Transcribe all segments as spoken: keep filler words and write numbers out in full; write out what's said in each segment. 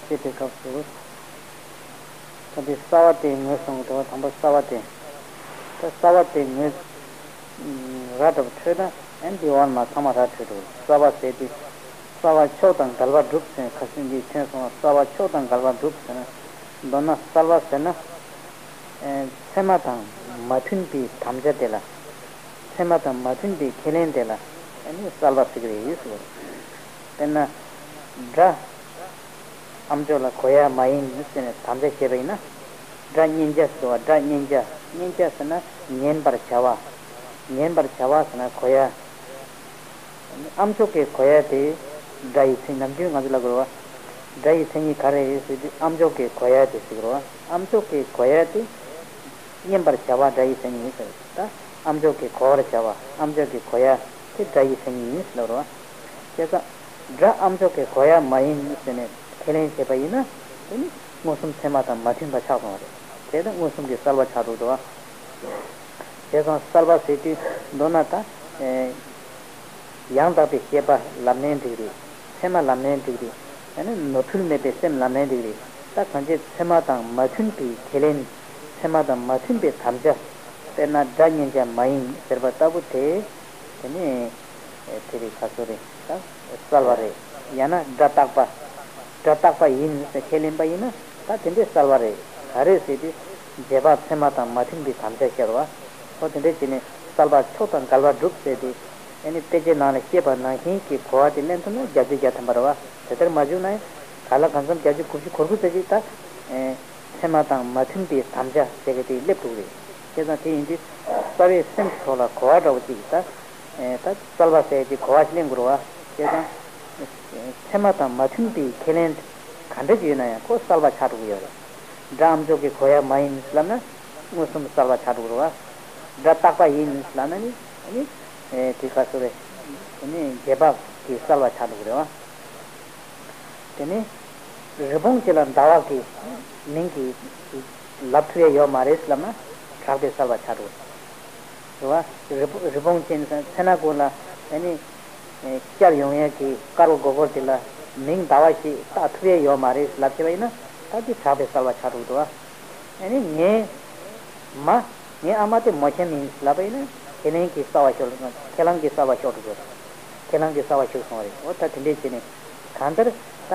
ཅེས་པའི་སྐབས་སུ། ད་འདི་གསལ་བ་དེའི་ངོས་སོང་གི་འདུག་བ། དང་པོ་གསལ་བ་དེ། ད་གསལ་བ་དེའི་ངོས་ར་འདྲ་པོ་འཕྲོད་ན་ཨན་འདི་བར་མ་ཚང་མ་ར་འཕྲོད་འདུག་གསལ་བ་ཟེར་དུས་གསལ་བ་ཕྱོགས་དང་འགལ་བ་སྒྲུབ་ཟེར་ཁ་སང་འདི་ཐོན་སོང་བ། གསལ་བ་ཕྱོགས་དང་འགལ་བ་སྒྲུབ་ཟེར་ན། མདོར་ན་གསལ་བ་ཟེར་ན། ཨེ་ཚད་མ་དང་མ་མཐུན་པའི་དམ་བཅའ་དེ་ལ། ཚད་མ་དང་མ་མཐུན་པའི་ཁས་ལེན་དེ་ལ་ཨ་ནི་གསལ་བ་ཟེར་གྱི་རེད་ཟེར། དཔེར་ན། སྒྲ་ཨ་མཆོག་ལ་གོ་ཡ་མ་ཡིན་ཟེར་ནས་དམ་བཅའ་བྱས་པ་ཡིན་ན། སྒྲ་མཉན་བྱ་ཟེར་བ། སྒྲ་མཉན་བྱ། མཉན་བྱ་ཟེར་ན་ཉན་པར་བྱ་བ། ཉན་པར་བྱ་བ་ཟེར་ན་གོ་ཡ། ཨ་མཆོག་གི་གོ་ཡ་དེ་སྒྲ་ཡི་མཚན། ནམ་རྒྱུན་ང་ཚོ་ལ་གོ་བ། སྒྲ་ཡི་མཚན་ཉིད་ག་རེ་རེད་ཟེར་དུས་ཨ་མཆོག་གི་གོ་ཡ་དེ་ཟེར་གི་རེད་བ། ཨ་མཆོག་གི་གོ་ཡ་དེ་མཉན་པར་བྱ་བ་སྒྲ་ཡི་མཚན་ཉིད་ཟེར། ད་ཨ་མཆོག་གི་གོ་བར་བྱ་བ། ཨ་མཆོག་གི་གོ་ཡ་དེ་སྒྲ་ཡི་མཚན་ཉིད་ཡིན་ཟེར་ལབ་རེད་བ། བྱས་ཙང་སྒྲ་ཨ་མཆོག་གི་གོ་ཡ་མ་ཡིན་ཟེར་ནས་ཁས་ལེན་བྱས་པ་ཡིན་ན། དེ་ནི་མངོན་སུམ་ཚད་མ་དང་མ་མཐུན་པ་ཆགས་སོང་བ་རེད། དེ་ནི་མངོན་སུམ་གྱི་གསལ་བ་ཆགས་འགྲོ་འདུག་བ། བྱས་ཙང་གསལ་བ་ཟེར་དུས་མདོར་ན་ད། ཨེ། ཡང་དག་པའི་ཤེས་པ་ལབ་ནའི་འགྲིག་རེད། ཚད་མ་ལབ་ནའི་འགྲིག་རེད། ཡང་ན་ནོར་འཁྲུལ་མེད་པའི་སེམས་ལབ་ནའི་འགྲིག་རེད། ད་གང་ཅི་ཚད་མ་དང་མ་མཐུན་པའི་ཁས་ལེན། ཚད་མ་དང་མ་མཐུན་པའི་དམ་བཅའ། དཔེར་ན་སྒྲ་མཉན་བྱ་མ་ཡིན་ཟེར་བ་ལྟ་བུ་དེ། དེ་ནི། དེ་རིགས་ཁ་སོ་རེད། ད་གསལ་བ་རེད། ཡང་ན་སྒྲ་རྟག་པ། སྒྲ་རྟག་པ་ཡིན་ཟེར་ཁས་ལེན་པ་ཡིན་ན། ད་དེ་འདྲའི་གསལ་བ་རེད། ག་རེ་ཟེར་དུས། རྗེས་དཔག་ཚད་མ་དང་མ་མཐུན་པའི་དམ་བཅའ་ཤར་བ། ཨོ་དེ་འདྲ་བྱས་ནས་གསལ་བ་ཕྱོགས་དང་འགལ་བ་སྒྲུབ་ཟེར་དུས། ཨ་ནི་དཔེ་ཆའི་ནང་ལ་བཤད་པ་ནང་བཞིན་གྱི་གོ་བ་དེ་ལེན་ཐུབ་ན་བརྒྱ་ཆ་བརྒྱ་ཐམ་པ་རེད་བ། དེ་ལྟར་མ་བྱུང་ན་ཡང་ག་ལ་གང་འཚམ་བརྒྱད་ཅུ་དགུ་བཅུ་གོ་དགུ་ཙམ་ཅིག་ད། ཨེ། ཚད་མ་དང་མ་མཐུན་པའི་དམ་བཅའ་ཟེར་གི་དེ་སླེབས་འགྲོ་གི་རེད། བྱས་ཙང་དེ་ཡིན་དུས་རྩ་བའི་སེམས་ཀྱི་ཐོག་ལ་གོ་བ་འདྲ་བོ་ཅིག་ད། ཨེ། ད་གསལ་བ་ཟེར་གྱི་གོ་བ་ཞིག་ལེན་དགོས་རེད་བ། བྱས་ཙང་། ཚད་མ་དང་མ་མཐུན་པའི་ཁས་ལེན་ག་འདྲ་ཅིག་ཡོད་ན་ཡང་ཁོ་གསལ་བ་ཆགས་འགྲོ་གི་ཡོད་རེད། སྒྲ་ཨ་མཆོག་གི་གོ་ཡ་མ་ཡིན་ལབ་ན་མངོན་སུམ་གསལ་བ་ཆགས་འགྲོ་གི་རེད་བ། སྒྲ་རྟག་པ་ཡིན་ལབ་ན་ནི་ཨ་ནི། ཨེ། དེ་ག་སོ་རེད། ཨ་ནི་རྗེས་དཔག་གི་གསལ་བ་ཆགས་འགྲོ་གི་རེད་བ། དེ་ནི། རི་བོང་ཅིག་ལ་ཟླ་བ་གི་མིང་གི་ལབ་ཐུབ་ཡ་ཡོད་མ་རེད་ལབ་ན་གྲགས་པའི་གསལ་བ་ཆགས་འགྲོ། རེད་བ། རི་བོ་རི་བོང་ཅན་ཚེ་ན་ཀུན་ལ་ཨ་ནི། ཤར་ཡོང་ཡས་ཀྱི་དཀར་པོ་སྒོར་སྒོར་དེ་ལ་མིང་ཟླ་བ་ཞིག་བཏགས་ཐུབ་ཡས་ཡོད་མ་རེད་ལབ་བྱས་པ་ཡིན་ན་ད་དེ་གྲགས་པའི་གསལ་བ་ཆགས་འགྲོ་འདུག་བ། ཨ་ནི་ངའི་མ། ངའི་ཨ་མ་དེ་མོ་གཤམ་ཡིན་ལབ་པ་ཡིན་ན་ཁས་ལེན་གྱི་གསལ་བ་ཤོར། ཁས་བླངས་ཀྱི་གསལ་བ་ཤོར་འགྲོ་གི་རེད། ཁས་བླངས་ཀྱི་གསལ་བ་ཤོར་སོང་བ་རེད། འོ་ད་དེ་འདྲས་བྱས་ནས་གང་ལྟར་ད་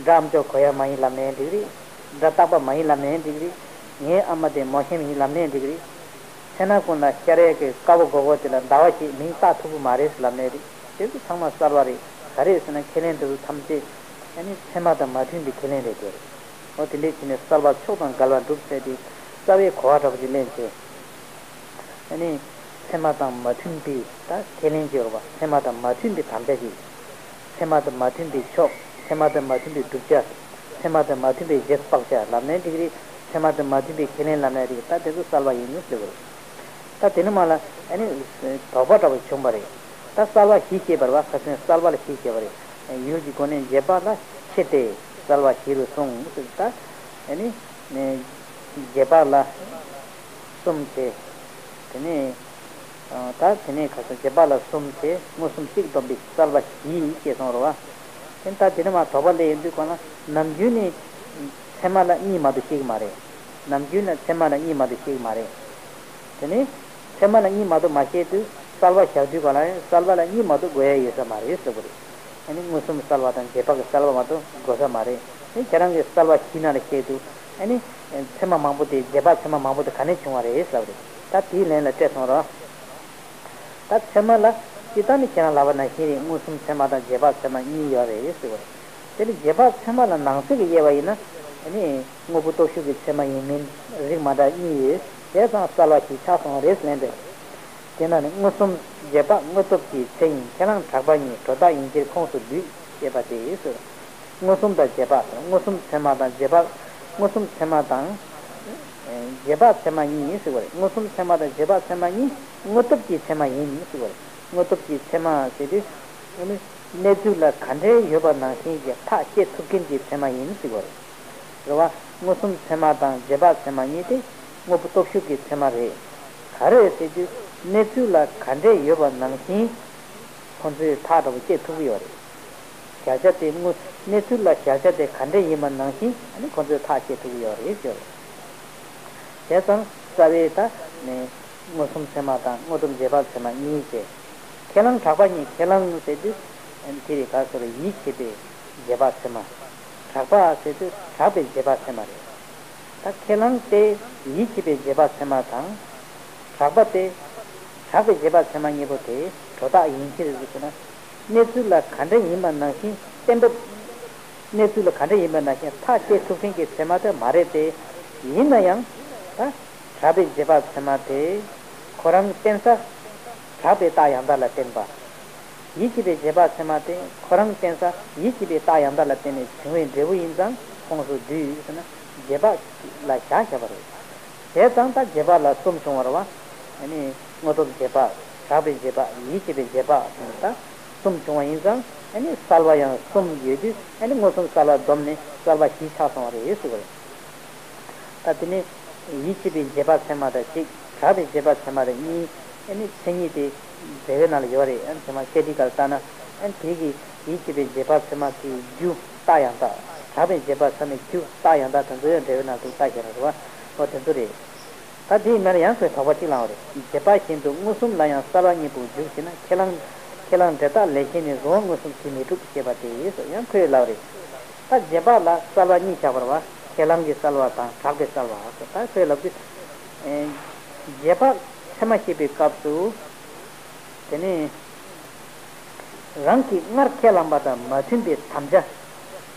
སྒྲ་ཨ་མཆོག་གོ་ཡ་མ་ཡིན་ལབ་ནའི་འགྲིག་རེད། སྒྲ་རྟག་པ་མ་ཡིན་ལབ་ནའི་འགྲིག་རེད། ངའི་ཨ་མ་དེ་མོ་གཤམ་ཡིན་ལབ་ནའི་འགྲིག་རེད། ཚེ་ན་ཀུན་ལ་ཤར་ཡས་ཀྱི་དཀར་པོ་སྒོར་སྒོར་དེ་ལ་ཟླ་བ་ཞིག་མིང་བཏགས་ཐུབ་ཀྱི་མ་རེད་ལབ་ནའི་རེད། དེ་ཚོ་ཚང་མ་གསལ་བ་རེད། ག་རེ་ཟེར་ན་ཁས་ལེན་དེ་ཚོ་ཐམས་ཅད་ཨ་ནི་ཚད་མ་དང་མ་མཐུན་པའི་ཁས་ལེན་རེད་དེ་རེད། འོ་དེ་འདྲས་བྱས་ནས་གསལ་བ་ཕྱོགས་དང་འགལ་བ་སྒྲུབ་ཟེར་ཏེ་རྩ་བའི་གོ་བ་འདྲ་པོ་ཅིག་ལེན་བྱས། ཨ་ནི། ཚད་མ་དང་མ་མཐུན་པའི་ད་ཁས་ལེན་བྱེད་རོགས་པ། ཚད་མ་དང་མ་མཐུན་པའི་དམ་བཅའ་ཞིག་ཚད་མ་དང་མ་མཐུན་པའི་ཕྱོགས། ཚད་མ་དང་མ་མཐུན་པའི་བསྒྲུབ་བྱ། ཚད་མ་དང་མ་མཐུན་པའི་རྗེས་དཔག་བྱ་ལབ་ནའི་འགྲིག་རེད། ཚད་མ་དང་མ་མཐུན་པའི་ཁས་ལེན་ལབ་ནའི་འགྲིག་ད་དེ་ཚོ་གསལ་བ་ཡིན་ཟེར་བ་རེད། ད་དེ་ནི་མ་ལ་ཨ་ནི། དོགས་པ་འདྲ་པོ་བྱུང་བ་རེད། ད་གསལ་བ་བཞི་བཤད་པ་རེད་བ། ཁ་སང་གསལ་བ་ལ་བཞི་བཤད་པ་རེད། ཡུལ་གྱི་སྒོ་ནས་རྗེས་དཔག་ལ་ཕྱེ་སྟེ་གསལ་བ་བཞི་རུ་གསུངས་ཟེར་ད། ཨ་ནི། རྗེས་དཔག་ལ་གསུམ་བྱས། དེ་ནས། ད་དེ་ནས་ཁ་སང་རྗེས་དཔག་ལ་གསུམ་བྱས་མངོན་སུམ་གཅིག་སྡོམ་པའི་གསལ་བ་བཞི་ཞེས་གསུངས་རེད་བ། དེ་ད་དེ་ནས་མ་དོགས་པ་སླེབས་ཡོང་དུས་གོ་ན་ནམ་རྒྱུན་ནི་ཚད་མ་ལ་གཉིས་མ་གཏོགས་བཤད་ཀྱི་མ་རེད། ནམ་རྒྱུན་ལ་ཚད་མ་ལ་གཉིས་མ་གཏོགས་བཤད་ཀྱི་མ་རེད། དེ་ནས་ཚད་མ་ལ་གཉིས་མ་གཏོགས་མ་བཤད་དུས་གསལ་བ་བཞག་དུས་ག་ལ་ཡང་གསལ་བ་ལ་གཉིས་མ་གཏོགས་དགོས་ཡ་ཡོད་ས་མ་རེད་ཟེར་དགོས་རེད། ཨ་ནི་མངོན་སུམ་གསལ་བ་དང་རྗེས་དཔག་གི་གསལ་བ་མ་གཏོགས་དགོས་ས་མ་རེད། ཨ་ནི་ཁྱེད་རང་གི་གསལ་བ་བཞི་ནང་ལ་བཤད་དུས་ཨ་ནི་ཚད་མ་མང་པོ་དེ་རྗེས་དཔག་ཚད་མ་མང་པོ་དེ་ག་ནས་བྱུང་བ་རེད་ཟེར་བ་རེད། ད་དེའི་ལན་ལ་སྤྲད་སོང་རོགས། ད་ཚད་མ་ལ་སྤྱིར་བཏང་ནི་ཁྱེད་རང་ལབ་པ་ནང་བཞིན་རེད། མངོན་སུམ་ཚད་མ་དང་རྗེས་དཔག་ཚད་མ་གཉིས་ཡོད་རེད་ཟེར་བ་རེད། དེ་ནི་རྗེས་དཔག་ཚད་མ་ལ་ནང་གསེས་ཀྱི་དབྱེ་བ་ཡིན་ན། ཨ་ནི་དངོས་པོ་སྟོབས་ཞུགས་ཀྱི་ཚད་མ་ཡིན་མིན་རིགས་མ་འདྲ་གཉིས་ཡོད། བྱས་ཙང་གསལ་བ་ཞིག་ཆགས་སོང་རེད་ལན་འདེབས། དེས་ན་ནི་མངོན་སུམ་རྗེས་དཔག་དངོས་སྟོབས་ཀྱི་ཚད་ཡིན་ཁས་བླངས་གྲགས་པ་གཉིས་སྒྲོ་བཏགས་ཡིན་ཕྱིར་ཁོངས་སུ་འདུས་ཞེས་པ་སྟེ་ཟེར། མངོན་སུམ་དང་རྗེས་དཔག་ཟེར། མངོན་སུམ་ཚད་མ་དང་རྗེས་དཔག་མངོན་སུམ་ཚད་མ་དང་། རྗེས་དཔག་ཚད་མ་གཉིས་ཟེར་བ་རེད། མངོན་སུམ་ཚད་མ་དང་རྗེས་དཔག་ཚད་མ་གཉིས་དངོས་སྟོབས་ཀྱི་ཚད་མ་ཡིན་ཟེར་བ་རེད། དངོས་སྟོབས་ཀྱི་ཚད་མ་ཟེར་དུས། གནས་ཚུལ་ལ་ག་འདྲའི་ཡོད་པ་ནང་བཞིན་གྱི་ཐག་བཅད་ཐུབ་མཁན་གྱི་ཚད་མ་ཡིན་ཟེར་བ་རེད། རེད་བ། མངོན་སུམ་ཚད་མ་དང་རྗེས་དཔག་ཚད་མ་གཉིས་དེ་དངོས་པོ་སྟོབས་ཞུགས་ཀྱི་ཚད་མ་རེད། ག་རེ་ཟེར་དུས་གནས་ཚུལ་ལ་ག་འདྲས་ཡོད་པ་ནང་བཞིན་ཁོ་ཚོས་ཐག་འདྲ་པོ་བཅད་ཐུབ་ཀྱི་ཡོད་རེད། བརྒྱ་ཆ་དེ་དངོས་ གནས་ཚུལ་ལ་བཞག་བྱ་དེ་ག་འདྲ་ཡིན་པ་ནང་བཞིན་ཨ་ནི་ཁོང་ཚོས་ཐག་བཅད་ཐུབ་ཀྱི་ཡོད་རེད་ཟེར། བྱས་ཙང་རྩ་བའི་ད་ནི་མངོན་སུམ་ཚད་མ་དང་དངོས་སྟོབས་རྗེས་དཔག་ཚད་མ་གཉིས་བྱས། ཁས་བླངས་གྲགས་པ་གཉིས། ཁས་བླངས་ཟེར་དུས་དེ་རེད། ག་སོ་རེད། ཡིད་ཆེས་པའི་རྗེས་དཔག་ཚད་མ། གྲགས་པ་ཟེར་དུས་གྲགས་པའི་རྗེས་དཔག་ཚད་མ་རེད། ད་ཁས་བླངས་དེ་ཡིད་ཆེས་པའི་རྗེས་དཔག་ཚད་མ་དང་། གྲགས་པ་དེ་གྲགས་པའི་རྗེས་དཔག་ཚད་མ་གཉིས་པོ་དེ་སྒྲོ་བཏགས་ཡིན་གྱི་རེད་ཟེར་ན། གནས་ཚུལ་ལ་ག་འདྲ་ཡིན་པ་ནང་བཞིན་གཏན་འབེབས། གནས་ཚུལ་ལ་ག་འདྲ་ཡིན་པ་ནང་བཞིན་ཐག་བཅད་ཐུབ་མཁན་གྱི་ཚད་མ་དེ་མ་རེད་དེ། ཡིན་ན་ཡང་ད་གྲགས་པའི་རྗེས་དཔག་ཚད་མ་དེ་ཁོ་རང་བརྟེན་ས་གྲགས་པའི་རྟགས་ཡང་དག་ལ་བརྟེན་པ། ཡིད་ཆེས་པའི་རྗེས་དཔག་ཚད་མ་དེ་ཁོ་རང་བརྟེན་ས་ཡིད་ཆེས་པའི་རྟགས་ཡང་དག་ལ་བརྟེན་ནས་བྱུང་བའི་འབྲས་བུ་ཡིན་ཙང་ཁོངས་སུ་བསྡུས་ཟེར་ན་རྗེས་དཔག་ལ་བཞག་བཞག་པ་རེད། བྱས་ཙང་ད་རྗེས་དཔག་ལ་གསུམ་བྱུང་བ་རེད་བ། ཨ་ནི་དངོས་སྟོབས་རྗེས་དཔག་གྲགས་པའི་རྗེས་དཔག་ཡིད་ཆེས་པའི་རྗེས་དཔག་ཟེར་ནས་ད་གསུམ་བྱུང་བ་ཡིན་ཙང་ཨ་ནི་གསལ་བ་ཡང་གསུམ་ཡོད་དུས་ཨ་ནི་མངོན་སུམ་གསལ་བ་བསྡོམས་ནས་གསལ་བ་བཞི་ཆགས་སོང་བ་རེད་ཟེར་བ་རེད། ད་དེ་ནས་ཡིད་ཆེས་པའི་རྗེས་དཔག་ཚད་མ་དང་གཅིག་གྲགས་པའི་རྗེས་དཔག་ཚད་མ་དང་གཉིས། ཨ་ནི་མཚན་ཉིད་དེ་འགྲེལ་པའི་ནང་ལ་ཡོད་རེད། ཨ་ནི་ཚད་མ་བཤད་ཁྲིད་ཀར་ལྟ་ན་ཨ་ནི་དེ་གི་ཡིད་ཆེས་པའི་རྗེས་དཔག་ཚད་མ་གི་རྒྱུ་རྟགས་ཡང་དག་གྲགས་པའི་རྗེས་དཔག་ཚད་མའི་རྒྱུ་རྟགས་ཡང་དག་དེ་ཚོ་ཡང་འགྲེལ་པའི་ནང་དུ་ལྟ་བཞག་རེད་བ། འོ་དེ་ཚོ་རེད། ད་དེའི་མར་ཡང་ཁོས་དོགས་པ་གཅིག་བསླངས་པ་རེད། རྗེས་དཔག་བཞིན་དུ་མངོན་སུམ་ལ་ཡང་གསལ་བ་གཉིས་པོ་འཇུག་ཅེ་ན། ཁས་བླངས་ཁས་བླངས་འབྲས་རྟགས་ལས་གཞན་ནི་རུང་བ་མངོན་སུམ་གྱིས་མི་གྲུབ་ཞེས་པ་དེ་ཡིན་སོགས་ཡང་ཁོས་ལབ་རེད། ད་རྗེས་དཔག་ལ་གསལ་བ་གཉིས་བཞག་པ་རེད་བ། ཁས་བླངས་ཀྱི་གསལ་བ་དང་གྲགས་པའི་གསལ་བ་སོགས། ད་ཁོས་ལབ་དུས། ཨེ། རྗེས་དཔག་ཚད་མ་བཤད་པའི་སྐབས་སུ། དེ་ནས། རང་གིས་སྔར་ཁས་བླངས་པ་དང་མ་མཐུན་པའི་དམ་བཅའ་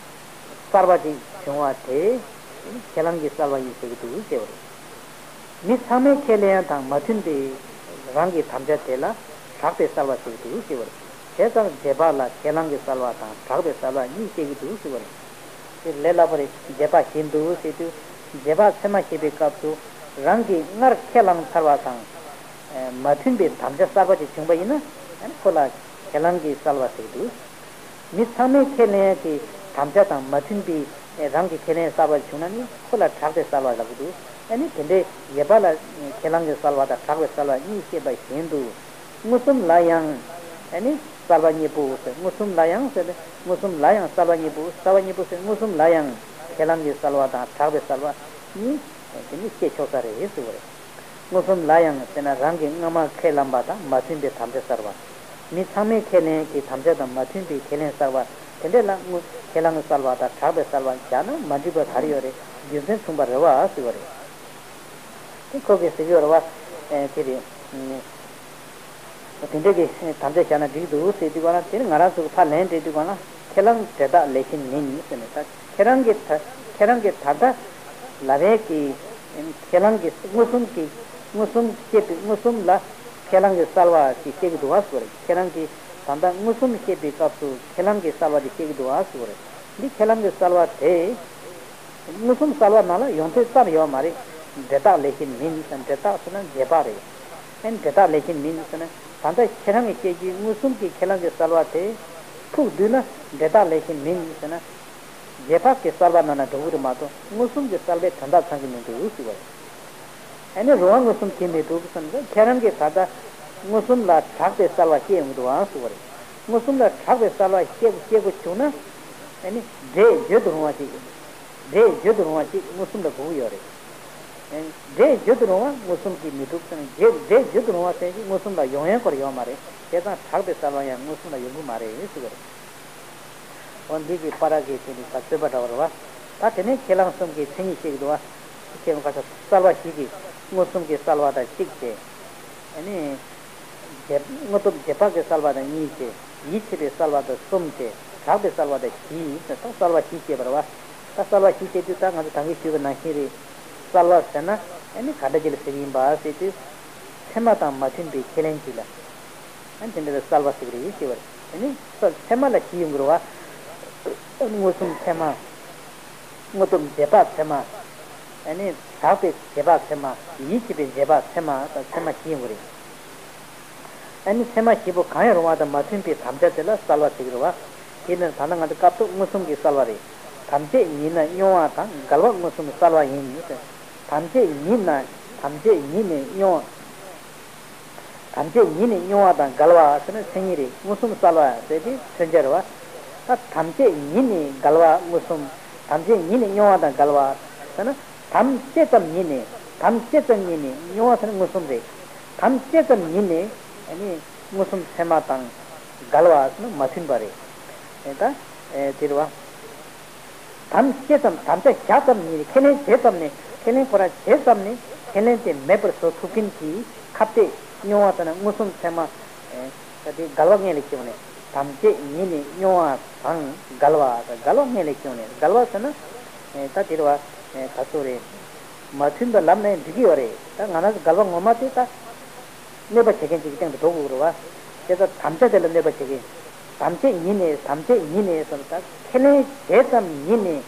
གསར་པ་ཅིག་བྱུང་བ་དེ་ཁས་བླངས་ཀྱི་གསལ་བ་ཡིན་ཟེར་གྱི་འདུག་ཟེར་བ་རེད། མི་ཚང་མས་ཁས་ལེན་ཡ་དང་མ་མཐུན་པའི་རང་གི་དམ་བཅའ་དེ་ལ་གྲགས་པའི་གསལ་བ་ཟེར་གྱི་འདུག་ཟེར་བ་རེད། བྱས་ཙང་རྗེས་དཔག་ལ་ཁས་བླངས་ཀྱི་གསལ་བ་དང་གྲགས་པའི་གསལ་བ་གཉིས་བཤད་ཀྱི་འདུག་ཟེར་བ་རེད། དེ་ལས་སླ་པོ་རེད། རྗེས་དཔག་བཞིན་དུ་ཟེར་དུས། རྗེས་དཔག་ཚད་མ་བཤད་པའི་སྐབས་སུ། རང་གིས་སྔར་ཁས་བླངས་ཚར་བ་དང་། མ་མཐུན་པའི་དམ་བཅའ་གསར་པ་ཅིག་བྱུང་པ་ཡིན་ན། ཁོ་ལ་ཁས་བླངས་ཀྱི་གསལ་བ་ཟེར་གྱི་འདུག་མི་ཚང་མས་ཁས་ལེན་ཡས་ཀྱི་དམ་བཅའ་དང་མ་མཐུན་པའི་རང་གི་ཁས་ལེན་གསར་པ་བྱུང་ན་ནི་ཁོ་ལ་གྲགས་པའི་གསལ་བ་ལབ་ཀྱི་འདུག་ཨ་ནི་དེ་འདྲའི་རྗེས་དཔག་ལ་ཁས་བླངས་ཀྱི་གསལ་བ་དང་གྲགས་པའི་གསལ་བ་གཉིས་བཤད་པ་བཞིན་དུ། མངོན་སུམ་ལ་ཡང་། ཨ་ནི་གསལ་བ་གཉིས་པོ་ཟེར། མངོན་སུམ་ལ་ཡང་ཟེར་ཏེ་མངོན་སུམ་ལ་ཡང་གསལ་བ་གཉིས་པོ་གསལ་བ་གཉིས་པོ་ཟེར། མངོན་སུམ་ལ་ཡང་ཁས་བླངས་ཀྱི་གསལ་བ་དང་གྲགས་པའི་གསལ་བ་གཉིས་དེ་ནི་བཤད་ཆོག་ས་རེད་ཟེར་བ་རེད། མངོན་སུམ་ལ་ཡང་ཟེར་ན་རང་གིས་སྔ་མ་ཁས་བླངས་པ་དང་མ་མཐུན་པའི་དམ་བཅའ་གསར་བ། མི་ཚང་མས་ཁས་ལེན་གྱི་དམ་བཅའ་དང་མ་མཐུན་པའི་ཁས་ལེན་གསར་བ། དེ་འདྲས་ལ་དངོས་ཁས་བླངས་གསར་བ་དང་གྲགས་པའི་གསར་བ་བཞག་ན་མ་འགྲིག་པ་ག་རེ་ཡོད་རེད། རྒྱུ་མཚན་མཚུངས་པ་རེད་བ་ཟེར་བ་རེད། དེ་ཁོ་གིས་ཟེར་གྱི་ཡོད་རེད་བ། ཨེ་དེ་རེད། དེ་འདྲས་ཀྱི་དམ་བཅའ་བཞག་ན་འགྲིག་འདུག་ཟེར་དུས་ག་ན་དེ་ནི་ང་རང་ཚོ་གི་ཕར་ལན་སྤྲད་དུས་ག་ན་ཁས་བླངས་འབྲས་རྟགས་ལས་གཞན་མིན་ཟེར་ནས་ད། ཁྱེད་རང་གིས་ད་ཁྱེད་རང་གིས་ད་ལྟ་ལབ་པའི་གི་ཁས་བླངས་ཀྱི་མངོན་སུམ་གྱི་མངོན་སུམ་བཤད་པའི་མངོན་སུམ་ལ་ཁས་བླངས་ཀྱི་གསལ་བ་ཞིག་བཤད་ཀྱི་འདུག་བ་ཟེར་བ་རེད། ཁྱེད་རང་གིས་ད་ལྟ་མངོན་སུམ་བཤད་པའི་སྐབས་སུ་ཁས་བླངས་ཀྱི་གསལ་བ་དེ་བཤད་ཀྱི་འདུག་བ་ཟེར་བ་རེད། འདི་ཁས་བླངས་ཀྱི་གསལ་བ་དེ་མངོན་སུམ་གསལ་བ་ནང་ལ་ཡོང་ཚོད་ཙམ་ཡོད་མ་རེད། འབྲས་རྟགས་ལས་གཞན་མིན་ཟེར་ན་འབྲས་རྟགས་ཟེར་ན་རྗེས་དཔག་རེད། ཨེ་འབྲས་རྟགས་ལས་གཞན་མིན་ཟེར་ན་ད་ལྟ་ཁྱེད་རང་གིས་བཤད་རྒྱུའི་མངོན་སུམ་གྱི་ཁས་བླངས་ཀྱི་གསལ་བ་དེ་ཐུག་བསྡུས་ན་འབྲས་རྟགས་ལས་གཞན་མིན་ཟེར་ན། རྗེས་དཔག་གི་གསལ་བ་ནང་ན་འགྲོ་གི་རེད་མ་གཏོགས་མངོན་སུམ་གྱི་གསལ་བའི་དོན་དག་ཚང་གི་མི་འདུག་ཟེར་བ་རེད། ཨ་ནི་རུང་བ་མངོན་སུམ་གྱིས་མི་གྲུབ་ཟེར་ན་ཁྱེད་རང་གིས་ད་ལྟ་མངོན་སུམ་ལ་གྲགས་པའི་གསལ་བ་བཤད་ཡོང་གི་འདུག་ཨང་ཟེར་བ་རེད། མངོན་སུམ་ལ་གྲགས་པའི་གསལ་བ་བཤད་དགོས་བཤད་དགོས་བྱུང་ན། ཨ་ནི་འབྲས་བརྗོད་དུ་རུང་བ་ཅིག་འབྲས་བརྗོད་དུ་རུང་བ་ཅིག་མངོན་སུམ་ལ་དགོས་ཀྱི་ཡོད་རེད། ཨ་ནི་འབྲས་བརྗོད་དུ་རུང་བ་མངོན་སུམ་གྱིས་མི་གྲུབ་ཟེར་ན་འབྲས་བརྗོད་དུ་རུང་བ་ཟེར་གྱི་མངོན་སུམ་ལ་ཡོང་ཡོང་སྐོར་ཡོད་མ་རེད། བྱས་ཙང་གྲགས་པའི་གསལ་བ་ཡང་མངོན་སུམ་ལ་ཡོང་གི་མ་རེད་ཟེར་བ་རེད། འོ་འདི་གི་པར་གྱི་དེ་ནི་ད་རྩོད་པ་འདྲ་བ་རེད་བ། ད་དེ་ནས་ཁས་བླངས་གསུམ་གྱི་མཚན་ཉིད་བཤད་ཀྱི་འདུག་བ། ཁས་བླངས་ག་ས་གསལ་བ་བཞི་གི་མངོན་སུམ་གྱི་གསལ་བ་དང་གཅིག་བྱས། ཨ་ནི། རྗེས་དངོས་སྟོབས་རྗེས་དཔག་གི་གསལ་བ་དང་གཉིས་བྱས། ཡིད་ཆེས་པའི་གསལ་བ་དང་གསུམ་བྱས། གྲགས་པའི་གསལ་བ་དང་བཞི་ཡིན་ཟེར་ད་གསལ་བ་བཞི་བཤད་པ་རེད་བ། ད་གསལ་བ་བཞི་བཤད་དུས་ད་ང་ཚོ་ད་གིན་ཞུས་པ་ནང་བཞིན་རེད། གསལ་བ་ཟེར་ན་ཨ་ནི་ག་འདྲ་ཅིག་ལ་ཟེར་གྱི་ཡིན་པ་ཟེར་དུས། ཚད་མ་དང་མ་མཐུན་པའི་ཁས་ལེན་ཅིག་ལ། ཨ་ནི་དེ་འདྲ་ལ་གསལ་བ་ཟེར་གྱི་རེད་ཟེར་བ་རེད། ཨ་ནི་ཚད་མ་ལ་བཞི་ཡོང་གི་རེད་བ། མངོན་སུམ་ཚད་མ། དངོས་སྟོབས་རྗེས་དཔག་ཚད་མ། ཨ་ནི་གྲགས་པའི་རྗེས་དཔག་ཚད་མ། ཡིད་ཆེས་པའི་རྗེས་དཔག་ཚད་མ་དང་ཚད་མ་བཞི་ཡོང་གི་རེད། ཨ་ནི་ཚད་མ་བཞི་པོ་གང་ཡང་རུང་བ་དང་མ་མཐུན་པའི་དམ་བཅའ་དེ་ལ་གསལ་བ་ཟེར་གྱི་རེད་བ། དེ་ནི་ད་ལྟ་ང་ཚོ་སྐབས་ཐོག་མངོན་སུམ་གྱི་གསལ་བ་རེད། ཐམས་ཅད་ཉིད་ན་སྙོམས་པ་དང་འགལ་བ་མངོན་སུམ་གསལ་བ་ཡིན། ཐམས་ཅད་ཉིད་ན་ཐམས་ཅད་ཉིད་ནས་སྙོམས་པ། ཐམས་ཅད་ཉིད་ནས་སྙོམས་པ་དང་འགལ་བ་ཟེར་ན་མཚན་ཉིད་རེད། མངོན་སུམ་གསལ་བ་ཟེར་དེ་མཚོན་བྱ་རེད་བ། ད་ཐམས་ཅད་ཉིད་ནས་འགལ་བ་མངོན་སུམ། ཐམས་ཅད་ཉིད་ནས་སྨྱོ་བ་དང་འགལ་བ་ཟེར་ན། ཐམས་ཅད་ཙམ་ཉིད་ནས། ཐམས་ཅད་ཙམ་ཉིད་ནས་སྨྱོ་བ་ཟེར་ན་མངོན་སུམ་རེད། ཐམས་ཅད་ཙམ་ཉིད་ནས་ཨ་ནི་མངོན་སུམ་ཚད་མ་དང་འགལ་བ་ཟེར་ན་མ་མཐུན་པ་རེད། ཨེ་ད་ཨེ་དེ་རེད་བ། ཐམས་ཅད་ཙམ། དམ་བཅའ་བཞག་ཙམ་ཉིད་ནས། ཁས་ལེན་བྱས་ཙམ་ནས། ཁས་ལེན་ཁོ་རང་བྱས་ཙམ་ནས་ཁས་ལེན་དེ་མེད་པར་བཟོ་ཐུབ་མཁན་གྱི་ཁ་གཏད་སྨྱོ་བ་ཟེར་ན་མངོན་སུམ་ཚད་མ། ཨེ་ད་དེ་འགལ་བ་སྔོན་ལ་ཁེལ་བ་ནས། ཐམས་ཅད་ཉིད་ནས་སྨྱོ་བ་དང་འགལ་བ། འགལ་བ་སྔོན་ལ་ཁེལ་བ་ནས། འགལ་བ་ཟེར་ན་ཨེ་ད་དེ་རེད་བ། ཨེ་ད་ཚོ་རེད། མ་མཐུན་པ་ལབ་ནས་འགྲིག་གི་ཡོད་རེད། ད་ང་རང་ཚོ་འགལ་བ་ངོ་མ་དེ་ད། གནོད་པ་བྱེད་མཁན་ཅིག་གི་སྟེང་དུ་འགྲོ་དགོས་ཀྱི་རེད་བ། དེ་ལྟར་དམ་བཅའ་དེ་ལ་གནོད་པ་བྱེད་མཁན། ཐམས་ཅད་ཉིད་ནས། ཐམས་ཅད་ཉིད་ནས་ཟེར་ན་ད་ཁས་ལེན་བྱས་ཙམ་ཉིད་ནས་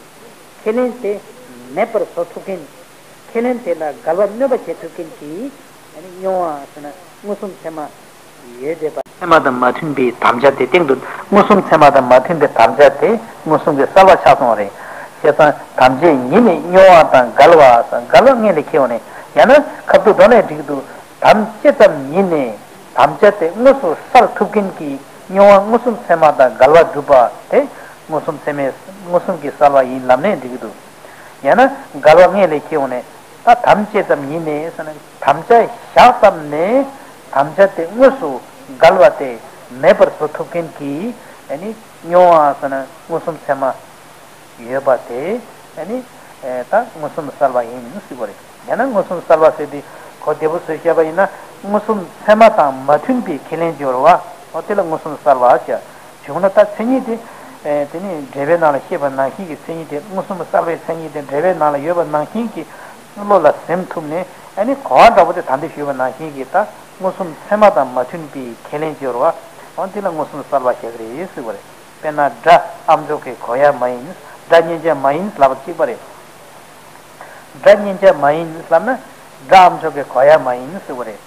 ཁས་ལེན་དེ་མེད་པར་བཟོ་ཐུབ་མཁན། ཁས་ལེན་དེ་ལ་འགལ་བ་གནོད་པ་བྱེད་ཐུབ་མཁན་གྱི་ཨ་ནི་སྨྱོ་བ་ཟེར་ན་མངོན་སུམ་ཚད་མ་ཡོད་བསྡད་པ། ཚད་མ་དང་མ་མཐུན་པའི་དམ་བཅའ་དེ་སྟེང་དུ། མངོན་སུམ་ཚད་མ་དང་མ་མཐུན་པའི་དམ་བཅའ་དེ་མངོན་སུམ་གྱི་གསལ་བ་ཆགས་སོང་བ་རེད། བྱས་ཙང་ཐམས་ཅད་ཉིད་ནས་སྨྱོ་བ་དང་འགལ་བ། འགལ་བ་སྔོན་ལ་ཁེལ་བ་ནས། ཡང་ན་ཁ་ཐུག་འགྲོ་ནས་འགྲིག་འདུག་ཐམས་ཅད་ཙམ་ཉིད་ནས་དམ་བཅའ་དེ་དངོས་སུ་གསལ་ཐུབ་མཁན་གྱི་སྨྱོ་བ་མངོན་སུམ་ཚད་མ་དང་འགལ་བ་སྒྲུབ་པ་དེ་མངོན་སུམ་ཚད་མས། མངོན་སུམ་གྱི་གསལ་བ་ཡིན་ལབ་ནས་འགྲིག་གི་འདུག་ཡང་ན་འགལ་བ་སྔོན་ལ་ཁེལ་བ་ནས། ད་ཐམས་ཅད་ཙམ་ཉིད་ནས་ཟེར་ན་དམ་བཅའ་བཞག་ཙམ་ནས་དམ་བཅའ་དེ་དངོས་སུ་འགལ་བ་དེ་མེད་པར་བཟོ་ཐུབ་མཁན་གྱི་ཨ་ནི་སྨྱོ་བ་ཟེར་ན་མངོན་སུམ་ཚད་མ། ཡོད་པ་དེ་ཨ་ནི་ཨེ་ད་མངོན་སུམ་གསལ་བ་ཡིན་ཟེར་བ་རེད། ཡང་ན་མངོན་སུམ་གསལ་བ་ཟེར་དུས་གོ་བདེ་པོ་བཟོས་བཤད་པ་ཡིན་ན། མངོན་སུམ་ཚད་མ་དང་མ་མཐུན་པའི་ཁས་ལེན་སྦྱོར་བ། འོ་དེ་ལ་མངོན་སུམ་གསལ་བ་ཟེར། བྱུང་ན་ད་མཚན་ཉིད་དེ་ཨེ་དེ་ནི་འགྲེལ་པའི་ནང་ལ་བཤད་པ་ནང་བཞིན་གྱི་མཚན་ཉིད་དེ། མངོན་སུམ་གསལ་བའི་མཚན་ཉིད་དེ་འགྲེལ་པའི་ནང་ལ་ཡོད་པ་ནང་བཞིན་གྱི་བློ་ལ་ཟིན་ཐུབ་ནས། ཨ་ནི་གོ་བ་འདྲ་པོ་དེ་ད་འདི་ཞུས་པ་ནང་བཞིན་གྱི་ད་མངོན་སུམ་ཚད་མ་དང་མ་མཐུན་པའི་ཁས་ལེན་སྦྱོར་བ། འོ་དེ་ལ་མངོན་སུམ་གསལ་བ་ཞེས་རེད་ཟེར་བ་རེད། དཔེར་ན་སྒྲ་ཨ་མཆོག་གི་གོ་ཡ་མ་ཡིན། སྒྲ་མཉན་བྱ་མ་ཡིན་ལབ་པ་གཅིག་པ་རེད། སྒྲ་མཉན་བྱ་མ་ཡིན་ལབ་ན་སྒྲ་ཨ་མཆོག་གི་གོ་ཡ་མ་ཡིན་ཟེར་བ་རེད།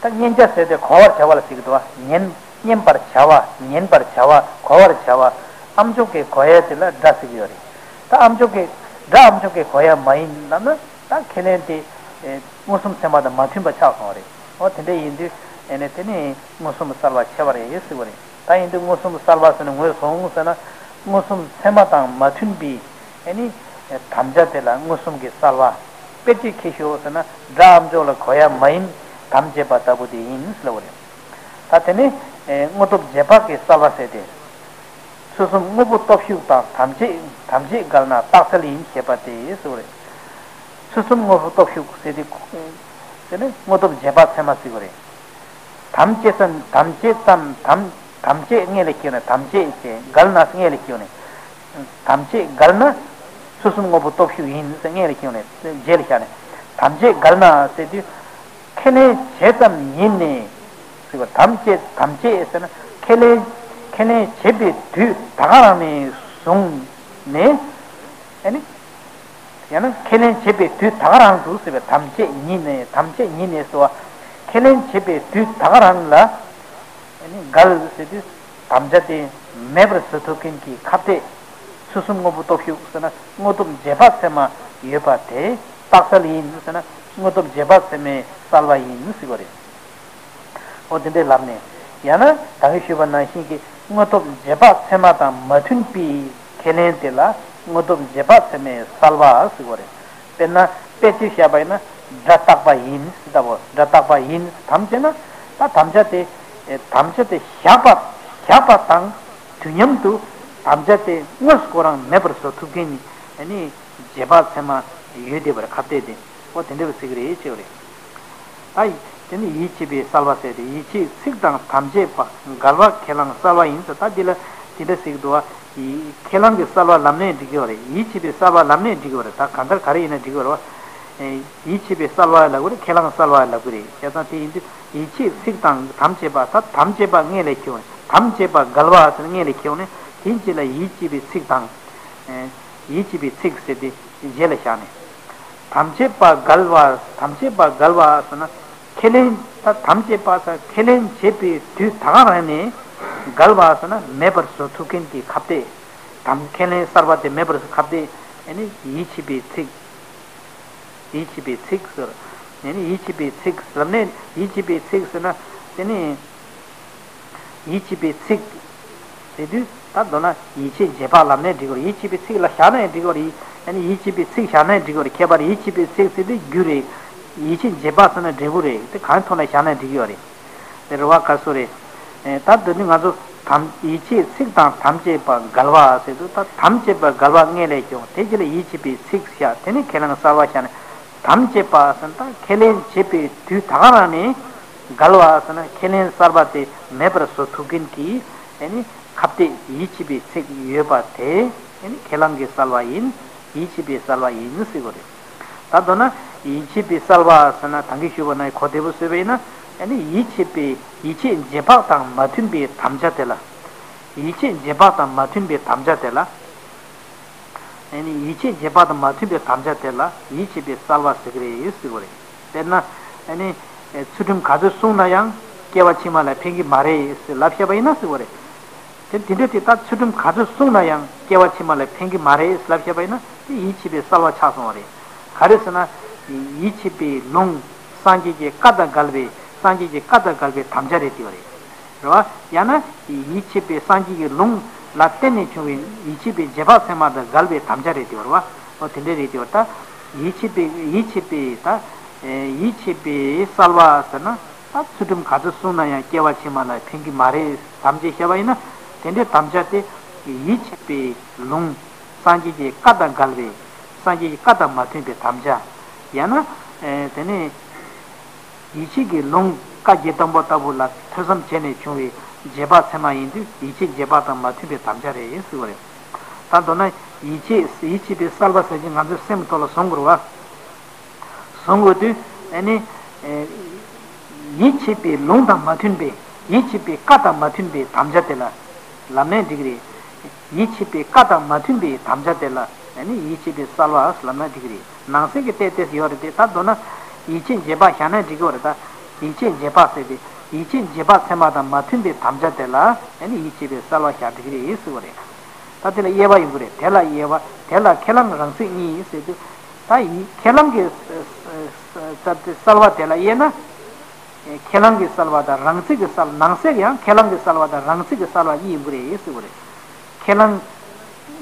ད་མཉན་བྱ་ཟེར་ཏེ་གོ་བར་བྱ་བ་ལ་ཟེར་གི་འདུག་བ། མཉན། མཉན་པར་བྱ་བ། ཉན་པར་བྱ་བ། གོ་བར་བྱ་བ། ཨ་མཆོག་གི་གོ་ཡ་དེ་ལ་སྒྲ་ཟེར་གི་ཡོད་རེད། ད་ཨ་མཆོག་གི། སྒྲ་ཨ་མཆོག་གི་གོ་ཡ་མ་ཡིན་ལབ་ན་ད་ཁས་ལེན་དེ་མངོན་སུམ་ཚད་མ་དང་མ་མཐུན་པ་ཆགས་སོང་བ་རེད། འོ་དེ་འདྲ་ཡིན་དུས་ཨེ་ནས་དེ་ནི་མངོན་སུམ་གསལ་བ་ཆེ་བ་རེད་ཟེར་བ་རེད། ད་ཡིན་དུས་མངོན་སུམ་གསལ་བ་ཟེར་ན་ངོས་བཟུང་ཟེར་ན། མངོན་སུམ་ཚད་མ་དང་མ་མཐུན་པའི་ཨེ་ནི་དམ་བཅའ་དེ་ལ་མངོན་སུམ་གྱི་གསལ་བ། དཔེ་ཅིག་ཁྱེར་ཤོག་ཟེར་ན། སྒྲ་ཨ་མཆོག་ལ་གོ་ཡ་མ་ཡིན། དམ་བཅས་པ་ལྟ་བུ་དེ་ཡིན་ཟེར་བ་རེད། ད་དེ་ནི་དངོས་སྟོབས་རྗེས་དཔག་གི་གསལ་བ་ཟེར་ཏེ། ཚུལ་གསུམ་དངོས་པོ་སྟོབས་ཞུགས་དང་། དམ་བཅས། དམ་བཅས་འགལ་ན་རྟགས་གསལ་ཡིན་ཞེས་པ་སྟེ་ཟེར་བ་རེད། ཚུལ་གསུམ་དངོས་པོ་སྟོབས་ཞུགས་ཟེར་ཏེ། དེ་ནི་དངོས་སྟོབས་རྗེས་དཔག་ཚད་མ་ཟེར་བ་རེད། དམ་བཅས་ཙམ། དམ་བཅས་ཙམ། དམ། དམ་བཅས་སྔོན་ལ་ཁེལ་ནས། དམ་བཅས་བྱས། འགལ་ན་སྔོན་ལ་ཁེལ་ནས། དམ་བཅས་འགལ་ན་ཚུལ་གསུམ་དངོས་པོ་སྟོབས་ཞུགས་ཡིན་ཟེར་སྔོན་ལ་ཁེལ་ནས་རྗེས་ལ་བཞག་ནས། དམ་བཅས་འགལ་ན་ཟེར་དུས། ཁས་ལེན་བྱས་ཙམ་ཉིད་ནས་ཟེར་བ། དམ་བཅས། དམ་བཅས་ཟེར་ན་ཁས་ལེན། ཁས་ལེན་བྱེད་པའི་དུས་ད་ག་རང་ནས་བཟུང་ནས། ཨ་ནི། ཡང་ན་ཁས་ལེན་བྱེད་པའི་དུས་ད་ག་རང་དུ་ཟེར་བའི། དམ་བཅས་ཉིད་ནས། དམ་བཅས་ཉིད་ནས་ཟེར་བ། ཁས་ལེན་བྱེད་པའི་དུས་ད་ག་རང་ལ། ཨ་ནི་འགལ་ཟེར་དུས་དམ་བཅའ་དེ་མེད་པར་བཟོ་ཐུབ་མཁན་གྱི་ཁ་གཏད། ཚུལ་གསུམ་དངོས་པོ་སྟོབས་ཞུགས་ཟེར་ན་དངོས་སྟོབས་རྗེས་དཔག་ཚད་མ་ཡོད་པ་དེ་རྟགས་གསལ་ཡིན་ཟེར་ན། དངོས་སྟོབས་རྗེས་དཔག་ཚད་མའི་གསལ་བ་ཡིན་ཟེར་བ་རེད། འོ་དེ་འདྲའི་ལབ་ནས། ཡང་ན་ད་གིན་ཞུས་པ་ནང་བཞིན་གྱི་དངོས་སྟོབས་རྗེས་དཔག་ཚད་མ་དང་མ་མཐུན་པའི་ཁས་ལེན་དེ་ལ་དངོས་སྟོབས་རྗེས་དཔག་ཚད་མའི་གསལ་བ་ཟེར་བ་རེད། དཔེར་ན་དཔེ་ཅིག་བཞག་པ་ཡིན་ན། སྒྲ་རྟག་པ་ཡིན་ཟེར་ལྟ་བུ། སྒྲ་རྟག་པ་ཡིན། དམ་བཅས་ན་ད་དམ་བཅའ་དེ། དམ་བཅའ་དེ་བཞག་པ། བཞག་པ་དང་དུས་མཉམ་དུ་དམ་བཅའ་དེ་དངོས་སུ་ཁོ་རང་མེད་པར་བཟོ་ཐུབ་མཁན་ནི་ཨ་ནི་རྗེས་དཔག་ཚད་མ་ཡོད་བསྡད་པར་ཁ་གཏད་དེ། འོ་དེ་འདྲ་བའི་ཚིག་རེད་ཅེས་པ་རེད། ད་དེ་ནི་ཡིད་ཆེས་པའི་གསལ་བ་ཟེར་ཏེ། ཡིད་ཆེས་ཚིག་དང་དམ་བཅས་པ། འགལ་བ་ཁས་བླངས་གསལ་བ་ཡིན་ཟེར། ད་འདི་ལ་དེ་འདྲ་ཟེར་གྱི་འདུག་བ། ཡིད། ཁས་བླངས་ཀྱི་གསལ་བ་ལབ་ནས་འགྲིག་གི་ཡོད་རེད། ཡིད་ཆེས་པའི་གསལ་བ་ལབ་ནས་འགྲིག་གི་ཡོད་རེད། ད་གང་ལྟར་ག་རེ་ཡིན་ན་འགྲིག་གི་ཡོད་རེད་བ། ཡིད་ཆེས་པའི་གསལ་བ་ལབ་དགོས་རེད། ཁས་བླངས་གསལ་བ་ལབ་དགོས་རེད། བྱས་ཙང་དེ་ཡིན་དུས་ཡིད་ཆེས་ཚིག་དང་དམ་བཅས་པ། ད་དམ་བཅས་པ་སྔོན་ལ་ཁེལ་བ་ནས། དམ་བཅས་པ་འགལ་བ་ཟེར་ན་སྔོན་ལ་ཁེལ་བ་ནས། དེའི་རྗེས་ལ་ཡིད་ཆེས་པའི་ཚིག་དང་། ཡིད་ཆེས་པའི་ཚིག་ཟེར་ཏེ་རྗེས་ལ་བཞག་ནས། དམ་བཅས་པ་འགལ་བ། དམ་བཅས་པ་འགལ་བ་ཟེར་ན། ཁས་ལེན། ད་དམ་བཅས་པ་ཟེར་ཁས་ལེན་བྱེད་པའི་དུས་ད་ག་རང་ནས་འགལ་བ་ཟེར་ན་མེད་པར་བཟོ་ཐུབ་མཁན་གྱི་ཁ་གཏད། དམ། ཁས་ལེན་གསར་པ་དེ་མེད་པར་བཟོ་ཁ་གཏད། ཨ་ནི་ཡིད་ཆེས་པའི་ཚིག་ཡིད་ཆེས་པའི་ཚིག་ཟེར། ཨ་ནི་ཡིད་ཆེས་པའི་ཚིག་ཟེར་ནས། ཡིད་ཆེས་པའི་ཚིག་ཟེར་ན། དེ་ནི་ཡིད་ཆེས་པའི་ཚིག་ཟེར་དུས། ད་མདོར་ན་ཡིད་ཆེས་རྗེས་དཔག་ལབ་ནའི་འགྲིག་གི་རེད། ཡིད་ཆེས་པའི་ཚིག་ལ་བཞག་ནའི་འགྲིག་གི་རེད། ཡིད་ཆེས་པའི་ཚིག་བཞག་ནའི་འགྲིག་གི་རེད། ཁྱད་པར་ཡིད་ཆེས་པའི་ཚིག་ཟེར་དུས་རྒྱུ་རེད། ཡིད་ཆེས་རྗེས་དཔག་ཟེར་ན་འབྲས་བུ་རེད། དེ་གང་ཐོག་ལ་བཞག་ནའི་འགྲིག་གི་ཡོད་རེད། དེ་རེད་བ། ག་སོ་རེད། ད་དེ་ནི་ང་ཚོ་དམ་ཡིད་ཆེས་ཚིག་དང་དམ་བཅས་པ་འགལ་བ་ཟེར་དུས། ད་དམ་བཅས་པ་འགལ་བ་སྔོན་ལ་བྱུང་། དེ་རྗེས་ལ་ཡིད་ཆེས་པའི་ཚིག་བཞག་དེ་ནས་ཁས་བླངས་གསར་བ་བཞག་ནས། དམ་བཅས་པ་ཟེར་ན་ད་ཁས་ལེན་བྱེད་པའི་དུས་ད་ག་རང་ནས་འགལ་བ་ཟེར་ན། ཁས་ལེན་གསར་བ་དེ་མེད་པར་བཟོ་ཐུབ་མཁན་གྱི་ཨ་ནི་ཁ་གཏད་ཡིད་ཆེས་པའི་ཚིག་ཡོད་པ་དེ་ཨ་ནི་ཁས་བླངས་ཀྱི་གསར་བ་ཡིན། ཡིད་ཆེས་པའི་གསར་བ་ཡིན་ཟེར་དགོས་རེད། ད་མདོར་ན་ཡིད་ཆེས་པའི་གསར་བ་ཟེར་ན། ད་གིན་ཞུས་པ་ནང་གོ་བདེ་པོ་བཟོས་པ་ཡིན་ན། ཨ་ནི་ཡིད་ཆེས་པའི་ཡིད་ཆེས་རྗེས་དཔག་དང་མ་མཐུན་པའི་དམ་བཅའ་དེ་ལ། ཡིད་ཆེས་རྗེས་དཔག་དང་མ་མཐུན་པའི་དམ་བཅའ་དེ་ལ། ཨ་ནི་ཡིད་ཆེས་རྗེས་དཔག་དང་མ་མཐུན་པའི་དམ་བཅའ་དེ་ལ་ཡིད་ཆེས་པའི་གསར་བ་ཟེར་གྱི་རེད་ཟེར་དགོས་རེད། དཔེར་ན། ཨ་ནི་ཚུལ་ཁྲིམས་ག་ཚོད་བསྲུངས་ན་ཡང་སྐྱེ་བ་ཕྱི་མ་ལ་ཕན་གྱི་མ་རེད་ཟེར་ལབ་བཤད་པ་ཡིན་ན་ཟེར་དགོས་རེད། དེ་དེ་འདྲ་དེ་ད་ཚུལ་ཁྲིམས་ག་ཚོད་བསྲུངས་ན་ཡང་སྐྱེ་བ་ཕྱི་མ་ལ་ཕན་གྱི་མ་རེད་ལབ་བཤད་པ་ཡིན་ན། དེ་ཡིད་ཆེས་པའི་གསར་བ་ཆགས་སོང་བ་རེད། ག་རེ་ཟེར་ན། ཡིད་ཆེས་པའི་ལུང་། སངས་རྒྱས་ཀྱི་བཀའ་དང་འགལ་བའི། སངས་རྒྱས་ཀྱི་བཀའ་དང་འགལ་བའི་དམ་བཅའ་རེད་དེ་བ་རེད། རེད་བ། ཡང་ན་ཡིད་ཆེས་པའི་སངས་རྒྱས་ཀྱི་ལུང་ལ་བརྟེན་ནས་བྱུང་བའི་ཡིད་ཆེས་པའི་རྗེས་དཔག་ཚད་མ་དང་འགལ་བའི་དམ་བཅའ་རེད་དེ་བ་རེད་བ། འོ་དེ་འདྲ་རེད་དེ་བ། ད་ཡིད་ཆེས་པའི་ཡིད་ཆེས་པའི་ད་ཡིད་ཆེས་པའི་གསར་བ་ཟེར་ན། ད་ཚུལ་ཁྲིམས་ག་ཚོད་བསྲུངས་ན་ཡང་སྐྱེ་བ་ཕྱི་མ་ལ་ཕན་གྱི་མ་རེད་དམ་བཅའ་བཤད་པ་ཡིན་ན། དེ་འདྲའི་དམ་བཅའ་དེ་ཡིད་ཆེས་པའི་ལུང་། སངས་རྒྱས་ཀྱི་བཀའ་དང་འགལ་བའི། སངས་རྒྱས་ཀྱི་བཀའ་དང་མ་མཐུན་པའི་དམ་བཅའ། ཡང་ན། ཨེ། དེ་ནས་ཡིད་ཆེས་ཀྱི་ལུང་བཀའ་བརྒྱད་སྟོང་པ་ལྟ་བུ་ལ་ཐོས་བསམ་བྱས་ནས་བྱུང་བའི་རྗེས་དཔག་ཚད་མ་ཡིན་དུས། ཡིད་ཆེས་རྗེས་དཔག་དང་མ་མཐུན་པའི་དམ་བཅའ་རེད་ཟེར་བ་རེད། ད་མདོར་ན་ཡིད་ཆེས་ཡིད་ཆེས་པའི་གསར་བ་ཟེར་གྱི་ང་ཚོའི་སེམས་ཐོག་ལ་བཟུང་དགོས་རེད་བ། བཟུང་དགོས་དུས། ཨ་ནི། ཨེ། ཡིད་ཆེས་པའི་ལུང་དང་མ་མཐུན་པའི། ཡིད་ཆེས་པའི་བཀའ་དང་མ་མཐུན་པའི་དམ་བཅའ་དེ་ལ་ལབ་ནའི་འགྲིག་གི་རེད། ཡིད་ཆེས་པའི་བཀའ་དང་མ་མཐུན་པའི་དམ་བཅའ་དེ་ལ་ཨ་ནི་ཡིད་ཆེས་པའི་གསར་བ་ལབ་ན་འགྲིག་གི་རེད། ནང་གསེས་ཀྱི་ཏེ་ཏེ་ཡོད་རེད་དེ། ད་མདོར་ན་ཡིད་ཆེས་རྗེས་དཔག་བཞག་ན་འགྲིག་གི་རེད། ད་ཡིད་ཆེས་རྗེས་དཔག་ཟེར་ཏེ། ཡིད་ཆེས་རྗེས་དཔག་ཚད་མ་དང་མ་མཐུན་པའི་དམ་བཅའ་དེ་ལ་ཨ་ནི་ཡིད་ཆེས་པའི་གསར་བ་བཞག་འགྲིག་གི་རེད་ཟེར་བ་རེད། ད་དེ་ལ་དབྱེ་བ་ཡོང་གི་རེད། དེ་ལ་དབྱེ་བ། དེ་ལ་ཁས་བླངས་རང་ཚིག་གཉིས་ཟེར་དུས། ད་ཡིད་ཁས་བླངས་ཀྱི་གསར་བ་དེ་ལ་དབྱེ་ན། ཁས་བླངས་ཀྱི་གསར་བ་དང་རང་ཚིག་གི་གསར། ནང་གསེས་ཀྱི་ཡང་ཁས་བླངས་ཀྱི་གསར་བ་དང་རང་ཚིག་གི་གསར་བ་གཉིས་ཡོང་གི་རེད་ཟེར་བ་རེད། ཁས་བླངས་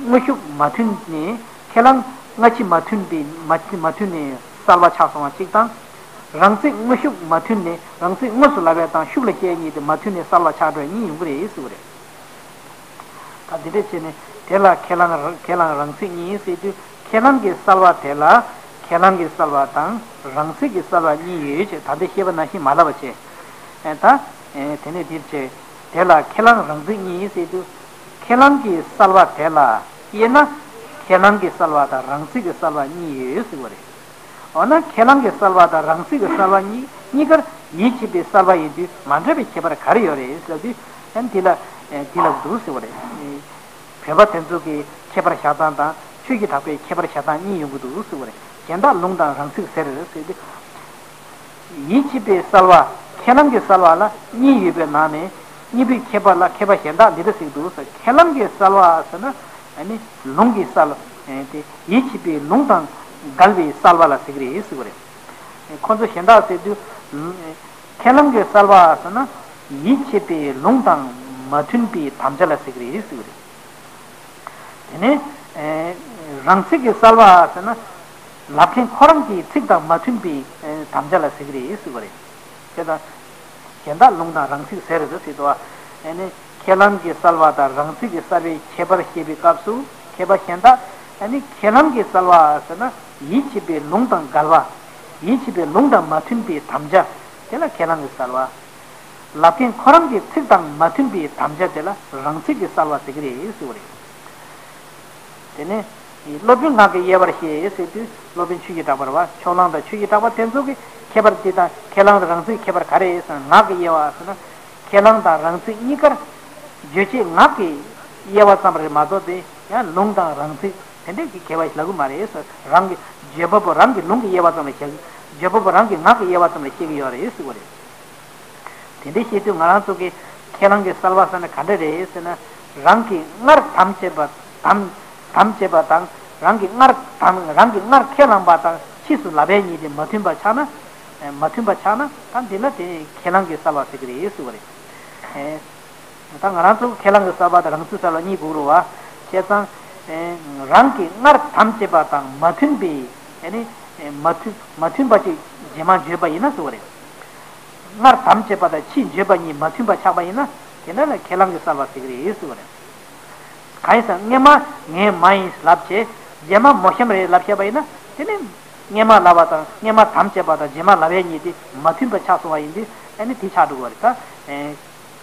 དངོས་ཤུགས་མ་མཐུན་ནས། ཁས་བླངས་སྔ་ཕྱི་མ་མཐུན་པའི་མ་མ་མཐུན་ནས་གསར་བ་ཆགས་སོང་བ་གཅིག་དང་། རང་ཚིག་དངོས་ཤུགས་མ་མཐུན་ནས་རང་ཚིག་དངོས་སུ་ལབ་ཡ་དང་ཤུགས་ལ་བཤད་ཡ་གཉིས་དེ་མ་མཐུན་ནས་གསར་བ་ཆགས་འགྲོ་ཡ་གཉིས་ཡོང་གི་རེད་ཟེར་བ་རེད། ད་འདི་འདྲ་བྱས་ནས་དེ་ལ་ཁས་བླངས་ཁས་བླངས་རང་ཚིག་གཉིས་ཟེར་དུས། ཁས་བླངས་ཀྱི་གསར་བ་དེ་ལ་ཁས་བླངས་ཀྱི་གསར་བ་དང་རང་ཚིག་གི་གསར་བ་གཉིས་ཡོད་ཅེས་ད་ལྟ་བཤད་པ་ནང་བཞིན་མ་ལབ་པ་བྱས། ཨེ་ད། ཨེ་དེ་ནས་འདིར་བྱས། དེ་ལ་ཁས་བླངས་རང་ཚིག་གཉིས་ཟེར་དུས། ཁས་བླངས་ཀྱི་གསར་བ་དེ་ལ་དབྱེ་ན། ཁས་བླངས་ཀྱི་གསར་བ་དང་རང་ཚིག་གི་གསར་བ་གཉིས་ཡོད་ཟེར་བ་རེད། འོ་ན་ཁས་བླངས་ཀྱི་གསར་བ་དང་རང་ཚིག་གི་གསར་བ་གཉིས་གཉིས་ཀར་ཡིད་ཆེས་པའི་གསར་བ་ཡིན་དུས་མ་འདྲ་བའི་ཁྱད་པར་ག་རེ་ཡོད་རེད་ཟེར་དུས། ཨ་ནི་འདི་ལ་ཨ་འདི་ལ་འདུག་ཟེར་བ་རེད། བོད་པ་དེ་ཚོ་གི་ཁྱད་པར་བཞག་སྟངས་དང་ཆོས་ཀྱི་གྲགས་པའི་ཁྱད་པར་བཞག་སྟངས་གཉིས་ཡོང་གི་འདུག་ཟེར་བ་རེད། གཞན་དག་ལུང་དང་རང་ཚིག་ཟེར་ཟེར་དུས། ཡིད་ཆེས་པའི་གསར་བ། ཁས་བླངས་ཀྱི་གསར་བ་ལ་གཉིས་ཡོད་པའི་ནང་ནས་གཉིས་པོའི་ཁྱད་པར་ལ་ཁྱད་པར་གཞན་དག་འདི་འདྲ་ཞིག་འདུག་ཟེར། ཁས་བླངས་ཀྱི་གསར་བ་ཟེར་ན། ཨ་ནི་ལུང་གི་གསར། ཨེ་དེ་ཡིད་ཆེས་པའི་ལུང་དང་འགལ་བའི་གསར་བ་ལ་ཟེར་གྱི་རེད་ཟེར་བ་རེད། ཁོ་ཚོ་གཞན་དག་ཟེར་དུས། ཁས་བླངས་ཀྱི་གསར་བ་ཟེར་ན། ཡིད་ཆེས་པའི་ལུང་དང་མ་མཐུན་པའི་དམ་བཅའ་ལ་ཟེར་གྱི་རེད་ཟེར་བ་རེད། དེ་ནས། ཨེ། རང་ཚིག་གི་གསར་བ་ཟེར་ན། ལབ་མཁན་ཁོ་རང་གི་ཚིག་དང་མ་མཐུན་པའི་དམ་བཅའ་ལ་ཟེར་གྱི་རེད་ཟེར་བ་རེད། དེ་དང་། གཞན་དག་ལུང་དང་རང་ཚིག་ཟེར་རེད་ཟེར་དུས། ཨེ་ནི། ཁས་བླངས་ཀྱི་གསར་བ་དང་རང་ཚིག་གི་གསར་བའི་ཁྱད་པར་བཤད་པའི་སྐབས་སུ་ཁྱད་པར་གཞན་དག་ཨེ་ནི་ཁས་བླངས་ཀྱི་གསར་བ་ཟེར་ན་ཡིད་ཆེས་པའི་ལུང་དང་འགལ་བ། ཡིད་ཆེས་པའི་ལུང་དང་མ་མཐུན་པའི་དམ་བཅའ། དེ་ལ་ཁས་བླངས་ཀྱི་གསར་བ། ལབ་མཁན་ཁོ་རང་གི་ཚིག་དང་མ་མཐུན་པའི་དམ་བཅའ་དེ་ལ་རང་ཚིག་གི་གསར་བ་ཟེར་གྱི་རེད་ཟེར་བ་རེད། དེ་ནས། སློབ་དཔོན་ངག་གི་དབྱེ་བར་བཤད་ཟེར་དུས་སློབ་དཔོན་ཆོས་ཀྱི་གྲགས་པ་རེད་བ། ཕྱོགས་གླང་དང་ཆོས་ཀྱི་གྲགས་པ་དེ་ཚོ་གི་ཁྱད་པར་འདི་དང་ཁས་བླངས་དང་རང་ཚིག་ཁྱད་པར་ག་རེ་ཟེར་ན། ངག་གི་དབྱེ་བ་ཟེར་ན། ཁས་བླངས་དང་རང་ཚིག་གཉིས་ཀར། རྗོད་བྱེད་ངག་གི་དབྱེ་བ་ཙམ་རེད་མ་གཏོགས་དེ་ཡང་ལུང་དང་རང་ཚིག་དེ་འདྲས་ཀྱི་ཁྱད་པར་ལབ་གི་མ་རེད་ཟེར། རང་གི་བརྗོད་པ་པོ་རང་གི་ལུང་གི་དབྱེ་བ་ཙམ་ལ་བཤད། བརྗོད་པ་པོ་རང་གི་ངག་གི་དབྱེ་བ་ཙམ་ལ་བཤད་ཀྱི་ཡོད་རེད་ཟེར་བ་རེད། དེ་འདྲའི་བཤད་དུས་ང་རང་ཚོ་གི་ཁས་བླངས་ཀྱི་གསར་བ་ཟེར་ན་ག་འདྲ་རེད་ཟེར་ན། རང་གིས་སྔར་དམ་བཅས་པ་དམ་དམ་བཅས་པ་དང་རང་གིས་སྔར་དམ་རང་གིས་སྔར་ཁས་བླངས་པ་དང་ཕྱིས་སུ་ལབ་པའི་གཉིས་དེ་མ་མཐུན་པ་ཆགས་ན། མ་མཐུན་པ་ཆགས་ན་ད་འདི་ལ་དེ་ཁས་བླངས་ཀྱི་གསར་བ་ཟེར་གྱི་རེད་ཟེར་བ་རེད། ད་ང་རང་ཚོ་ཁས་བླངས་ཀྱི་གསལ་བ་དང་རང་ཚིག་གསལ་བ་གཉིས་དགོས་རེད་བ། བྱས་ཙང་། ཨེ། རང་གི་སྔར་དམ་བཅས་པ་དང་མ་མཐུན་པའི། ཨེ་ནི། ཨེ། མ་མཐུན། མ་མཐུན་པ་ཅིག་རྗེས་མ་བརྗོད་པ་ཡིན་ན་ཟེར་བ་རེད། སྔར་དམ་བཅས་པ་དང་ཕྱིས་བརྗོད་པ་གཉིས་མ་མཐུན་པ་ཆགས་པ་ཡིན་ན། དེ་འདྲ་ལ་ཁས་བླངས་ཀྱི་གསལ་བ་ཟེར་གྱི་རེད་ཟེར་བ་རེད། གང་ཡིན་ཟེར་ན་སྔས་མ་ངས་མ་ཡིན་ལབ་བྱས། རྗེས་མ་མོ་གཤམ་རེད་ལབ་བྱས་པ་ཡིན་ན། དེ་ནི་སྔས་མ་ལབ་པ་དང་སྔས་མ་དམ་བཅས་པ་དང་རྗེས་མ་ལབ་ཡས་གཉིས་དེ་མ་མཐུན་པ་ཆགས་སོང་བ་ཡིན་དུས། ཨ་ནི་དེ་ཆགས་འགྲོ་གི་རེད་ད། ཨེ།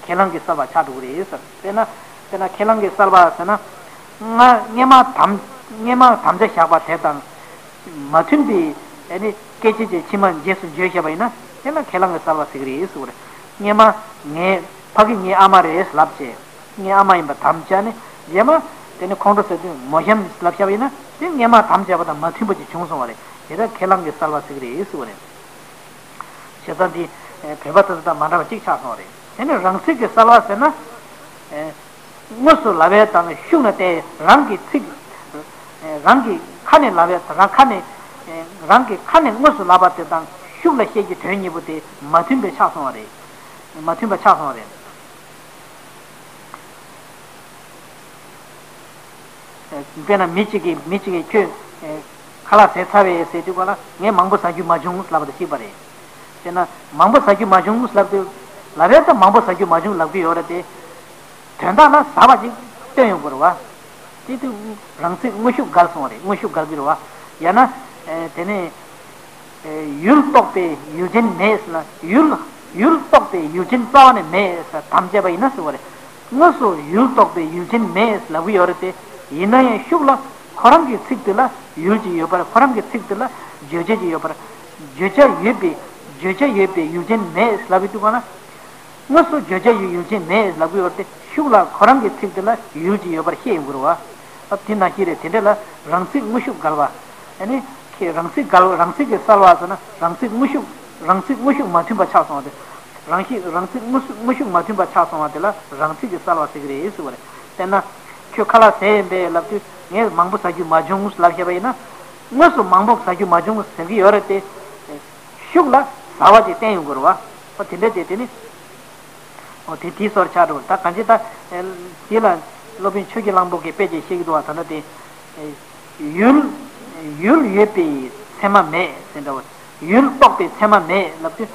ཁས་བླངས་ཀྱི་གསལ་བ་ཆགས་འགྲོ་གི་རེད་ཟེར། དཔེར་ན། དཔེར་ན་ཁས་བླངས་ཀྱི་གསལ་བ་ཟེར་ན། སྔ། སྔས་མ་དམ། སྔས་མ་དམ་བཅའ་བཞག་པ་དེ་དང་མ་མཐུན་པའི། ཨ་ནི་སྐད་ཅིག་ཅིག་ཕྱི་མ་རྗེས་སུ་འཇུག་བྱས་པ་ཡིན་ན། དེ་ལ་ཁས་བླངས་ཀྱི་གསལ་བ་ཟེར་གྱི་རེད་ཟེར་བ་རེད། སྔས་མ་ངའི་ཕ་གི་ངའི་ཨ་མ་རེད་ལབ་བྱས། ངའི་ཨ་མ་ཡིན་པ་དམ་བཅའ་ནས་རྗེས་མ་དེ་ནི་ཁོང་ཁྲོ་ཟ་དུས་མོ་གཤམ་ལབ་བྱས་པ་ཡིན་ན། དེ་སྔས་མ་དམ་བཅས་པ་དང་མ་མཐུན་པ་ཅིག་བྱུང་སོང་བ་རེད། དེ་ལ་ཁས་བླངས་ཀྱི་གསལ་བ་ཟེར་གྱི་རེད་ཟེར་བ་རེད། བྱས་ཙང་འདི་བོད་པ་དེ་ཚོ་དང་མ་འདྲ་བ་གཅིག་ཆགས་སོང་བ་རེད། དེ་ནས་རང་ཚིག་གི་གསལ་བ་ཟེར་ན། དངོས་སུ་ལབ་པ་དང་ཤུགས་ལ་བལྟས། རང་གི་ཚིག་རང་གི་ཁ་ནས་ལབ་པ་རང་ཁ་ནས། རང་གི་ཁ་ནས་དངོས་སུ་ལབ་པ་དེ་དང་ཤུགས་ལ་བཤད་ཀྱི་དོན་གཉིས་པོ་དེ་མ་མཐུན་པ་ཆགས་སོང་བ་རེད། མ་མཐུན་པ་ཆགས་སོང་བ་རེད། དཔེར་ན་མི་གཅིག་གིས་མི་གཅིག་གིས་ཁྱོད་ཁ་ལག་ཟས་ཚར་བས་ཟེར་དུས་ག་ལ། ངས་མང་པོ་ཟ་རྒྱུ་མ་བྱུང་ལབ་པ་དང་གཅིག་པ་རེད། དཔེར་ན་མང་པོ་ཟ་རྒྱུ་མ་བྱུང་ལབ་དུས། ལབ་པས་ད་མང་པོ་ཟ་རྒྱུ་མ་བྱུང་ལབ་ཀྱི་ཡོད་རེད་དེ། དོན་དག་ལ་ཟ་བ་ཅིག་སྟོན་ཡོང་དགོས་རེད་བ། དེ་དུས་རང་ཚིག་དངོས་ཤུགས་འགལ་སོང་བ་རེད། དངོས་ཤུགས་འགལ་གྱི་རེད་བ། ཡང་ན། དེ་ནས། ཡུལ་རྟོགས་པའི་ཡུལ་ཅན་མེད་ཟེར་ན། ཡུལ། ཡུལ་རྟོགས་པའི་ཡུལ་ཅན་རྩ་བ་ནས་མེད་ཟེར་དམ་བཅས་པ་ཡིན་ན་ཟེར་བ་རེད། དངོས་སུ་ཡུལ་རྟོགས་པའི་ཡུལ་ཅན་མེད་ལབ་ཀྱི་ཡོད་རེད་དེ། ཡིན་ན་ཡང་ཤུགས་ལ་ཁོ་རང་གི་ཚིག་དེ་ལ་ཡུལ་ཅིག་ཡོད་པར། ཁོ་རང་གི་ཚིག་དེ་ལ་བརྗོད་བྱ་ཅིག་ཡོད་པར། བརྗོད་བྱ་ཡོད་པའི། བརྗོད་བྱ་ཡོད་པའི་ཡུལ་ཅན་མེད་ལབ་ཀྱི་འདུག་ག་ན། དངོས་སུ་བརྗོད་བྱ་ཡི་ཡུལ་ཅན་མེད་ལབ་ཀྱི་ཡོད་རེད་དེ། ཤུགས་ལ་ཁོ་རང་གི་ཚིག་དེ་ལ་ཡུལ་ཅིག་ཡོད་པར་བཤད་ཡོང་གི་རེད་བ། ཨ། དེ་ནང་བཞིན་རེད། དེ་འདྲ་ལ་རང་ཚིག་དངོས་ཤུགས་འགལ་བ། ཨ་ནི། ཁྱེད་རང་ཚིག་འགལ། རང་ཚིག་གི་གསལ་བ་ཟེར་ན་རང་ཚིག་དངོས་ཤུགས། རང་ཚིག་དངོས་ཤུགས་མ་མཐུན་པ་ཆགས་སོང་བ་དེ། རང་ཤིག་རང་ཚིག་དངོས་ཤུགས། དངོས་ཤུགས་མ་མཐུན་པ་ཆགས་སོང་བ་དེ་ལ་རང་ཚིག་གི་གསལ་བ་ཟེར་གྱི་རེད་ཟེར་བ་རེད། དཔེར་ན། ཁྱོད་ཁ་ལག་ཟས་ཡིན་པས་ལབ་དུས་ངས་མང་པོ་ཟ་རྒྱུ་མ་བྱུང་ལབ་བཤད་པ་ཡིན་ན། དངོས་སུ་མང་པོ་ཟ་རྒྱུ་མ་བྱུང་ཟེར་གྱི་ཡོད་རེད་དེ། ཤུགས་ལ་ཟ་བ་ཅིག་བསྟན་ཡོང་དགོས་རེད་བ། ཨོ་དེ་འདྲ་བྱས་དེ་ནི། ཨོ་དེ་དེའི་སོར་ཆགས་འགྲོ་བ། ད་གང་ཅི་ད། དེ་ལ་སློབ་དཔོན་ཆོས་ཀྱི་གླང་པོ་གིས་དཔེ་ཅིག་བཤད་ཀྱི་འདུག་བ། ད་ལྟ་དེ། ཡུལ། ཡུལ་ཡོད་པའི་ཚད་མ་མེད་ཟེར་འདྲ་བ། ཡུལ་རྟོགས་པའི་ཚད་མ་མེད་ལབ་དུས།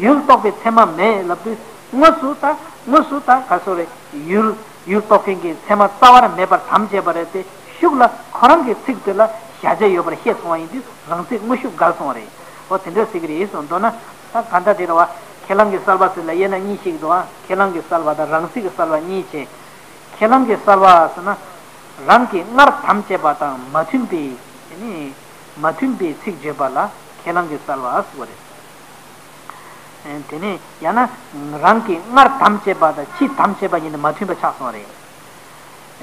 ཡུལ་རྟོགས་པའི་ཚད་མ་མེད་ལབ་དུས། དངོས་སུ་ད། དངོས་སུ་ད་ག་སོ་རེད། ཡུལ། ཡུལ་རྟོགས་མཁན་གྱི་ཚད་མ་རྩ་བ་ར་མེད་པར་དམ་བཅས་པ་རེད་དེ། ཤུགས་ལ་ཁོ་རང་གི་ཚིག་དེ་ལ་གཞལ་བྱ་ཡོད་པར་ཤེས་སོང་བ་ཡིན་དུས་རང་ཚིག་དངོས་ཤུགས་འགལ་སོང་བ་རེད། འོ་དེ་འདྲ་ཟེར་གྱི་རེད་གསུངས། མདོར་ན་ད་ག་འདྲ་དེ་རེད་བ། ཁས་བླངས་ཀྱི་གསལ་བ་ཟེར་ལ་དབྱེ་ན་གཉིས་ཤིག་འདུག་བ། ཁས་བླངས་ཀྱི་གསལ་བ་དང་རང་ཚིག་གི་གསལ་བ་གཉིས་བྱས། ཁས་བླངས་ཀྱི་གསལ་བ་ཟེར་ན། རང་གིས་སྔར་དམ་བཅས་པ་དང་མ་མཐུན་པའི། དེ་ནི། མ་མཐུན་པའི་ཚིག་བརྗོད་པ་ལ་ཁས་བླངས་ཀྱི་གསལ་བ་ཟེར་བ་རེད། དེ་ནས་ཡང་ན་རང་གིས་སྔར་དམ་བཅས་པ་དང་ཕྱིས་དམ་བཅས་པ་གཉིས་ནི་མ་མཐུན་པ་ཆགས་སོང་བ་རེད།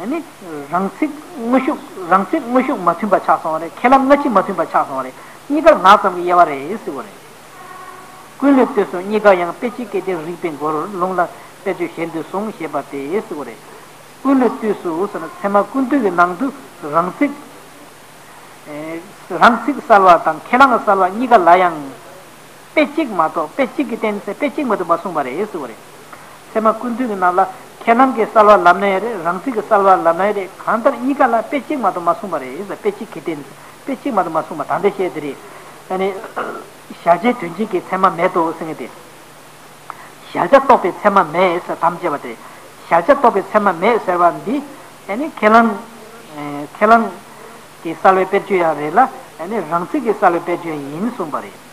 ཨ་ནི་རང་ཚིག་དངོས་ཤུགས། རང་ཚིག་དངོས་ཤུགས་མ་མཐུན་པ་ཆགས་སོང་བ་རེད། ཁས་བླངས་སྔ་ཕྱི་མ་མཐུན་པ་ཆགས་སོང་བ་རེད། གཉིས་ཀར་ངག་ཙམ་གྱི་དབྱེ་བ་རེད་ཟེར་བ་རེད། ཀུན་བློའི་དུས་སུ་གཉིས་ཀ་ཡང་། དཔེ་གཅིག་སྐད་དོད་རིགས་པའི་མགོར། ལུང་ལ་དཔེར་བརྗོད་གཞན་དུ་བཟུང་ཞེས་པ་སྟེ་ཟེར་བ་རེད། ཀུན་བློའི་དུས་སུ་ཟེར་ན་ཚད་མ་ཀུན་བཏུས་ཀྱི་ནང་དུ་རང་ཚིག་ཨེ། རང་ཚིག་གསལ་བ་དང་ཁས་བླངས་གསལ་བ་གཉིས་ཀ་ལ་ཡང་དཔེ་གཅིག་མ་གཏོགས། དཔེ་གཅིག་གི་སྟེང་ནས་དཔེ་གཅིག་མ་གཏོགས་མ་གསུངས་པ་རེད་ཟེར་བ་རེད། ཚད་མ་ཀུན་བཏུས་ཀྱི་ནང་ལ་ཁས་བླངས་ཀྱི་གསལ་བ་ལབ་ན་ཡང་རེད། རང་ཚིག་གི་གསལ་བ་ལབ་ན་ཡང་རེད། གང་ལྟར་གཉིས་ཀ་ལ་དཔེ་གཅིག་མ་གཏོགས་མ་གསུངས་པ་རེད་ཟེར། དཔེ་གཅིག་གི་སྟེང་ནས་དཔེ་གཅིག་མ་གཏོགས་མ་གསུངས་པ་ད་ལྟ་བཤད་དེ་རེད། ཨ་ནི། གཞལ་བྱའི་དོན་སྤྱི་གི་ཚད་མ་མེད་དོ་ཟེར་མཁན་དེ། གཞལ་བྱ་རྟོགས་པའི་ཚད་མ་མེད་ཟེར་དམ་བཅས་པ་དེ། གཞལ་བྱ་རྟོགས་པའི་ཚད་མ་མེད་ཟེར་བ་འདི། ཨ་ནི་ཁས་བླངས། ཨེ། ཁས་བླངས་ཀྱི་གསལ་བའི་དཔེར་བརྗོད་ཡང་རེད་ལ། ཨ་ནི་རང་ཚིག་གི་གསལ་བའི་དཔེར་བརྗོད་ཡིན་གསུངས་པ་རེད།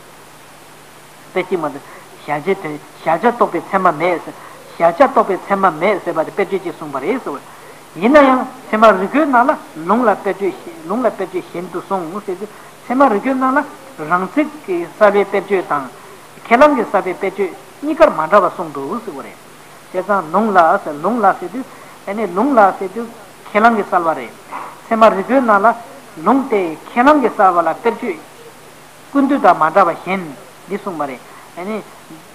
དཔེ་གཅིག་མ་གཏོགས། གཞལ་བྱའི་དོན། གཞལ་བྱ་རྟོགས་པའི་ཚད་མ་མེད་ཟེར། གཞལ་བྱ་རྟོགས་པའི་ཚད་མ་མེད་ཟེར་བ་དེ་དཔེར་བརྗོད་ཅིག་གསུངས་པ་རེད་ཟེར་བ། ཡིན་ན་ཡང་ཚད་མ་རིག་པའི་ནང་ལ་ལུང་ལ་དཔེར་བརྗོད་གཞན། ལུང་ལ་དཔེར་བརྗོད་གཞན་དུ་སོང་ཟེར་དུས། ཚད་མ་རིག་པའི་ནང་ལ་རང་ཚིག་གི་གསལ་བའི་དཔེར་བརྗོད་དང་། ཁས་བླངས་ཀྱི་གསལ་བའི་དཔེར་བརྗོད་གཉིས་ཀར་མ་འདྲ་བ་གསུངས་འདུག་ཟེར་བ་རེད། བྱས་ཙང་ལུང་ལ་ཟེར། ལུང་ལ་ཟེར་དུས། ཨ་ནི་ལུང་ལ་ཟེར་དུས་ཁས་བླངས་ཀྱི་གསལ་བ་རེད། ཚད་མ་རིག་པའི་ནང་ལ་ལུང་དེ་ཁས་བླངས་ཀྱི་གསལ་བ་ལ་དཔེར་བརྗོད། ཀུན་བཏུས་དང་མ་འདྲ་བ་གཞན་འདི་གསུངས་པ་རེད། ཨ་ནི།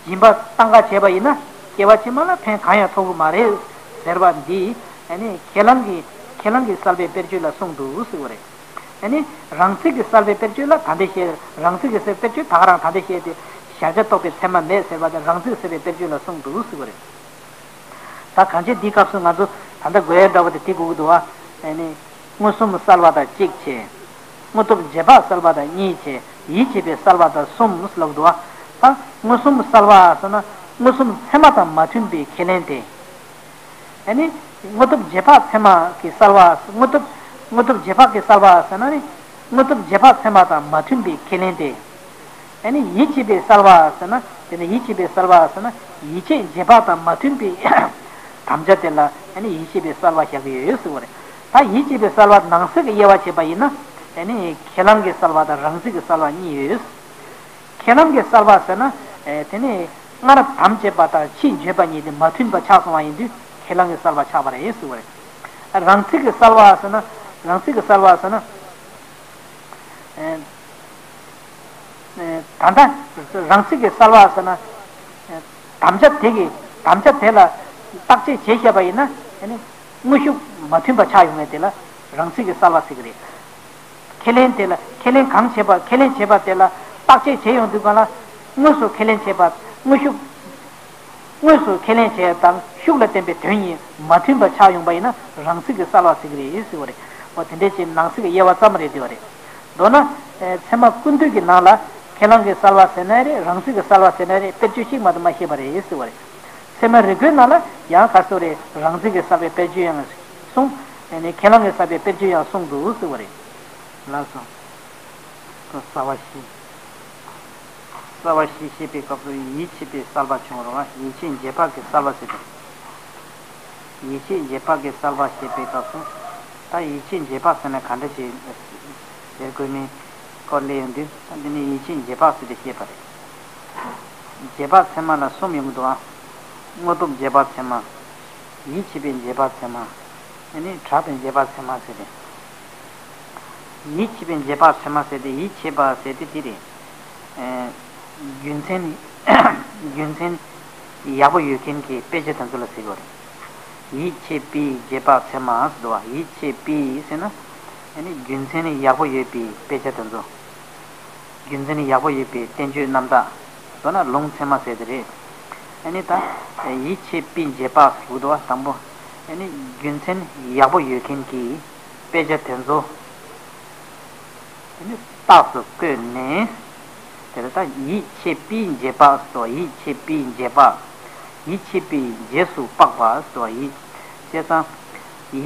སྦྱིན་པ་སྟངས་ཀ་བྱས་པ་ཡིན་ན་སྐྱེ་བ་ཕྱི་མ་ལ་ཕན་གང་ཡང་ཐོགས་ཀྱི་མ་རེད་ཟེར་བ་འདི། ཨ་ནི་ཁས་བླངས་ཀྱི། ཁས་བླངས་ཀྱི་གསལ་བའི་དཔེར་བརྗོད་ལ་གསུངས་འདུག་ཟེར་བ་རེད། ཨ་ནི་རང་ཚིག་གི་གསལ་བའི་དཔེར་བརྗོད་ལ་ད་འདི་བཤད། རང་ཚིག་གི་གསལ་བའི་དཔེར་བརྗོད་ད་ག་རང་ད་འདི་བཤད་དེ། གཞལ་བྱ་རྟོགས་པའི་ཚད་མ་མེད་ཟེར་བ་དེ་རང་ཚིག་གསལ་བའི་དཔེར་བརྗོད་ལ་གསུངས་འདུག་ཟེར་བ་རེད། ད་གང་ཅི་འདིའི་སྐབས་སུ་ང་ཚོ་ད་ལྟ་དགོས་ཡ་འདྲ་བོ་དེ་དེ་དགོས་ཀྱི་འདུག་བ། ཨ་ནི། མངོན་སུམ་གསལ་བ་དང་གཅིག་བྱས། དངོས་སྟོབས་རྗེས་དཔག་གསལ་བ་དང་གཉིས་བྱས། ཡིད་ཆེས་པའི་གསལ་བ་དང་གསུམ་ལབ་འདུག་བ། ད་མངོན་སུམ་གསལ་བ་ཟེར་ན་མངོན་སུམ་ཚད་མ་དང་མ་མཐུན་པའི་ཁས་ལེན་ཏེ། ཨ་ནི། དངོས་སྟོབས་རྗེས་དཔག་ཚད་མ་གི་གསལ་བ། དངོས་སྟོབས། དངོས་སྟོབས་རྗེས་དཔག་གི་གསལ་བ་ཟེར་ན་ནི། དངོས་སྟོབས་རྗེས་དཔག་ཚད་མ་དང་མ་མཐུན་པའི་ཁས་ལེན་ཏེ། ཨ་ནི་ཡིད་ཆེས་པའི་གསལ་བ་ཟེར་ན། དེ་ནི་ཡིད་ཆེས་པའི་གསལ་བ་ཟེར་ན་ཡིད་ཆེས་རྗེས་དཔག་དང་མ་མཐུན་པའི་དམ་བཅའ་དེ་ལ་ཨ་ནི་ཡིད་ཆེས་པའི་གསལ་བ་བཞག་གི་ཡོད་ཟེར་བ་རེད། ད་ཡིད་ཆེས་པའི་གསལ་བ་ནང་གསེས་ཀྱི་དབྱེ་བ་བྱས་པ་ཡིན་ན། ཨ་ནི་ཁས་བླངས་ཀྱི་གསལ་བ་དང་རང་ཚིག་གི་གསལ་བ་གཉིས་ཡོད། ཁས་བླངས་ཀྱི་གསལ་བ་ཟེར་ན། ཨེ། དེ་ནི་སྔར་དམ་བཅས་པ་དང་ཕྱིས་བརྗོད་པ་གཉིས་དེ་མ་མཐུན་པ་ཆགས་སོང་བ་ཡིན་དུས་ཁས་བླངས་ཀྱི་གསལ་བ་ཆགས་པ་རེད་ཟེར་བ་རེད། རང་ཚིག་གི་གསལ་བ་ཟེར་ན། རང་ཚིག་གི་གསལ་བ་ཟེར་ན། ཨེ། ཨེ། ད་ལྟ་རང་ཚིག་གི་གསལ་བ་ཟེར་ན། ཨེ། དམ་བཅའ་དེ་གི་དམ་བཅའ་དེ་ལ་བརྟག་དཔྱད་བྱས་བཤད་པ་ཡིན་ན། ཨ་ནི་དངོས་ཤུགས་མ་མཐུན་པ་ཆགས་ཡོང་བའི་དེ་ལ་རང་ཚིག་གི་གསལ་བ་ཟེར་གི་རེད། ཁས་ལེན་དེ་ལ་ཁས་ལེན་གང་བྱེད་པ་ཁས་ལེན་བྱེད་པ་དེ་ལ་བརྟག་དཔྱད་བྱེད་ཡོང་དུས་སྒང་ལ། དངོས་སུ་ཁས་ལེན་བྱེད་པ་དངོས་ཤུགས། དངོས་སུ་ཁས་ལེན་བྱེད་དང་ཤུགས་ལ་བརྟེན་པའི་དོན་གཉིས་མ་མཐུན་པ་ཆགས་ཡོང་པ་ཡིན་ན་རང་ཚིག་གི་གསལ་བ་ཟེར་གི་རེད་ཟེར་བ་རེད། འོ་དེ་འདྲའི་ཅིག་ནང་གསེས་ཀྱི་དབྱེ་བ་ཙམ་རེད་འདུག་བ་རེད། མདོར་ན། ཨེ། ཚད་མ་ཀུན་བཏུས་ཀྱི་ནང་ལ་ཁས་བླངས་ཀྱི་གསལ་བ་ཟེར་ན་རེད། རང་ཚིག་གི་གསལ་བ་ཟེར་ན་རེད། དཔེར་བརྗོད་གཅིག་མ་གཏོགས་མ་བཤད་པ་རེད་ཟེར་བ་རེད། ཚད་མ་རིགས་པའི་ནང་ལ་ཡང་ག་སོ་རེད། རང་ཚིག་གི་གསལ་བའི་དཔེར་བརྗོད་ཡང་གསུངས། ཨ་ནི་ཁས་བླངས་ཀྱི་གསལ་བའི་དཔེར་བརྗོད་ཡང་གསུངས་འདུག་ཟེར་བ་རེད། ལགས་སོ། གསལ་བ་བཞི། གསལ་བ་བཞི་བཤད་པའི་སྐབས་སུ་ཡིད་ཆེས་པའི་གསལ་བ་བྱུང་རུང་ཡིད་ཆེས་རྗེས་དཔག་གི་གསལ་བ་ཟེར་ཏེ། ཡིད་ཆེས་རྗེས་དཔག་གི་གསལ་བ་བཤད་པའི་སྐབས་སུ། ད་ཡིད་ཆེས་རྗེས་དཔག་ཟེར་ན་ག་འདྲ་ཞིག་ཟེར་དགོས་མིན་སྐོར་གླེང་ཡོང་དུས། ད་འདི་ནི་ཡིད་ཆེས་རྗེས་དཔག་ཟེར་ཏེ་བཤད་པ་རེད། རྗེས་དཔག་ཚད་མ་ལ་གསུམ་ཡོང་གི་འདུག་ཨ། དངོས་སྟོབས་རྗེས་དཔག་ཚད་མ། ཡིད་ཆེས་པའི་རྗེས་དཔག་ཚད་མ། ཨ་ནི་གྲགས་པའི་རྗེས་དཔག་ཚད་མ་ཟེར་ཏེ། ཡིད་ཆེས་པའི་རྗེས་དཔག་ཚད་མ་ཟེར་ཏེ། ཡིད་ཆེས་པ་ཟེར་ཏེ་འདི་རེད། ཨེ། རྒྱུ་མཚན། རྒྱུ་མཚན་ཡག་པོ་ཡོད་མཁན་གྱི་དཔེ་ཆ་དེ་ཚོ་ལ་ཟེར་གྱི་ཡོད་རེད། ཡིད་ཆེས་པའི་རྗེས་དཔག་ཚད་མ་ཟེར་འདུག་བ། ཡིད་ཆེས་པའི་ཟེར་ན། ཨ་ནི་རྒྱུ་མཚན་ཡག་པོ་ཡོད་པའི་དཔེ་ཆ་དེ་ཚོ། རྒྱུ་མཚན་ཡག་པོ་ཡོད་པའི་བསྟན་བཅོས་རྣམ་དག་མདོར་ན་ལུང་ཚད་མ་ཟེར་དེ་རེད། ཨ་ནི་ད་ཡིད་ཆེས་པའི་རྗེས་དཔག་ཟེར་གྱི་འདུག་བ། དང་པོ། ཨ་ནི་རྒྱུ་མཚན་ཡག་པོ་ཡོད་མཁན་གྱི་དཔེ་ཆ་དེ་ཚོ། དེ་ནི་རྟགས་སུ་བཀོད་ནས། དེ་ལ་ད་ཡིད་ཆེས་པའི་རྗེས་དཔག་སོ། ཡིད་ཆེས་པའི་རྗེས་དཔག་ཡིད་ཆེས་པའི་རྗེས་སུ་དཔག་པ་སོ། ཡིད། བྱས་ཙང་།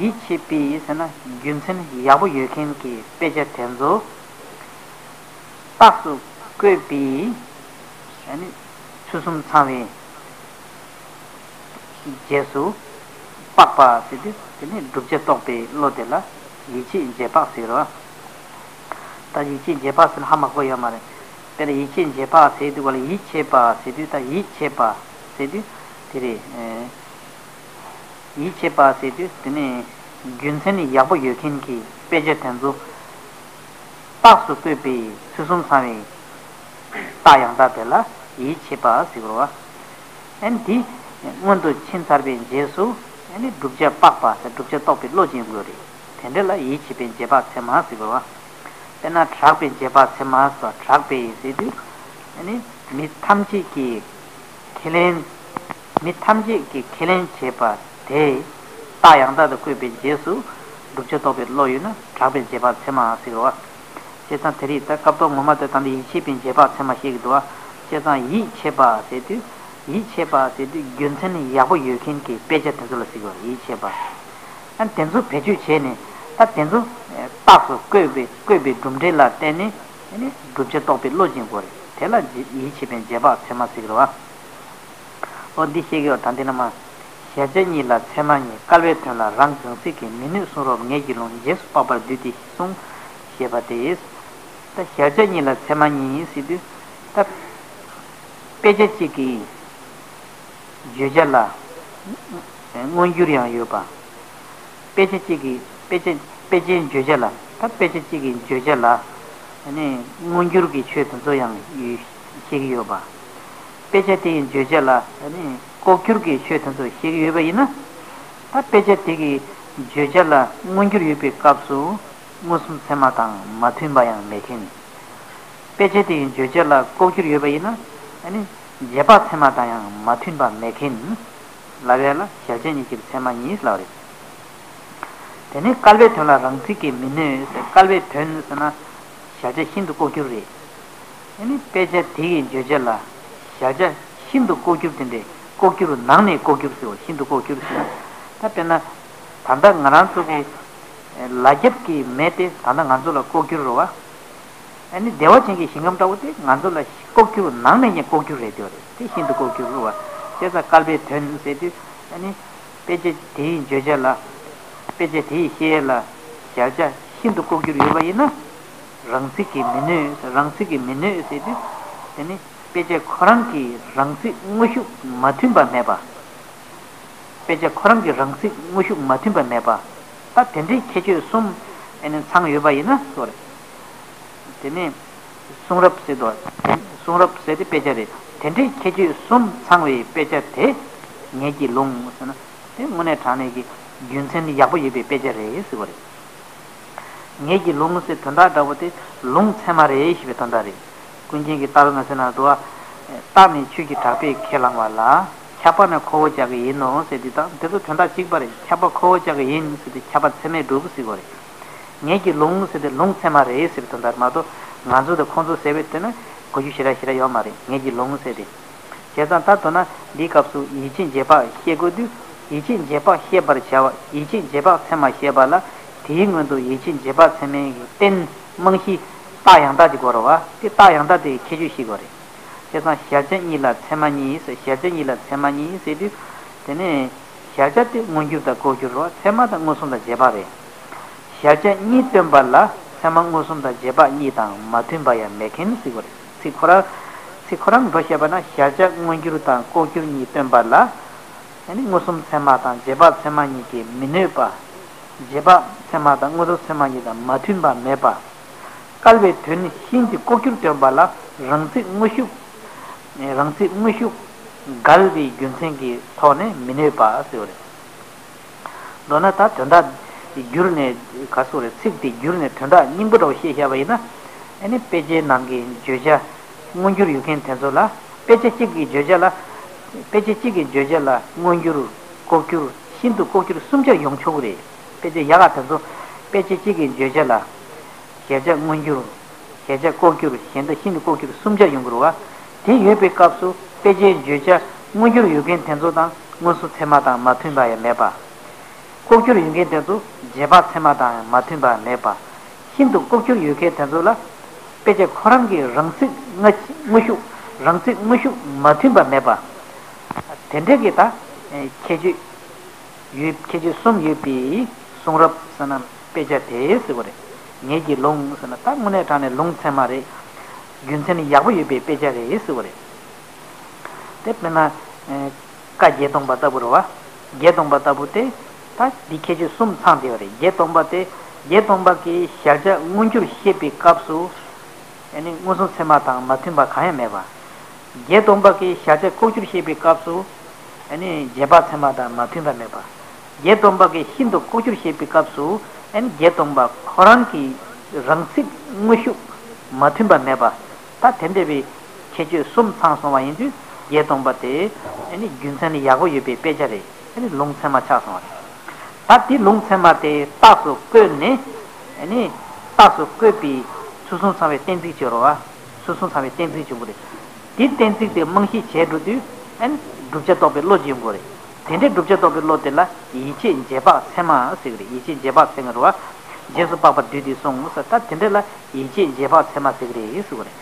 ཡིད་ཆེས་པའི་ཟེར་ན་རྒྱུ་མཚན་ཡག་པོ་ཡོད་མཁན་གྱི་དཔེ་ཆ་དེ་ཚོ། རྟགས་སུ་བཀོད་པའི། ཨ་ནི་ཚུལ་གསུམ་ཚང་བའི། རྗེས་སུ་དཔག་པ་ཟེར་དུས་དེ་ནི་བསྒྲུབ་བྱ་རྟོགས་པའི་བློ་དེ་ལ་ཡིད་ཆེས་རྗེས་དཔག་ཟེར་རོ། ད་ཡིད་ཆེས་རྗེས་དཔག་ཟེར་ན་ཧ་མ་གོ་ཡོད་མ་རེད། དཔེར་ན་ཡིད་ཆེས་རྗེས་དཔག་ཟེར་དུས་ག་ལ་ཡིད་ཆེས་པ་ཟེར་དུས། ད་ཡིད་ཆེས་པ་ཟེར་དུས་དེ་རེད། ཡིད་ཆེས་པ་ཟེར་དུས་དེ་ནི་རྒྱུ་མཚན་ནི་ཡག་པོ་ཡོད་མཁན་གྱི་དཔེ་ཆ་དེ་ཚོ། རྟགས་སུ་བཀོད་པའི་ཚུལ་གསུམ་ཚང་བའི་རྟགས་ཡང་དག་དེ་ལ་ཡིད་ཆེས་པ་ཟེར་བ། ཨན་དེ་སྔོན་དུ་ཕྱིན་ཚར་བའི་རྗེས་སུ་ཨ་ནི་བསྒྲུབ་བྱ་དཔག་པ་ཟེར་བསྒྲུབ་བྱ་རྟོགས་པའི་བློ་ཅན་དགོས་རེད། དེ་འདྲ་ལ་ཡིད་ཆེས་པའི་རྗེས་དཔག་ཚད་མ་ཟེར་བ། དཔེར་ན་གྲགས་པའི་རྗེས་དཔག་ཚད་མ་ཟེར་བ། གྲགས་པའི་ཟེར་དུས་ཨ་ནི་མི་ཐམས་ཅད་ཀྱིས་ཁས་ལེན། མི་ཐམས་ཅད་ཀྱིས་ཁས་ལེན་བྱེད་པ་དེ་རྟགས་ཡང་དག་ཏུ་བཀོད་པའི་རྗེས་སུ་བསྒྲུབ་བྱ་རྟོགས་པའི་བློ་ཡོད་ན་གྲགས་པའི་རྗེས་དཔག་ཚད་མ་ཟེར་བ། བྱས་ཙང་དེ་རིང་ད་སྐབས་ཐོག་ངོ་མ་དེ་ད་འདི་ཡིད་ཆེས་པའི་རྗེས་དཔག་ཚད་མ་བཤད་ཀྱི་འདུག་བ། བྱས་ཙང་ཡིད་ཆེས་པ་ཟེར་དུས། ཡིད་ཆེས་པ་ཟེར་དུས་རྒྱུ་མཚན་ཡག་པོ་ཡོད་མཁན་གྱི་དཔེ་ཆ་དེ་ཚོ་ལ་ཟེར་གྱི་ཡོད་རེད། ཡིད་ཆེས་པ། ཨ་དེ་ཚོ་བེད་སྤྱོད་བྱས་ནས་ད་དེ་ཚོ་རྟགས་སུ་བཀོད་པའི་བཀོད་པའི་གྲུབ་འབྲས་ལ་བརྟེན་ནས་ཨ་ནི་བསྒྲུབ་བྱ་རྟོགས་པའི་བློ་ཅན་དགོས་རེད། དེ་ལ་ཡིད་ཆེས་པའི་རྗེས་དཔག་ཚད་མ་ཟེར་གྱི་རེད་བ། ཨོ་འདི་བཤད་ཀྱི་ཡོད་ད་འདི་ན་མ། གཞལ་བྱ་གཉིས་ལ་ཚད་མ་གཉིས། བསྐལ་པའི་དོན་ལ་རང་གང་ཚིག་གིས། མི་ནུས་གསུང་རབ་ངེས་ཀྱི་ལུང་། རྗེས་སུ་དཔག་པར་བསྡུས་ཏེ་གསུངས། ཞེས་པ་སྟེ། ད་གཞལ་བྱ་གཉིས་ལ་ཚད་མ་གཉིས་ཟེར་དུས། ད་དཔེ་ཆ་གཅིག་གི་བརྗོད་བྱ་ལ་མངོན་གྱུར་ཡང་ཡོད་པ། དཔེ་ཆ་གཅིག་གི་དཔེ་ཆ་དཔེ་ཆའི་བརྗོད་བྱ་ལ། ད་དཔེ་ཆ་གཅིག་གི་བརྗོད་བྱ་ལ་ཨ་ནི་མངོན་གྱུར་གྱི་ཆོས་དེ་ཚོ་ཡང་ཡོད་ཤེས་ཀྱི་ཡོད་པ། དཔེ་ཆ་དེ་ཡི་བརྗོད་བྱ་ལ་ཨ་ནི་ལྐོག་གྱུར་གྱི་ཆོས་དེ་ཚོ་ཤེས་ཀྱི་ཡོད་པ་ཡིན་ན། ད་དཔེ་ཆ་དེ་གི་བརྗོད་བྱ་ལ་མངོན་གྱུར་ཡོད་པའི་སྐབས་སུ་མངོན་སུམ་ཚད་མ་དང་མ་མཐུན་པ་ཡང་མེད་མཁན། དཔེ་ཆ་དེ་ཡི་བརྗོད་བྱ་ལ་ལྐོག་གྱུར་ཡོད་པ་ཡིན་ན་ཨ་ནི་རྗེས་དཔག་ཚད་མ་དང་ཡང་མ་མཐུན་པ་མེད་མཁན། ལབ་ཡ་ལ་གཞལ་བྱ་གཉིས་ཀྱི་ཚད་མ་གཉིས་ལབ་རེད། དེ་ནས་བསྐལ་པའི་དོན་ལ་རང་ཚིག་གིས་མི་གནོད་ཟེར། བསྐལ་པའི་དོན་ཟེར་ན་གཞལ་བྱ་ཤིན་ཏུ་ལྐོག་གྱུར་རེད། ཨ་ནི་དཔེ་ཆ་དེ་ཡི་བརྗོད་བྱ་ལ་གཞལ་བྱ་ཤིན་ཏུ་ལྐོག་གྱུར་དེ་འདྲའི་ལྐོག་གྱུར་ནང་ནས་ལྐོག་གྱུར་ཟེར་བ། ཤིན་ཏུ་ལྐོག་གྱུར་ཟེར་ན། ད་དཔེར་ན་ད་ལྟ་ང་རང་ཚོ་གི་ལ་རྒྱབ་ཀྱི་མེ་དེ་ད་ལྟ་ང་ཚོ་ལ་ལྐོག་གྱུར་རེད་བ། ཨ་ནི་བདེ་བ་ཅན་གྱི་ཞིང་ཁམས་འདྲ་བོ་དེ་ང་ཚོ་ལ་ལྐོག་གྱུར་ནང་ནས་ཀྱང་ལྐོག་གྱུར་རེད་དེ་བ་རེད། དེ་ཤིན་ཏུ་ལྐོག་གྱུར་རེད་བ། བྱས་ཙང་བསྐལ་པའི་དོན་ཟེར་དུས་ཨ་ནི་དཔེ་ཆ་དེའི་བརྗོད་བྱ་ལ་དཔེ་ཆ་དེའི་བཤད་ཡ་ལ་གཞལ་བྱ་ཤིན་ཏུ་ལྐོག་གྱུར་ཡོད་པ་ཡིན་ན། རང་ཚིག་གིས་མི་གནོད། རང་ཚིག་གིས་མི་གནོད་ཟེར་དུས་དེ་ནི་དཔེ་ཆ་ཁོ་རང་གི་རང་ཚིག་དངོས་ཤུགས་མ་མཐུན་པ་མེད་པ། དཔེ་ཆ་ཁོ་རང་གི་རང་ཚིག་དངོས་ཤུགས་མ་མཐུན་པ་མེད་པ། ད་དེ་འདྲའི་ཁྱད་ཆོས་གསུམ་ཨེ་ནི་ཚང་ཡོད་པ་ཡིན་ན་སོ་རེད། དེ་ནས་གསུང་རབ་ཟེར་དོ། གསུང་རབ་ཟེར་དེ་དཔེ་ཆ་རེད། དེ་འདྲའི་ཁྱད་ཆོས་གསུམ་ཚང་བའི་དཔེ་ཆ་དེ་ངེད་ཀྱི་ལུང་ཟེར་ན། དེ་དངོས་གནས་དྲང་གནས་ཀྱི་རྒྱུ་མཚན་ཡག་པོ་ཡོད་པའི་དཔེ་ཆ་རེད་ཟེར་བ་རེད། ངེད་ཀྱི་ལུང་ཟེར་དོན་དག་འདྲ་བོ་དེ་ལུང་ཚད་མ་རེད་ཞེས་པའི་དོན་དག་རེད། ཀུན་མཁྱེན་གྱི་ལྟ་བའི་ངོས་ཟེར་ན་དུ་བ། རྟགས་ནི་ཆོས་ཀྱི་གྲགས་པས་ཁས་བླངས་པ་ལ། ཁྱབ་པ་ནི་ཁོ་བོ་ཅག་གི་ཡིན་ནོ་ཟེར་དུས་དང་དེ་ཚོ་དོན་དག་གཅིག་པ་རེད། ཁྱབ་པ་ཁོ་བོ་ཅག་གི་ཡིན་ཟེར་དུས་ཁྱབ་པ་ཚད་མས་གྲུབ་ཟེར་བ་རེད། ངེད་ཀྱི་ལུང་ཟེར་དེ་ལུང་ཚད་མ་རེད་ཟེར་བའི་དོན་དག་མ་གཏོགས་ང་ཚོ་དང་ཁོང་ཚོ་ཟེར་བའི་དོན་ན་གོ་རྒྱུ་ཞེ་དྲག་ཞེ་དྲག་ཡོད་མ་རེད། ངེད་ཀྱི་ལུང་ཟེར་དེ། བྱས་ཙང་ད་མདོར་ན་འདིའི་སྐབས་སུ་ཡིད་ཆེས་རྗེས་དཔག་བཤད་དགོས་དུས་ཡིད་ཆེས་རྗེས་དཔག་བཤད་པར་བྱ་བ། ཡིད་ཆེས་རྗེས་དཔག་ཚད་མ་བཤད་པ་ལ་དེའི་སྔོན་དུ་ཡིད་ཆེས་རྗེས་དཔག་ཚད་མའི་རྟེན་རྨང་གཞི་རྟགས་ཡང་དག་ཅིག་དགོས་རེད་བ། དེ་རྟགས་ཡང་དག་དེའི་ཁྱད་ཆོས་ཤེས་དགོས་རེད། བྱས་ཙང་གཞལ་བྱ་གཉིས་ལ་ཚད་མ་གཉིས་ཟེར། གཞལ་བྱ་གཉིས་ལ་ཚད་མ་གཉིས་ཟེར་དུས་དེ་ནས་གཞལ་བྱ་དེ་མངོན་གྱུར་དང་ལྐོག་གྱུར་རོ། ཚད་མ་དང་མངོན་སུམ་དང་རྗེས་དཔག་རེད། གཞལ་བྱ་གཉིས་སྟོན་པ་ལ་ཚད་མ་མངོན་སུམ་དང་རྗེས་དཔག་གཉིས་དང་མ་མཐུན་པ་ཡང་མེད་མཁན་ཟེར་བ་རེད། ཚིག་ཁོ་རང་ཚིག་ཁོ་རང་འགྲོ་བཤད་པ་ན་གཞལ་བྱ་མངོན་གྱུར་དང་ལྐོག་གྱུར་གཉིས་སྟོན་པ་ལ། ཨ་ནི་མངོན་སུམ་ཚད་མ་དང་རྗེས་དཔག་ཚད་མ་གཉིས་ཀྱིས་མི་གནོད་པ། རྗེས་དཔག་ཚད་མ་དང་མངོན་སུམ་ཚད་མ་གཉིས་དང་མ་མཐུན་པ་མེད་པ། བསྐལ་པའི་དོན་ཤིན་ཏུ་ལྐོག་གྱུར་སྟོན་པ་ལ་རང་ཚིག་དངོས་ཤུགས། རང་ཚིག་དངོས་ཤུགས་འགལ་བའི་རྒྱུ་མཚན་གྱི་ཐོག་ནས་མི་གནོད་པ་ཟེར་བ་རེད། མདོར་ན་ད་དོན་དག་བསྒྱུར་ནས་ག་སོགས་རེད། ཚིག་དེ་བསྒྱུར་ནས་དོན་དག་སྙིང་པོ་འདྲ་བོ་བཤད་བཞག་པ་ཡིན་ན། ཨ་ནི་དཔེ་ཆའི་ནང་གི་བརྗོད་བྱ་མངོན་གྱུར་ཡོད་མཁན་དེ་ཚོ་ལ། དཔེ་ཆ་གཅིག་གི་བརྗོད་བྱ་ལ། དཔེ་ཆ་གཅིག་གི་བརྗོད་བྱ་ལ་མངོན་གྱུར། ལྐོག་གྱུར། ཤིན་ཏུ་ལྐོག་གྱུར་གསུམ་ཆར་ཡོང་ཆོག་གི་རེད། དཔེ་ཆ་ཡག་ག་དེ་ཚོ་དཔེ་ཆ་གཅིག་གི་བརྗོད་བྱ་ལ། གཞལ་བྱ་མངོན་གྱུར། གཞལ་བྱ་ལྐོག་གྱུར། གཞན་དག་ཤིན་ཏུ་ལྐོག་གྱུར་གསུམ་ཆར་ཡོང་གི་རེད་བ། དེ་ཡོད་པའི་སྐབས་སུ་དཔེ་ཆའི་བརྗོད་བྱ་མངོན་གྱུར་ཡོད་མཁན་དེ་ཚོ་དང་མངོན་སུམ་ཚད་མ་དང་མ་མཐུན་པ་ཡང་མེད་པ། ལྐོག་གྱུར་ཡོད་མཁན་དེ་ཚོ་རྗེས་དཔག་ཚད་མ་དང་མ་མཐུན་པ་མེད་པ། ཤིན་ཏུ་ལྐོག་གྱུར་ཡོད་མཁན་དེ་ཚོ་ལ་དཔེ་ཆ་ཁོ་རང་གི་རང་ཚིག་དངོས་ཤུགས། རང་ཚིག་དངོས་ཤུགས་མ་མཐུན་པ་མེད་པ། དེ་འདྲ་གི་ད་ཁྱད་ཆོས་ཡོད། ཁྱད་ཆོས་གསུམ་ཡོད་པའི་གསུང་རབ་ཟེར་ན་དཔེ་ཆ་དེ་ཟེར་བ་རེད། ངེད་ཀྱི་ལུང་ཟེར་ན་ད་དངོས་གནས་དྲང་གནས་ལུང་ཚད་མ་རེད། རྒྱུ་མཚན་ཡག་པོ་ཡོད་པའི་དཔེ་ཆ་རེད་ཟེར་བ་རེད། དེ་དཔེར་ན། ཨེ། བཀའ་བརྒྱད་སྟོང་པ་ལྟ་བུ་རེད་བ། བརྒྱད་སྟོང་པ་ལྟ་བུ་དེ། ད་འདི་ཁྱད་ཆོས་གསུམ་ཚང་བསྡད་པ་རེད། བརྒྱད་སྟོང་པ་དེ། བརྒྱད་སྟོང་པ་གིས་གཞལ་བྱ་མངོན་གྱུར་བཤད་པའི་སྐབས་སུ། ཨ་ནི་མངོན་སུམ་ཚད་མ་དང་མ་མཐུན་པ་གང་ཡང་མེད་པ། བརྒྱད་སྟོང་པ་གིས་གཞལ་བྱ་ལྐོག་གྱུར་བཤད་པའི་སྐབས་སུ། ཨ་ནི་རྗེས་དཔག་ཚད་མ་དང་མ་མཐུན་པ་མེད་པ། བརྒྱད་སྟོང་པ་གིས་ཤིན་ཏུ་ལྐོག་གྱུར་བཤད་པའི་སྐབས་སུ། ཨ་ནི་བརྒྱད་སྟོང་པ་ཁོ་རང་གི་རང་ཚིག་དངོས་ཤུགས་མ་མཐུན་པ་མེད་པ། ད་དེ་འདྲ་བའི་ཁྱད་ཆོས་གསུམ་ཚང་སོང་བ་ཡིན་དུས་བརྒྱད་སྟོང་པ་དེ་ཨ་ནི་རྒྱུ་མཚན་ཡག་པོ་ཡོད་པའི་དཔེ་ཆ་རེད། ཨ་ནི་ལུང་ཚད་མ་ཆགས་སོང་བ་རེད། ད་དེ་ལུང་ཚད་མ་དེ་རྟགས་སུ་བཀོད་ནས། ཨ་ནི་རྟགས་སུ་བཀོད་པའི་ཚུལ་གསུམ་ཚང་བའི་གཏན་ཚིགས་བྱེད་རོགས་ཨ། ཚུལ་གསུམ་ཚང་བའི་གཏན་ཚིགས་བྱུང་གི་རེད། དེ་གཏན་ཚིགས་དེ་རྨང་གཞི་བྱས་འགྲོ་དུས་ཨ་ནི་བསྒྲུབ་བྱ་རྟོགས་པའི་བློ་ཅིག་ཡོང་གི་རེད། དེ་འདྲའི་བསྒྲུབ་བྱ་རྟོགས་པའི་བློ་དེ་ལ་ཡིད་ཆེས་རྗེས་དཔག་ཚད་མ་ཟེར་གི་རེད། ཡིད་ཆེས་རྗེས་དཔག་ཚད་མ་རེད་བ། རྗེས་སུ་དཔག་པར་བསྡུས་ཏེ་གསུངས་ཟེར། ད་དེ་འདྲ་ལ་ཡིད་ཆེས་རྗེས་དཔག་ཚད་མ་ཟེར་གི་རེད་ཟེར་གི་རེད།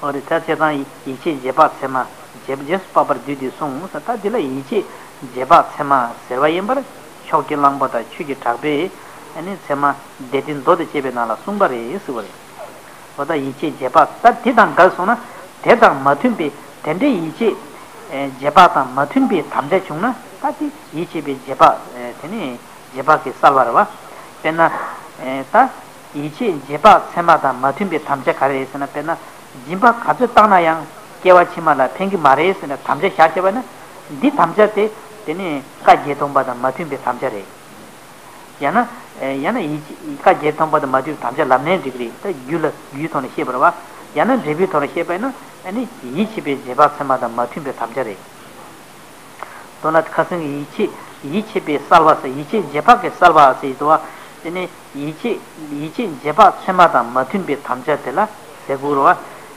འོ་རེད། ད་བྱས་ཙང་ཡིད་ཆེས་རྗེས་དཔག་ཚད་མ། རྗེས་རྗེས་སུ་དཔག་པར་བསྡུས་ཏེ་གསུངས་ཟེར། ད་འདི་ལ་ཡིད་ཆེས་རྗེས་དཔག་ཚད་མ་ཟེར་བ་ཡིན་པར་ཕྱོགས་ཀྱི་གླང་པོ་དང་ཆོས་ཀྱི་གྲགས་པས་ཨ་ནི་ཚད་མ་སྡེ་བདུན་མདོ་དང་བཅས་པའི་ནང་ལ་གསུངས་པ་རེད་ཟེར་བ་རེད། འོ་ད་ཡིད་ཆེས་རྗེས་དཔག་ད་དེ་དང་འགལ་སོང་ན་དེ་དང་མ་མཐུན་པའི་དེ་འདྲའི་ཡིད་ཆེས་རྗེས་དཔག་དང་མ་མཐུན་པའི་དམ་བཅའ་བྱུང་ན་ད་དེ་ཡིད་ཆེས་པའི་རྗེས་དཔག་དེ་ནི་རྗེས་དཔག་གི་གསལ་བ་རེད་བ། དཔེར་ན། ད། ཡིད་ཆེས་རྗེས་དཔག་ཚད་མ་དང་མ་མཐུན་པའི་དམ་བཅའ་ག་རེ་རེད་ཟེར་ན། དཔེར་ན་སྦྱིན་པ་ག་ཚོད་བཏང་ན་ཡང་སྐྱེ་བ་ཕྱི་མ་ལ་ཕན་གྱི་མ་རེད་ཟེར་ནས་དམ་བཅའ་བཞག་བྱས་པ་ན། འདི་དམ་བཅའ་དེ་དེ་ནི་བཀའ་བརྒྱད་སྟོང་པ་དང་མ་མཐུན་པའི་དམ་བཅའ་རེད། ཡང་ན། ཡང་ན་ཡིད་ཆེས་བཀའ་བརྒྱད་སྟོང་པ་དང་མ་མཐུན་པའི་དམ་བཅའ་ལབ་ནའི་འགྲིག་གི་རེད། ད་རྒྱུ་ལ་རྒྱུའི་ཐོག་ནས་བཤད་པ་རེད་བ། ཡང་ན་འབྲས་བུའི་ཐོག་ནས་བཤད་པ་ཡིན་ན་ཨ་ནི་ཡིད་ཆེས་པའི་རྗེས་དཔག་ཚད་མ་དང་མ་མཐུན་པའི་དམ་བཅའ་རེད། མདོར་ན་ཁ་སང་གི་ཡིད་ཆེས་ཡིད་ཆེས་པའི་གསལ་བ་ཟེར། ཡིད་ཆེས་རྗེས་དཔག་གི་གསལ་བ་ཟེར་དུས་བ། དེ་ནི་ཡིད་ཆེས་ཡིད་ཆེས་རྗེས་དཔག་ཚད་མ་དང་མ་མཐུན་པའི་དམ་བཅའ་དེ་ལ་ཟེར་དགོས་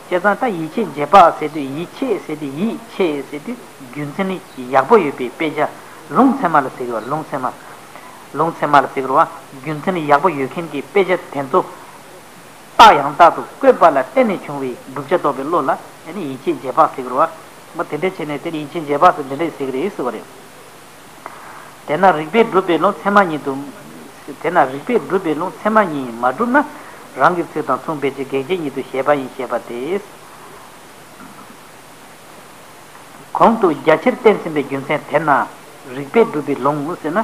རེད་བ། བྱས་ཙང་ད་ཡིད་ཆེས་རྗེས་དཔག་ཟེར་དུས། ཡིད་ཆེས་ཟེར་དུས། ཡིད་ཆེས་ཟེར་དུས་རྒྱུ་མཚན་ཡག་པོ་ཡོད་པའི་དཔེ་ཆ། ལུང་ཚད་མ་ལ་ཟེར་གི་བ། ལུང་ཚད་མ། ལུང་ཚད་མ་ལ་ཟེར་གི་རེད་བ། རྒྱུ་མཚན་ཡག་པོ་ཡོད་མཁན་གྱི་དཔེ་ཆ་དེ་ཚོ་རྟགས་ཡང་དག་ཏུ་བཀོད་པ་ལ་བརྟེན་ནས་བྱུང་བའི་བསྒྲུབ་བྱ་རྟོགས་པའི་བློ་ལ་ཡིད་ཆེས་རྗེས་དཔག་ཟེར་གི་རེད་བ། མ་དེ་འདྲ་བྱས་ནས་དེ་ནི་ཡིད་ཆེས་རྗེས་དཔག་ཟེར་འདི་འདྲ་ཟེར་གི་རེད་ཟེར་བ་རེད། དེས་ན་རིགས་པས་སྒྲུབ་པའི་ལུང་ཚད་མ་ཉིད་དུ། དེས་ན་རིགས་པས་སྒྲུབ་པའི་ལུང་ཚད་མ་ཉིད་ཡིན། མ་གྲུབ་ན་རང་གི་ཚིག་དང་མཚུངས་པའི་ཕྱིར་གེགས་བྱེད་ཉིད་དུ་བཞེད་པ་ཡིན་ཞེས་པ་སྟེ། གོང་དུ་རྒྱ་ཆེར་བསྟན་ཟིན་པའི་རྒྱུ་མཚན་དེས་ན་རིགས་པས་སྒྲུབ་པའི་ལུང་ཟེར་ན།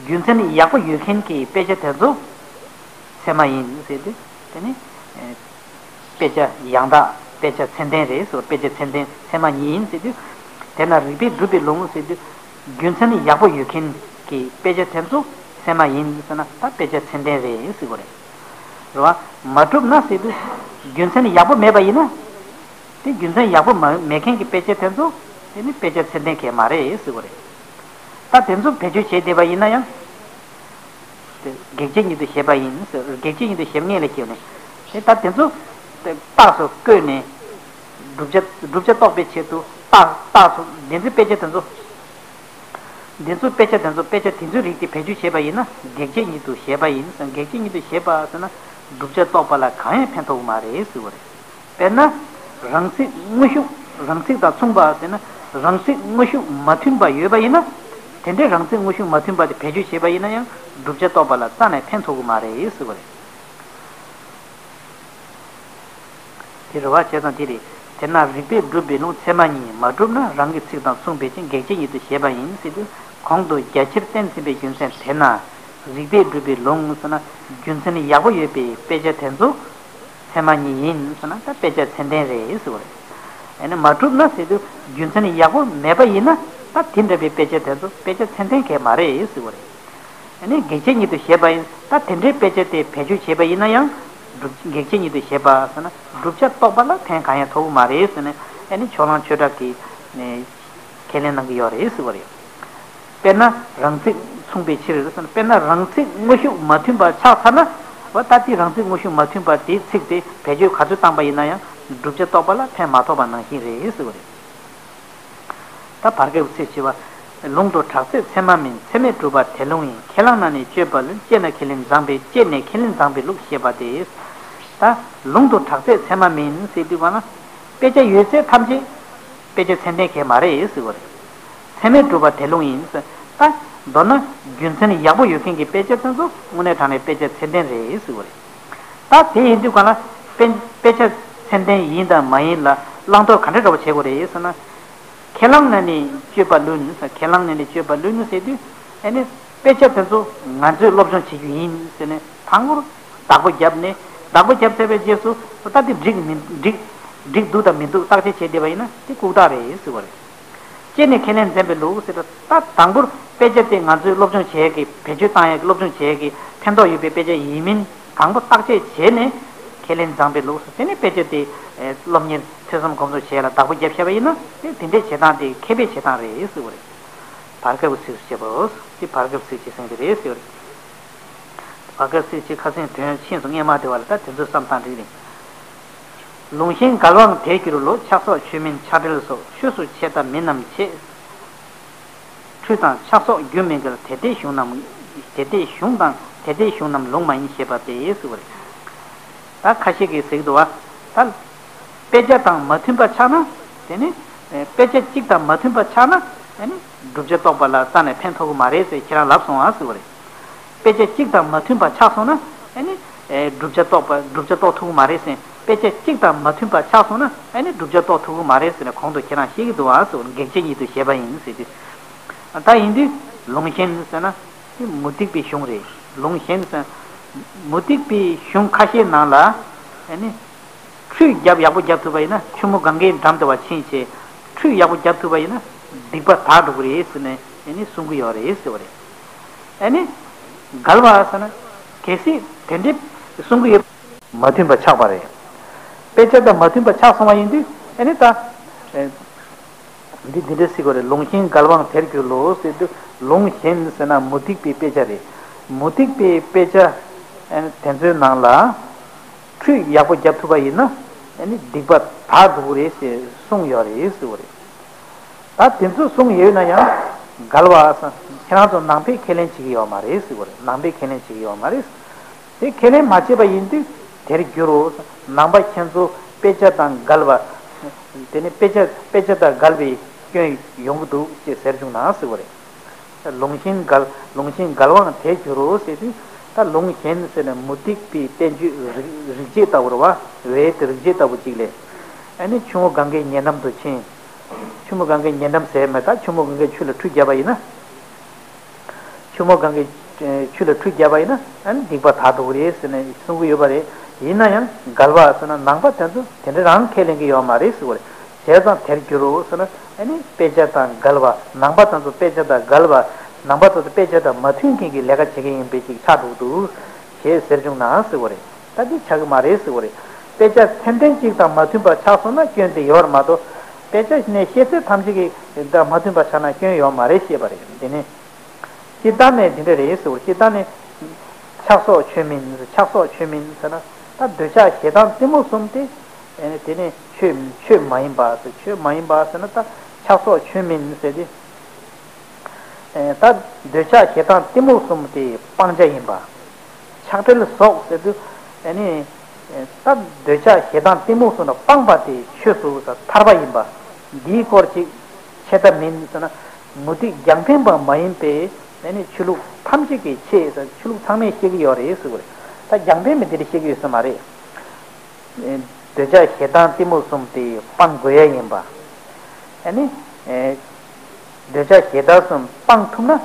རྒྱུ་མཚན་ཡག་པོ་ཡོད་མཁན་གྱི་དཔེ་ཆ་དེ་ཚོ་ཚད་མ་ཡིན་ཟེར་དུས། དེ་ནི་དཔེ་ཆ་ཡང་དག་དཔེ་ཆ་ཚད་ལྡན་རེད་ཟེར། དཔེ་ཆ་ཚད་ལྡན་ཚད་མ་ཉིད་ཡིན་ཟེར་དུས། དེས་ན་རིགས་པས་སྒྲུབ་པའི་ལུང་ཟེར་དུས། རྒྱུ་མཚན་ཡག་པོ་ཡོད་མཁན་གྱི་དཔེ་ཆ་དེ་ཚོ་ཚད་མ་ཡིན་ཟེར་ན་ད་དཔེ་ཆ་ཚད་ལྡན་རེད་ཟེར་དགོས་རེད། རེད་བ། མ་གྲུབ་ན་ཟེར་དུས། རྒྱུ་མཚན་ཡག་པོ་མེད་པ་ཡིན་ན། དེ་རྒྱུ་མཚན་ཡག་པོ་མ་མེད་མཁན་གྱི་དཔེ་ཆ་དེ་ཚོ་དེ་ནི་དཔེ་ཆ་ཚད་ལྡན་གང་ཡང་མ་རེད་ཟེར་དགོས་རེད། ད་དེ་ཚོ་བེད་སྤྱོད་བྱས་བསྡད་པ་ཡིན་ན་ཡང་། དེ་གེགས་བྱེད་ཉིད་དུ་བཞེད་པ་ཡིན་ཟེར། གེགས་བྱེད་ཉིད་དུ་བཞེད་མཁན་ལ་སྐྱེས་ནས། དེ་ད་དེ་ཚོ་དེ་རྟགས་སུ་བཀོད་ནས་བསྒྲུབ་བྱ་བསྒྲུབ་བྱ་རྟོགས་པའི་ཆེད་དུ་རྟགས་རྟགས་སུ་འདི་ཚོའི་དཔེ་ཆ་དེ་ཚོ། འདི་ཚོ་དཔེ་ཆ་དེ་ཚོ་དཔེ་ཆ་དེ་ཚོའི་རིགས་དེ་བེད་སྤྱོད་བྱས་པ་ཡིན་ན་གེགས་བྱེད་ཉིད་དུ་བཞེད་པ་ཡིན་ཟེར། གེགས་བྱེད་ཉིད་དུ་བཞེད་པ་ཟེར་ན་བསྒྲུབ་བྱ་རྟོགས་པ་ལ་གང་ཡང་ཕན་ཐོགས་ཀྱི་མ་རེད་ཟེར་བ་རེད། དཔེར་ན། རང་ཚིག་དངོས་ཤུགས་རང་ཚིག་དང་མཚུངས་པ་ཟེར་ན། རང་ཚིག་དངོས་ཤུགས་མ་མཐུན་པ་ཡོད་པ་ཡིན་ན། དེ་འདྲའི་རང་ཚིག་དངོས་ཤུགས་མ་མཐུན་པ་དེ་བེད་སྤྱོད་བྱས་པ་ཡིན་ན་ཡང་བསྒྲུབ་བྱ་རྟོགས་པ་ལ་རྩ་ནས་ཕན་ཐོགས་ཀྱི་མ་རེད་ཟེར་བ་རེད། དེ་རེད་བ། བྱས་ཙང་དེ་རེད། དེས་ན་རིགས་པས་སྒྲུབ་པའི་ལུང་ཚད་མ་ཉིད་ཡིན། མ་གྲུབ་ན་རང་གི་ཚིག་དང་མཚུངས་པའི་ཕྱིར་གེགས་བྱེད་ཉིད་དུ་བཞེད་པ་ཡིན་ཟེར་དུས། གོང་དུ་རྒྱ་ཆེར་བསྟན་ཟིན་པའི་རྒྱུ་མཚན་དེས་ན་རིགས་པས་སྒྲུབ་པའི་ལུང་ཟེར་ན་རྒྱུ་མཚན་ཡག་པོ་ཡོད་པའི་དཔེ་ཆ་དེ་ཚོ་ཚད་མ་ཉིད་ཡིན་ཟེར་ན་ད་དཔེ་ཆ་ཚད་ལྡན་རེད་ཟེར་བ་རེད། ཨ་ནི་མ་གྲུབ་ན་ཟེར་དུས་རྒྱུ་མཚན་ཡག་པོ་མེད་པ་ཡིན་ན་ད་དེ་འདྲ་བའི་དཔེ་ཆ་དེ་ཚོ་དཔེ་ཆ་ཚད་ལྡན་གང་ཡང་མ་རེད་ཟེར་བ་རེད། ཨ་ནི་གེགས་བྱེད་ཉིད་དུ་བཞེད་པ་ཡིན། ད་དེ་འདྲའི་དཔེ་ཆ་དེ་བེད་སྤྱོད་བྱས་པ་ཡིན་ན་ཡང་བསྒྲུབ་གེགས་བྱེད་ཉིད་དུ་བཞེད་པ་ཟེར་ན་བསྒྲུབ་བྱ་རྟོགས་པ་ལ་ཕན་གང་ཡང་ཐོགས་ཀྱི་མ་རེད་ཟེར་ནས། ཨ་ནི་ཕྱོགས་གླང་ཆོས་གྲགས་ཀྱིས་ནས་ཁས་ལེན་གནང་གི་ཡོད་རེད་ཟེར་བ་རེད། དཔེར་ན་རང་ཚིག་མཚུངས་པའི་ཕྱིར་ཟེར་ན། དཔེར་ན་རང་ཚིག་དངོས་ཤུགས་མ་མཐུན་པ་ཆགས་ཚར་ན། འོ་ད་དེ་རང་ཚིག་དངོས་ཤུགས་མ་མཐུན་པ་དེའི་ཚིག་དེ་བེད་སྤྱོད་ག་ཚོད་བཏང་པ་ཡིན་ན་ཡང་བསྒྲུབ་བྱ་རྟོགས་པ་ལ་ཕན་མ་ཐོགས་པ་ནང་བཞིན་རེད་ཟེར་བ་རེད། ད་བར་སྐབས་ཚིག་བཞི་པ། ལུང་དུ་གྲགས་ཚད་ཚད་མ་མིན། ཚད་མས་གྲུབ་པ་དེ་ལུང་ཡིན། ཁས་བླངས་ན་ནི་སྤྱོད་པ་ལུགས། དཔྱད་ན་ཁས་ལེན་མཛངས་པའི། དཔྱད་ནས་ཁས་ལེན་མཛངས་པའི་ལུགས་ཞེས་པ་སྟེ། ད་ལུང་དུ་གྲགས་ཚད་ཚད་མ་མིན་ཟེར་དུས་ག་ན། དཔེ་ཆ་ཡོད་ཚད་ཐམས་ཅད་དཔེ་ཆ་ཚད་ལྡན་གང་ཡང་མ་རེད་ཟེར་བ་རེད། ཚད་མས་གྲུབ་པ་དེ་ལུང་ཡིན་ཟེར། ད་མདོར་ན་རྒྱུ་མཚན་ཡག་པོ་ཡོད་མཁན་གྱི་དཔེ་ཆ་དེ་ཚོ་དངོས་གནས་དྲང་གནས་དཔེ་ཆ་ཚད་ལྡན་རེད་ཟེར་བ་རེད། ད་དེ་ཡིན་དུས་ག་ན་དཔེ་དཔེ་ཆ་ཚད་ལྡན་ཡིན་དང་མ་ཡིན་ལ་བླང་དོར་ག་འདྲ་འདྲ་པོ་བྱེད་དགོས་རེད་ཟེར་ན། ཁས་བླངས་ན་ནི་སྤྱོད་པ་ལུགས་ཡིན་ཟེར། ཁས་བླངས་ན་ནི་སྤྱོད་པ་ལུགས་ཡིན་ཟེར་དུས། ཨ་ནི་དཔེ་ཆ་དེ་ཚོ་ང་ཚོས་སློབ་སྦྱོང་བྱེད་རྒྱུ་ཡིན་ཟེར་ནས་དང་པོར་བདག་པོ་བརྒྱབ་ནས། བདག་པོ་བརྒྱབ་ཚར་བའི་རྗེས་སུ་ད་དེ་འགྲིག་མི་འགྲིག་འགྲིག་འདུག་དང་མི་འདུག་བརྟག་དཔྱད་བྱས་བསྡད་པ་ཡིན་ན་དེ་ལྐུགས་རྟགས་རེད་ཟེར་བ་རེད། དཔྱད་ནས་ཁས་ལེན་མཛངས་པའི་ལུགས་ཟེར་ད། ད་དང་པོར་དཔེ་ཆ་དེ་ང་ཚོས་སློབ་སྦྱོང་བྱེད་ཡག་གི་བེད་སྤྱོད་བཏང་ཡག་གི་སློབ་སྦྱོང་བྱེད་ཡག་གི་ཕན་ཐོགས་ཡོད་པའི་དཔེ་ཆ་ཡིན་མིན་དང་པོ་བརྟག་དཔྱད་བྱས་ནས་ཁས་ལེན་མཛངས་པའི་ལུགས་ཟེར། དེ་ནས་དཔེ་ཆ་དེ་སློབ་གཉེར་ཐོས་བསམ་སྒོམ་གསུམ་བྱེད་ཡག་ལ་བདག་པོ་བརྒྱབ་བཞག་པ་ཡིན་ན་དེ་དེ་འདྲའི་བྱེད་སྟངས་དེ་མཁས་པའི་བྱེད་སྟངས་རེད་ཟེར་བ་རེད། བར་སྐབས་ཀྱི་ཚིགས་སུ་བཅད་པའོ། དེ་བར་སྐབས་ཚིགས་བཅད་ཟེར་གྱི་རེད་ཟེར་བ་རེད། བར་སྐབས་ཚིགས་བཅད་ཁ་སང་དོན་ཤིན་ཏུ་སྔོན་མ་དེ་བ་ལ་ད་དེ་ཚོ་བསམ་སྟངས་འགྲིག་རེད། ལུང་གཞན་འགལ་བའང་དེར་འགྱུར་ལོ། ཆགས་སོགས་ཆོས་མིན་ཆགས་བྲལ་སོགས། ཆོས་སུ་བྱེད་དང་མིན་རྣམས་བྱེད། འཁྲུལ་དང་ཆགས་སོགས་རྒྱུ་མི་འགལ། དེ་ལྟའི་གཞུང་རྣམས། དེ་ལྟའི་གཞུང་དང་དེ་ལྟའི་གཞུང་རྣམས་ལུང་མ་ཡིན་ཞེས་པ་སྟེ་ཟེར་བ་རེད། ད་ཁ་ཤས་ཀྱིས་ཟེར་གྱི་འདུག་བ། ད་དཔེ་ཆ་དང་མ་མཐུན་པ་ཆགས་ན། དེ་ནི་དཔེ་ཆ་གཅིག་དང་མ་མཐུན་པ་ཆགས་ན་ཨ་ནི་བསྒྲུབ་བྱ་རྟོགས་པ་ལ་རྩ་ནས་ཕན་ཐོགས་ཀྱི་མ་རེད་ཟེར་ཁྱེད་རང་ལབ་སོང་ཨ་ཟེར་བ་རེད། དཔེ་ཆ་གཅིག་དང་མ་མཐུན་པ་ཆགས་སོང་ན་ཨ་ནི་བསྒྲུབ་བྱ་རྟོགས་པ་བསྒྲུབ་བྱ་རྟོགས་ཐུབ་ཀྱི་མ་རེད་ཟེར། དཔེ་ཆ་གཅིག་དང་མ་མཐུན་པ་ཆགས་སོང་ན་ཨ་ནི་བསྒྲུབ་བྱ་རྟོགས་ཐུབ་ཀྱི་མ་རེད་ཟེར་ནས་གོང་དུ་ཁྱེད་རང་བཤད་ཀྱི་འདུག་ཨ་ཟེར་བ་རེད། གེགས་བྱེད་ཉིད་དུ་བཞེད་པ་ཡིན་ཟེར་དུས། ད་ཡིན་དུས་ལུང་གཞན་ཟེར་ན། དེ་མུ་སྟེགས་པའི་གཞུང་རེད། ལུང་གཞན་ཟེར། མུ་སྟེགས་པའི་གཞུང་ཁ་ཤས་ནང་ལ་ཨ་ནི་ཁྲུས་རྒྱབ་ཡག་པོ་རྒྱབ་ཐུབ་པ་ཡིན་ན་ཆུ་མོ་གངྒཱའི་འགྲམ་དུ་བ་ཕྱིན་བྱས་ཁྲུས་ཡག་པོ་རྒྱབ་ཐུབ་པ་ཡིན་ན་སྡིག་པ་དག་འགྲོ་གི་རེད་ཟེར་ནས་ཨ་ནི་གསུང་གི་ཡོད་རེད་ཟེར་བ་རེད། ཨ་ནི་འགལ་བ་ཟེར་ན་གལ་སྲིད་དེ་འདྲའི་གསུང་གི་ཡོད་མ་མཐུན་པ་ཆགས་པ་རེད། དཔེ་ཆ་དང་མ་མཐུན་པ་ཆགས་སོང་བ་ཡིན་དུས་ཨ་ནི་ད། འདི་འདི་འདྲ་ཟེར་གྱི་རེད། ལུང་གཞན་འགལ་བའང་དེར་འགྱུར་རོ་ཟེར་དུས། ལུང་གཞན་ཟེར་ན་མུ་སྟེགས་པའི་དཔེ་ཆ་རེད། མུ་སྟེགས་པའི་དཔེ་ཆ་དེ་ཚོའི་ནང་ལ་ཁྲུས་ཡག་པོ་བརྒྱབ་ཐུབ་པ་ཡིན་ན་ཨ་ནི་སྡིག་པ་དག་འགྲོ་གི་རེད་ཟེར་གསུངས་ཡོད་རེད་ཟེར་གྱི་རེད། ད་དེ་ཚོ་གསུངས་ཡོད་ན་ཡང་འགལ་བ་ཟེར། ཁྱེད་རང་ཚོ་ནང་པས་ཁས་ལེན་བྱེད་ཀྱི་ཡོད་མ་རེད་ཟེར་གྱི་རེད། ནང་པས་ཁས་ལེན་བྱེད་ཀྱི་ཡོད་མ་རེད། དེ་ཁས་ལེན་མ་བྱས་པ་ཡིན་དུས་དེར་འགྱུར་རོ། ནང་པ་ཁྱེད་ཚོ་དཔེ་ཆ་དང་འགལ་བ། དེ་ནི་དཔེ་ཆ་དཔེ་ཆ་དང་འགལ་བའི་སྐྱོན་ཡོང་གི་འདུག་ཅེས་ཟེར་བྱུང་ན་ཟེར་བ་རེད། ལུང་གཞན་འགལ་ལུང་གཞན་འགལ་བའང་དེར་འགྱུར་རོ་ཟེར་དུས། ད་ལུང་གཞན་ཟེར་ན་མུ་སྟེགས་པའི་བསྟན་བཅོས་རིགས་རིགས་བྱེད་ལྟ་བུ་རེད་བ། ཝེ་ཏི་རིགས་བྱེད་ལྟ་བུ་ཅིག་ལས། ཨ་ནི་ཆུ་མོ་གངྒཱའི་ཉེ་འགྲམ་དུ་ཕྱིན། ཆུ་མོ་གངྒཱའི་ཉེ་འགྲམ་ཟེར་མེད། ད་ཆུ་མོ་གངྒཱའི་ཆུ་ལ་ཁྲུས་བརྒྱབ་པ་ཡིན་ན། ཆུ་མོ་གང་གི་ཆུ་ལ་ཁྲུས་བརྒྱབ་པ་ཡིན་ན་ཨ་ནི་སྡིག་པ་དག་འགྲོ་གི་རེད་ཟེར་ནས་གསུང་གི་ཡོད་པ་རེད། ཡིན་ན་ཡང་འགལ་བ་ཟེར་ན་ནང་པ་དེ་ཚོ་དེ་འདྲ་རང་ཁས་ལེན་གྱི་ཡོད་མ་རེད་ཟེར་བ་རེད། བྱས་ཙང་དེར་འགྱུར་རོ་ཟེར་ན་ཨ་ནི་དཔེ་ཆ་དང་འགལ་བ། ནང་པ་དེ་ཚོ་དཔེ་ཆ་དང་འགལ་བ། ནང་པ་དེ་ཚོ་དཔེ་ཆ་དང་མ་མཐུན་མཁན་གྱི་ལས་ཀ་བྱེད་མཁན་ཡིན་པའི་ཅིག་ཆགས་འགྲོ་གི་འདུག་ཞེས་ཟེར་བྱུང་ན་ཟེར་བ་རེད། ད་འདི་ཆགས་ཀྱི་མ་རེད་ཟེར་བ་རེད། དཔེ་ཆ་ཚད་ལྡན་གཅིག་དང་མ་མཐུན་པ་ཆགས་སོང་ན་སྐྱོན་དེ་ཡོད་རེད་མ་གཏོགས། དཔེ་ཆ་ནས་བཤད་ཚད་ཐམས་ཅད་ཀྱི་དང་མ་མཐུན་པ་ཆགས་ན་སྐྱོན་ཡོད་མ་རེད་ཞེས་པ་རེད། དེ་ནི། སྤྱིར་བཏང་ནས་འདི་འདྲ་རེད་ཟེར་བ། སྤྱིར་བཏང་ནས་ཕྱག་སོགས་ཆོས་མིན། ཕྱག་སོགས་ཆོས་མིན་ཟེར་ན་ད་འདོད་ཆགས་ཞེ་སྡང་གཏི་མུག་གསུམ་དེ། ཨེ་ནི་དེ་ནི་ཆོས་ཆོས་མ་ཡིན་པ་ཟེར། ཆོས་མ་ཡིན་པ་ཟེར་ན་ད་ཕྱག་སོགས་ཆོས་མིན་ཟེར་ཏེ། ཨེ་ད་འདོད་ཆགས་ཞེ་སྡང་གཏི་མུག་གསུམ་དེ་སྤང་བྱ་ཡིན་པ། ཆགས་བྲལ་སོགས་ཟེར་དུས་ཨེ་ནི་ད་འདོད་ཆགས་ཞེ་སྡང་གཏི་མུག་གསུམ་ལ་སྤངས་པ་དེ་ཆོས་སུ་ཐར་པ་ཡིན་པ། འདིའི་སྐོར་ཅིག་ཆད་ལྟ་མིན་ཟེར་ན། མུ་སྟེགས་རྒྱང་འཕེན་པ་མ་ཡིན་པའི་ཨེ་ནི་ཆོས་ལུགས་ཐམས་ཅད་ཀྱི་ཆེད་ཟེར། ཆོས་ལུགས་ཚང་མས་བཤད་ཀྱི་ཡོད་རེད་ཟེར་བ་རེད། ད་རྒྱང་འཕེན་པས་འདི་འདྲ་བཤད་ཀྱི་ཡོད་ས་མ་རེད། འདོད་ཆགས་ཞེ་སྡང་གཏི་མུག་གསུམ་དེ་སྤང་དགོས་ཡ་ཡིན་པ། ཨ་ནི། འདོད་ཆགས་ཞེ་སྡང་གསུམ་སྤང་ཐུབ་ན།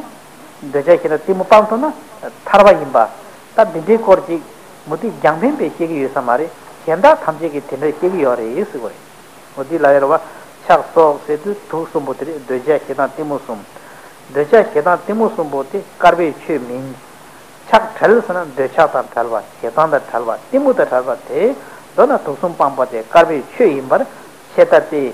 འདོད་ཆགས་ཞེ་སྡང་གཏི་མུག་སྤང་ཐུབ་ན་ཐར་པ་ཡིན་པ། ད་འདི་འདྲའི་སྐོར་ཅིག་མུ་སྟེགས་རྒྱང་འཕེན་པས་བཤད་ཀྱི་ཡོད་ས་མ་རེད། གཞན་དག་ཐམས་ཅད་ཀྱིས་དེ་འདྲ་བཤད་ཀྱི་ཡོད་རེད་ཟེར་བ་རེད། མུ་སྟེགས་ལ་ཡོད་རེད་བ། ཕྱག་སོགས་ཟེར་དུས་དུག་གསུམ་པོ་དེ་རེད། འདོད་ཆགས་ཞེ་སྡང་གཏི་མུག་གསུམ། འདོད་ཆགས་ཞེ་སྡང་གཏི་མུག་གསུམ་པོ་དེ་དཀར་པོའི་ཆོས་མིན། ཆགས་བྲལ་ཟེར་ན་འདོད་ཆགས་དང་བྲལ་བ། ཞེ་སྡང་དང་བྲལ་བ། གཏི་མུག་དང་བྲལ་བ་དེ། མདོར་ན་དུག་གསུམ་སྤངས་པ་དེ་དཀར་པོའི་ཆོས་ཡིན་པར་ཆད་ལྟ་སྟེ།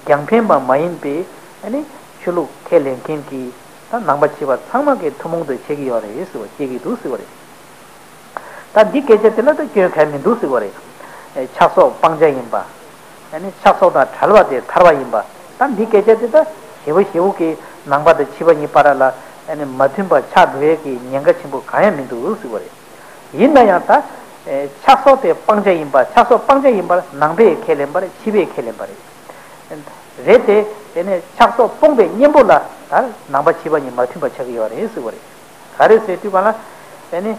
རྒྱང་འཕེན་པ་མ་ཡིན་པའི་ཨ་ནི་ཆོས་ལུགས་ཁས་ལེན་མཁན་གྱི་ད་ནང་པ་ཕྱི་པ་ཚང་མ་གིས་ཐུན་མོང་དུ་བྱེད་ཀྱི་ཡོད་རེད་ཟེར་བ། བྱེད་ཀྱི་འདུག་ཟེར་བ་རེད། ད་འདི་སྐད་ཆ་དེ་ལ་ད་སྐྱོན་གང་ཡང་མི་འདུག་ཟེར་བ་རེད། ཨེ་ཆགས་སོགས་སྤང་བྱ་ཡིན་པ། ཨ་ནི་ཆགས་སོགས་དང་བྲལ་བ་དེ་ཐར་བ་ཡིན་པ། ད་འདི་སྐད་ཆ་དེ་ད་ཞེ་པོ་ཞེ་པོ་གི་ནང་པ་དང་ཕྱི་པ་གཉིས་བར་ལ་ཨ་ནི་མ་མཐུན་པ་ཆགས་འགྲོ་ཡས་ཀྱི་ཉེན་ཁ་ཆེན་པོ་གང་ཡང་མི་འདུག་ཟེར་བ་རེད། ཡིན་ན་ཡང་ད་ཨེ་ཆགས་སོགས་དེ་སྤང་བྱ་ཡིན་པ། ཆགས་སོགས་སྤང་བྱ་ཡིན་པར་ནང་པས་ཁས་ལེན་པ་རེད། ཕྱི་པས་ཁས་ལེན་པ་རེད། རེད་དེ། དེ་ནས་ཆགས་སོགས་སྤོང་བའི་གཉེན་པོ་ལ་ད་ནང་པ་ཕྱི་པ་གཉིས་མ་མཐུན་པ་ཆགས་ཀྱི་ཡོད་རེད་ཟེར་བ་རེད། ག་རེ་ཟེར་དུས་ག་ལ། དེ་ནི།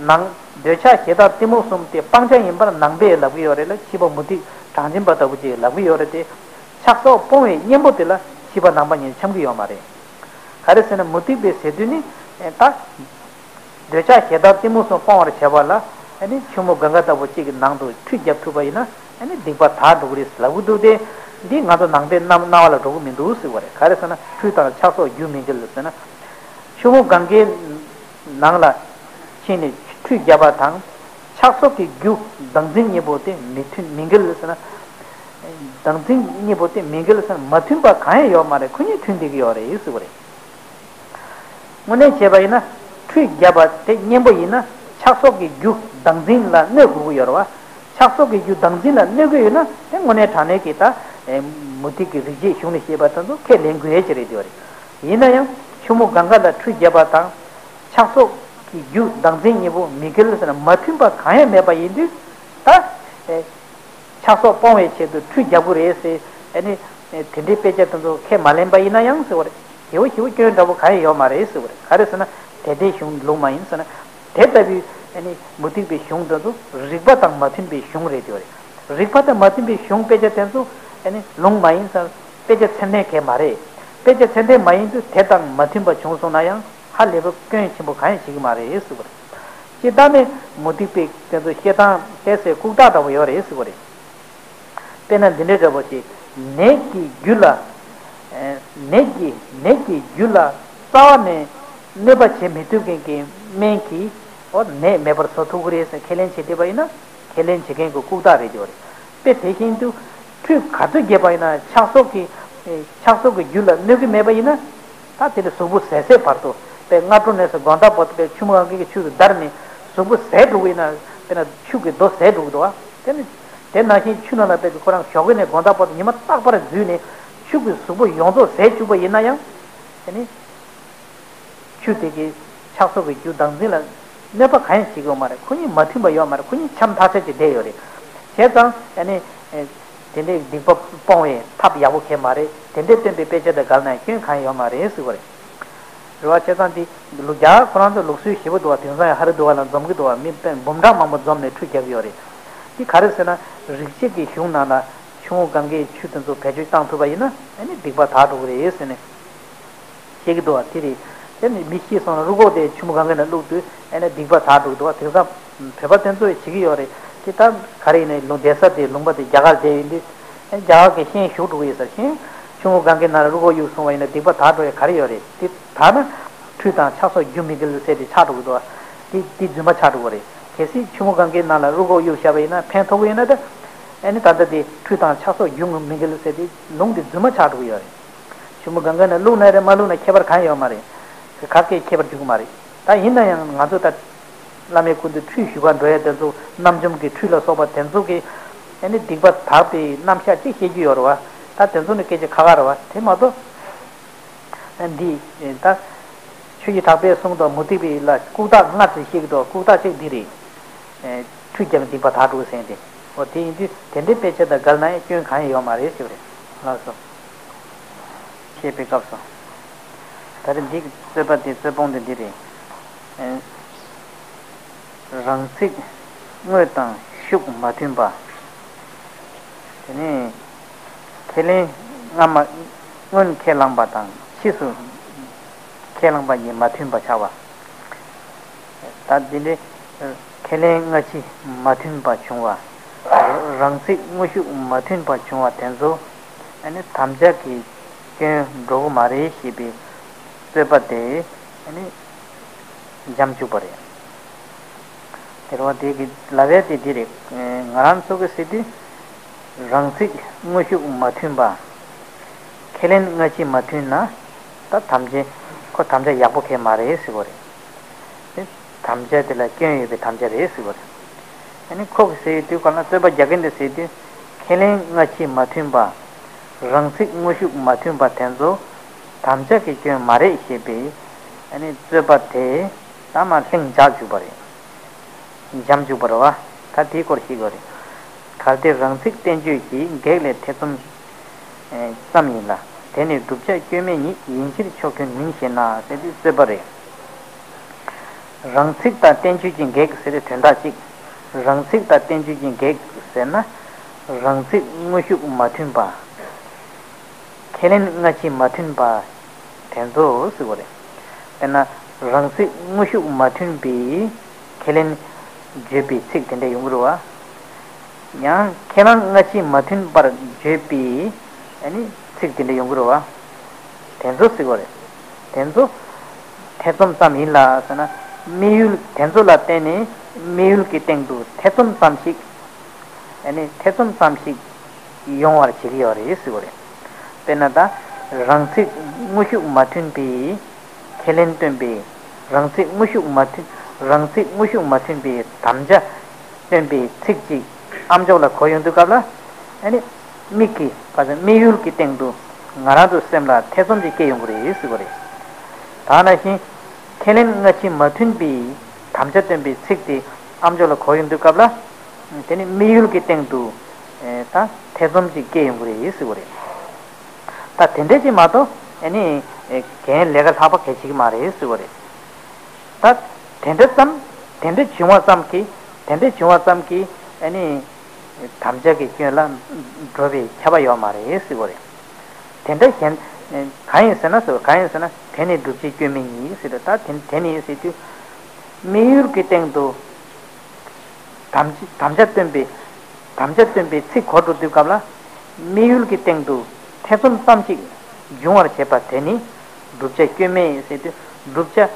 ནང་། འདོད་ཆགས་ཞེ་སྡང་གཏི་མུག་གསུམ་དེ་སྤང་བྱ་ཡིན་པར་ནང་པས་ལབ་ཀྱི་ཡོད་རེད་ལ། ཕྱི་པ་མུ་སྟེགས་གྲངས་ཅན་པ་ལྟ་བུ་ཅིག་ལབ་ཀྱི་ཡོད་རེད་དེ། ཆགས་སོགས་སྤོང་བའི་གཉེན་པོ་དེ་ལ་ཕྱི་པ་ནང་པ་གཉིས་འཆམ་གྱི་ཡོད་མ་རེད། ག་རེ་ཟེར་ན་མུ་སྟེགས་པའི་ཟེར་དུས་ནི། ད། འདོད་ཆགས་ཞེ་སྡང་གཏི་མུག་གསུམ་སྤོང་བར་བྱ་བ་ལ་ཨ་ནི་ཆུ་མོ་གངྒཱ་ལྟ་བུ་གཅིག་གི་ནང་དུ་ཁྲུས་བརྒྱབ་ཐུབ་པ་ཡིན་ན་ཨ་ནི་སྡིག་པ་དག་འགྲོ་གི་རེད་ལབ་ཀྱི་འདུག་སྟེ། འདི་ང་ཚོ་ནང་པའི་རྣམ་རྣ་བ་ལ་འགྲོ་གི་མི་འདུག་ཟེར་བ་རེད། ག་རེ་ཟེར་ན་ཁྲུས་དང་ཆགས་སོགས་རྒྱུ་མི་འགལ་ཟེར་ན། ཆུ་མོ་གངྒཱའི་ནང་ལ་ཕྱིན་ནས་ཁྲུས་བརྒྱབ་པ་དང་། ཆགས་སོགས་ཀྱི་རྒྱུ་བདག་འཛིན་གཉིས་པོ་དེ་མི་མཐུན་མི་འགལ་ཟེར་ན། བདག་འཛིན་གཉིས་པོ་དེ་མི་འགལ་ཟེར་ན་མ་མཐུན་པ་གང་ཡང་ཡོད་མ་རེད། ཁོ་གཉིས་མཐུན་བསྡད་ཀྱི་ཡོད་རེད་ཟེར་བ་རེད། དངོས་གནས་བྱས་པ་ཡིན་ན་ཁྲུས་བརྒྱབ་པ་དེ་གཉེན་པོ་ཡིན་ན་ཆགས་སོགས་ཀྱི་རྒྱུ་བདག་འཛིན་ལ་གནོད་དགོས་ཀྱི་ཡོད་རེད་བ། ཆགས་སོགས་ཀྱི་རྒྱུ་བདག་འཛིན་ལ་གནོད་ཀྱི་ཡོད་ན་དེ་དངོས་གནས་དྲང་གནས་ཀྱི་ད་མུ་སྟེགས་ཀྱི་རིགས་བྱེད་གཞུང་ནས་བཤད་པ་དེ་ཚོ་ཁས་ལེན་དགོས་ཡས་ཅིག་རེད་དེ་བ་རེད། ཡིན་ན་ཡང་ཆུ་མོ་གངྒཱ་ལ་ཁྲུས་བརྒྱབ་པ་དང་། ཆགས་སོགས་ཀྱི་རྒྱུ་བདག་འཛིན་གཉིས་པོ་མི་འགལ་ཟེར་ན་མ་མཐུན་པ་གང་ཡང་མེད་པ་ཡིན་དུས་ད། ཆགས་སོགས་སྤོང་བའི་ཆེད་དུ་ཁྲུས་རྒྱག་དགོས་རེད་ཟེར། ཨ་ནི། དེ་འདྲའི་དཔེ་ཆ་དེ་ཚོ་ཁས་མ་ལེན་པ་ཡིན་ན་ཡང་ཟེར་བ་རེད། ཞེ་པོ་ཞེ་པོ་སྐྱོན་འདྲ་པོ་གང་ཡང་ཡོད་མ་རེད་ཟེར་བ་རེད། ག་རེ་ཟེར་ན་དེ་ལྟའི་གཞུང་ལུགས་མ་ཡིན་ཟེར་ན། དེ་ལྟ་བུའི་ཨ་ནི་མུ་སྟེགས་པའི་གཞུང་དེ་ཚོ་རིགས་པ་དང་མ་མཐུན་པའི་གཞུང་རེད་ཟེར་བ་རེད། རིགས་པ་དང་མ་མཐུན་པའི་གཞུང་དཔེ་ཆ་དེ་ཚོ་ཨ་ནི་ལུང་མ་ཡིན་ཟེར། དཔེ་ཆ་ཚད་ལྡན་གང་ཡང་མ་རེད། དཔེ་ཆ་ཚད་ལྡན་མ་ཡིན་དུས་དེ་དང་མ་མཐུན་པ་བྱུང་སོང་ན་ཡང་། ཧ་ལས་པའི་སྐྱོན་ཆེན་པོ་གང་ཡང་བྱེད་ཀྱི་མ་རེད་ཟེར་བ་རེད། སྤྱིར་བཏང་ནས་མུ་སྟེགས་པའི་དེ་ཚོ་བཤད་སྟངས་དཔེ་ཟེར་ལྐུགས་རྟགས་འདྲ་པོ་ཡོད་རེད་ཟེར་བ་རེད། དཔེར་ན་འདི་འདྲའི་འདྲ་པོ་ཞིག་ནད་ཀྱི་རྒྱུ་ལ། ནད་ཀྱི་ནད་ཀྱི་རྒྱུ་ལ་རྩ་བ་ནས་གནོད་པ་བྱེད་མི་ཐུབ་མཁན་གྱི་སྨན་གྱིས་ཨོ་ནད་མེད་པར་བཟོ་ཐུབ་ཀྱི་རེད་ཟེར་ཁས་ལེན་བྱེད་བསྡད་པ་ཡིན་ན་ཁས་ལེན་བྱེད་མཁན་གྱི་ལྐུགས་རྟགས་རེད་ཟེར་བ་རེད། དཔེ་དེ་བཞིན་དུ་ཁྲུས་ག་ཚོད་བརྒྱབ་པ་ཡིན་ན་ཆགས་སོགས་ཀྱི་ ཕྱག་སོགས་ཀྱི་རྒྱུ་ལ་གནོད་ཀྱི་མེད་པ་ཡིན་ན། ད་དེ་ལ་གཟུགས་པོ་ཟད་ཟད་བར་དུ་དཔེ་སྔ་དྲོ་ནས་སུ་དགོང་དག་བར་དུ་དཔེ་ཆུ་མོ་གང་གི་ཆུ་དུ་བརྡར་ནས་གཟུགས་པོ་ཟད་འགྲོ་གི་ཡིན་ན། དཔེར་ན་ཆུ་གི་རྡོ་ཟད་འགྲོ་གི་འདུག་བ། དེ་ནི་དེ་ནང་བཞིན་ཆུ་ནང་ལ་དཔེ་ཁོ་རང་ཞོགས་ཀས་ནས་དགོང་དག་བར་དུ་ཉི་མ་རྟག་པར་འཛུལ་ནས་ཆུ་གི་གཟུགས་པོ་ཡོངས་རྫོགས་ཟད་བཅུག་པ་ཡིན་ན་ཡང་། དེ་ནི། ཆུ་དེ་གིས་ཕྱག་སོགས་ཀྱི་རྒྱུ་བདག་འཛིན་ལ་གནོད་པ་གང་ཡང་བྱེད་ཀྱི་ཡོད་མ་རེད། ཁོ་གཉིས་མ་མཐུན་པ་ཡོད་མ་རེད། ཁོ་གཉིས་འཆམ་མཐའ་ཆད་ཀྱི་བསྡད་ཡོད་རེད། བྱས་ཙང་ཨ་ནི། དེ་འདྲའི་སྡིག་པ་སྤོང་བའི་ཐབས་ཡག་པོ་གང་མ་རེད། དེ་འདྲའི་སྟོན་པའི་དཔེ་ཆ་དང་འགལ་ན་སྐྱོན་གང་ཡང་ཡོད་མ་རེད་ཟེར་བ་རེད། རེད་བ། བྱས་ཙང་འདི་ལུགས་རྒྱ་ཁོ་རང་ཚོ་ལུགས་སྲོལ་ཞེ་པོ་འདུག་བ། དེང་སང་ཡང་ཧ་རི་དུ་བ་ལ་འཛོམས་ཀྱི་འདུག་བ། མི་དཔེ་འབུམ་ཕྲག་མང་པོ་འཛོམས་ནས་ཁྲུས་བརྒྱབ་ཀྱི་ཡོད་རེད། འདི་ག་རེ་ཟེར་ན། རིག་བྱེད་ཀྱི་གཞུང་ནང་ལ་ཆུ་བོ་གངྒཱའི་ཆུ་དེ་ཚོ་བེད་སྤྱོད་བཏང་ཐུབ་པ་ཡིན་ན་ཨ་ནི་སྡིག་པ་དག་འགྲོ་གི་རེད་ཟེར་ནས། བཤད་ཀྱི་འདུག་བ། དེ་རེད། དེ་ནི་མི་ཤི་སོང་ན་རུས་ཁོག་དེ་ཆུ་མོ་གངྒཱའི་ནང་བླུགས་དུས་ཨ་ནི་སྡིག་པ་དག་འགྲོ་གི་འདུག་བ། དེང་སང་བོད་པ་དེ་ཚོ་ཡིས་བྱེད་ཀྱི་ཡོད་རེད། དེ་ད་ག་རེ་ཡིན་ནའི་ལུང་བསྡད་ས་དེ་ལུང་པ་དེ་རྒྱ་གར་བསྡད་ཡིན་དུས་ཨ་ནི་རྒྱ་གར་གྱི་ཤིང་ཞུགས་འགྲོ་གི་ཡོད་ས། ཤིང་ཆུ་མོ་གངྒཱའི་ནང་ལ་རུས་ཁོག་གཡུགས་སོང་བ་ཡིན་ན་སྡིག་པ་དག་འགྲོ་ཡ་ག་རེ་ཡོད་རེད། དེ་དག་ན་ཁྲུས་དང་ཕྱག་སོགས་རྒྱུ་མི་འགལ་ཟེར་དེ་ཆགས་འགྲོ་གི་འདུག་བ། དེ་དེ་རྫུན་མ་ཆགས་འགྲོ་གི་རེད། གལ་སྲིད་ཆུ་མོ་གངྒཱའི་ནང་ལ་རུས་ཁོག་གཡུགས་བཞག་པ་ཡིན་ན་ཕན་ཐོགས་ཀྱི་ཡོད་ན་ད། ཨ་ནི་ད་ལྟ་དེ་ཁྲུས་དང་ཕྱག་སོགས་རྒྱུ་མི་འགལ་ཟེར་དེ་ལུང་དེ་རྫུན་མ་ཆགས་འགྲོ་གི་ཡོད་རེད། ཆུ་མོ་གངྒཱའི་ནང་བླུགས་ན་རེད་མ་བླུགས་ན་ཁྱད་པར་གང་ཡོད་མ་རེད། ག་གེ་ཁྱད་པར་འཇུག་གི་མ་རེད། ད་ཡིན་ན་ཡང་ང་ཚོ་ད་བླ་མའི་སྐུ་མདུན་ཁྲུས་ཞུ་གར་འགྲོ་ཡ་དེ་ཚོ་རྣམ་འཇོམས་ཀྱི་ཁྲུས་ལ་སོགས་པ་དེ་ཚོ་གི་ཨ་ནི་སྡིག་པ་དག་པའི་རྣམ་གཞག་ཅིག་བཤད་རྒྱུ་ཡོད་རེད་བ། ད་དེ་ཚོ་ནི་སྐད་ཆ་ཁ་ཁ་རེད་བ། དེ་མ་གཏོགས་འདི་ད་ཆོས་ཀྱི་གྲགས་པས་གསུངས་དོ། མུ་སྟེགས་པའི་ལ་ལྐུགས་རྟགས་ལྔ་ཙམ་བཤད་ཀྱི་འདུག་ལྐུགས་རྟགས་གཅིག་འདི་རེད། ཁྲུས་བརྒྱབ་སྡིག་པ་དག་འགྲོ་ཟེར་ཏེ། འོ་དེ་ཡིན་དུས་དེ་འདྲའི་དཔེ་ཆ་དང་འགལ་ན་ཡང་སྐྱོན་གང་ཡང་ཡོད་མ་རེད་ཞུ་བ་རེད། ལགས་སོ། བཤད་པའི་སྐབས་སུ། ད་རེས་འདི་རྩོད་པ་དེ་རྩོད་སྤོང་དེ་འདི་རེད། ཨེ། རང་ཚིག་དངོས་དང་ཤུགས་མ་མཐུན་པ། དེ་ནས་ཁས་ལེན་སྔ་མ་སྔོན་ཁས་བླངས་པ་དང་ཕྱིས་སུ་ཁས་བླངས་པ་གཉིས་མ་མཐུན་པ་ཆགས་པ། ད་འདི་འདྲའི་ཁས་ལེན་སྔ་ཕྱི་མ་མཐུན་པ་བྱུང་བ། རང་ཚིག་དངོས་ཤུགས་མ་མཐུན་པ་བྱུང་བ་དེ་ཚོ་ཨ་ནི་དམ་བཅའ་གི་སྐྱོན་འགྲོ་གི་མ་རེད་ཞེས་པའི་རྩོད་པ་དེ་ཨ་ནི་འཇམ་བཅུག་པ་རེད། དེ་རུ་དེ་གི་ལབ་ཡ་དེ་འདི་རེད། ང་རང་ཚོ་གི་ཟེར་དུས་རང་ཚིག་དངོས་ཤུགས་མ་མཐུན་པ། ཁས་ལེན་སྔ་ཕྱི་མ་མཐུན་ན་ད་དམ་བཅའ་ཁོ་དམ་བཅའ་ཡག་པོ་གང་མ་རེད་ཟེར་བ་རེད། དེ་དམ་བཅའ་དེ་ལ་སྐྱོན་ཡོད་པའི་དམ་བཅའ་རེད་ཟེར་བ་རེད། ཨ་ནི་ཁོ་གི་ཟེར་དུས་ག་ལ་རྩོད་པ་རྒྱག་མཁན་དེ་ཟེར་དུས་ཁས་ལེན་སྔ་ཕྱི་མ་མཐུན་པ། རང་ཚིག་དངོས་ཤུགས་མ་མཐུན་པ་དེ་ཚོ་དམ་བཅའ་གི་སྐྱོན་མ་རེད་ཞེས་པའི་ཨ་ནི་རྩོད་པ་དེ་ད་མར་ལྷིང་འཇགས་བཅུག་པ་རེད། འཇམ་བཅུག་པ་རེད་བ། ད་དེའི་སྐོར་ཞིག་གོ་རེད། གལ་ཏེ་རང་ཚིག་བསྟན་བཅོས་ཀྱི་གེགས་ལས་ཐེ་ཚོམ་ཙམ་ཡིན་ལ། དེ་ནི་བསྒྲུབ་བྱ་སྐྱོན་མེད་ཉིད་ཡིན་ཕྱིར་ཕྱོགས་ཀུན་མིན་ཞེ་ན་ཟེར་དུས་རྩོད་པ་རེད། རང་ཚིག་དང་བསྟན་བཅོས་ཀྱི་གེགས་ཟེར་དུས་དོན་དག་གཅིག་རང་ཚིག་དང་བསྟན་བཅོས་ཀྱི་གེགས་ཟེར་ན། རང་ཚིག་དངོས་ཤུགས་མ་མཐུན་པ། ཁས་ལེན་སྔ་ཕྱི་མ་མཐུན་པ་དེ་ཚོ་ཟེར་བ་རེད། དཔེར་ན་རང་ཚིག་དངོས་ཤུགས་མ་མཐུན་པའི་ཁས་ལེན་བརྗོད་པའི་ཚིག་དེ་འདྲ་ཡོང་གི་རེད་བ། ཡང་ཁས་བླངས་སྔ་ཕྱི་མ་མཐུན་པར་བརྗོད་པའི་ཨ་ནི་ཚིག་དེ་འདྲ་ཡོང་གི་རེད་བ། དེ་ཚོ་ཟེར་བ་རེད། དེ་ཚོ་ཐེ་ཚོམ་ཙམ་ཡིན་ལ་ཟེར་ན། དམིགས་ཡུལ་དེ་ཚོ་ལ་བརྟེན་ནས་དམིགས་ཡུལ་གྱི་སྟེང་དུ་ཐེ་ཚོམ་ཙམ་ཞིག་ཨ་ནི་ཐེ་ཚོམ་ཙམ་ཞིག་ཡོང་བར་བྱེད་ཀྱི་ཡོད་རེད་ཟེར་བ་རེད། དཔེར་ན་ད་རང་ཚིག་དངོས་ཤུགས་མ་མཐུན་པའི་ཁས་ལེན་སྟོན་པའི། རང་ཚིག་དངོས་ཤུགས་མ་མཐུན། རང་ཚིག་དངོས་ཤུགས་མ་མཐུན་པའི་དམ་བཅའ་སྟོན་པའི་ཚིག་ཅིག་ཨམ་ཅོག་ལ་གོ་ཡོང་དུས་སྐབས་ལ། ཨ་ནི་མིག་གིས་ག་ཚོད་དམིགས་ཡུལ་གྱི་སྟེང་དུ་ང་རང་ཚོའི་སེམས་ལ་ཐེ་ཚོམ་ཅིག་སྐྱེ་ཡོང་གི་རེད་ཟེར་བ་རེད། ད་ནང་བཞིན་ཁས་ལེན་སྔ་ཕྱི་མ་མཐུན་པའི་དམ་བཅའ་སྟོན་པའི་ཚིག་དེ་ཨམ་ཅོག་ལ་གོ་ཡོང་དུས་སྐབས་ལ། དེ་ནི་དམིགས་ཡུལ་གྱི་སྟེང་དུ་ད་ཐེ་ཚོམ་ཅིག་སྐྱེ་ཡོང་གི་རེད་ཟེར་བ་རེད། ད་དེ་འདྲ་ཅིག་མ་གཏོགས་ཨ་ནི་གཞན་ལས་ཀ་ལྷག་པ་གལ་ཆེ་གི་མ་རེད་ཟེར་བ་རེད། ད་དེ་འདྲ་ཙམ། དེ་འདྲ་བྱུང་བ་ཙམ་གྱིས། དེ་འདྲ་བྱུང་བ་ཙམ་གྱིས་ཨ་ནི་དམ་བཅའ་གི་སྐྱོན་ལ་འགྲོ་བའི་ཁྱབ་པ་ཡོད་མ་རེད་ཟེར་བ་རེད། དེ་འདྲ་གཞན་གང་ཡིན་ཟེར་ན་ཟེར་བ། གང་ཡིན་ཟེར་ན་དེ་ནི་བསྒྲུབ་བྱའི་སྐྱོན་མེད་ཉིད་ཟེར་བ། ད་དེ་དེ་ནི་ཟེར་དུས་དམིགས་ཡུལ་གྱི་སྟེང་དུ། དམ་དམ་བཅའ་སྟོན་པའི། དམ་བཅའ་སྟོན་པའི་ཚིག་གོ་འགྲོ་དུས་སྐབས་ལ། དམིགས་ཡུལ་གྱི་སྟེང་དུ་ཐེ་ཚོམ་ཙམ་ཞིག་འབྱུང་བར་བྱེད་པ་དེ་ནི་བསྒྲུབ་བྱ་སྐྱོན་མེད་ཟེར་དུས་བསྒྲུབ་བྱ་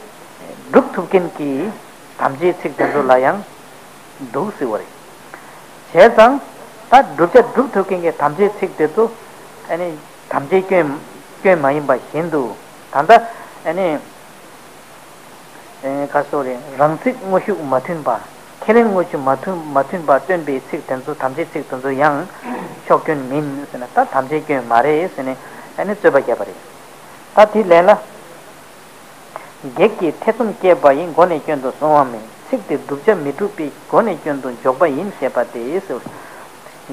སྒྲུབ་ཐུབ་མཁན་གྱི་དམ་བཅའི་ཚིག་དེ་ཚོ་ལ་ཡང་འདུག་ཟེར་བ་རེད། བྱས་ཙང་ད་བསྒྲུབ་བྱ་སྒྲུབ་ཐུབ་མཁན་གྱི་དམ་བཅའི་ཚིག་དེ་ཚོ་ཨ་ནི། དམ་བཅའི་སྐྱོན་སྐྱོན་མ་ཡིན་པ་བཞིན་དུ། ད་ལྟ་ཨ་ནི་ཨེ་ག་སོགས་རེད། རང་ཚིག་དངོས་ཤུགས་མ་མཐུན་པ། ཁས་ལེན་དངོས་ཤུགས་མ་མཐུན་མ་མཐུན་པ་སྟོན་པའི་ཚིག་དེ་ཚོ། དམ་བཅའི་ཚིག་དེ་ཚོ་ཡང་ཕྱོགས་སྐྱོན་མིན་ཟེར་ན། ད་དམ་བཅའི་སྐྱོན་མ་རེད་ཟེར་ནས་ཨ་ནི་རྩོད་པ་བརྒྱབ་པ་རེད། ད་དེ་ལན་ལ། བགེགས་ཀྱིས་ཐེ་ཚོམ་བསྐྱེད་པ་ཡིས། སྒོ་ནས་སྐྱོན་དུ་སོང་བ་མིན། ཚིག་དེ་བསྒྲུབ་བྱ་མི་འགྲུབ་པའི། སྒོ་ནས་སྐྱོན་དུ་འཇོག་པ་ཡིན་ཞེས་པ་སྟེ་ཟེར།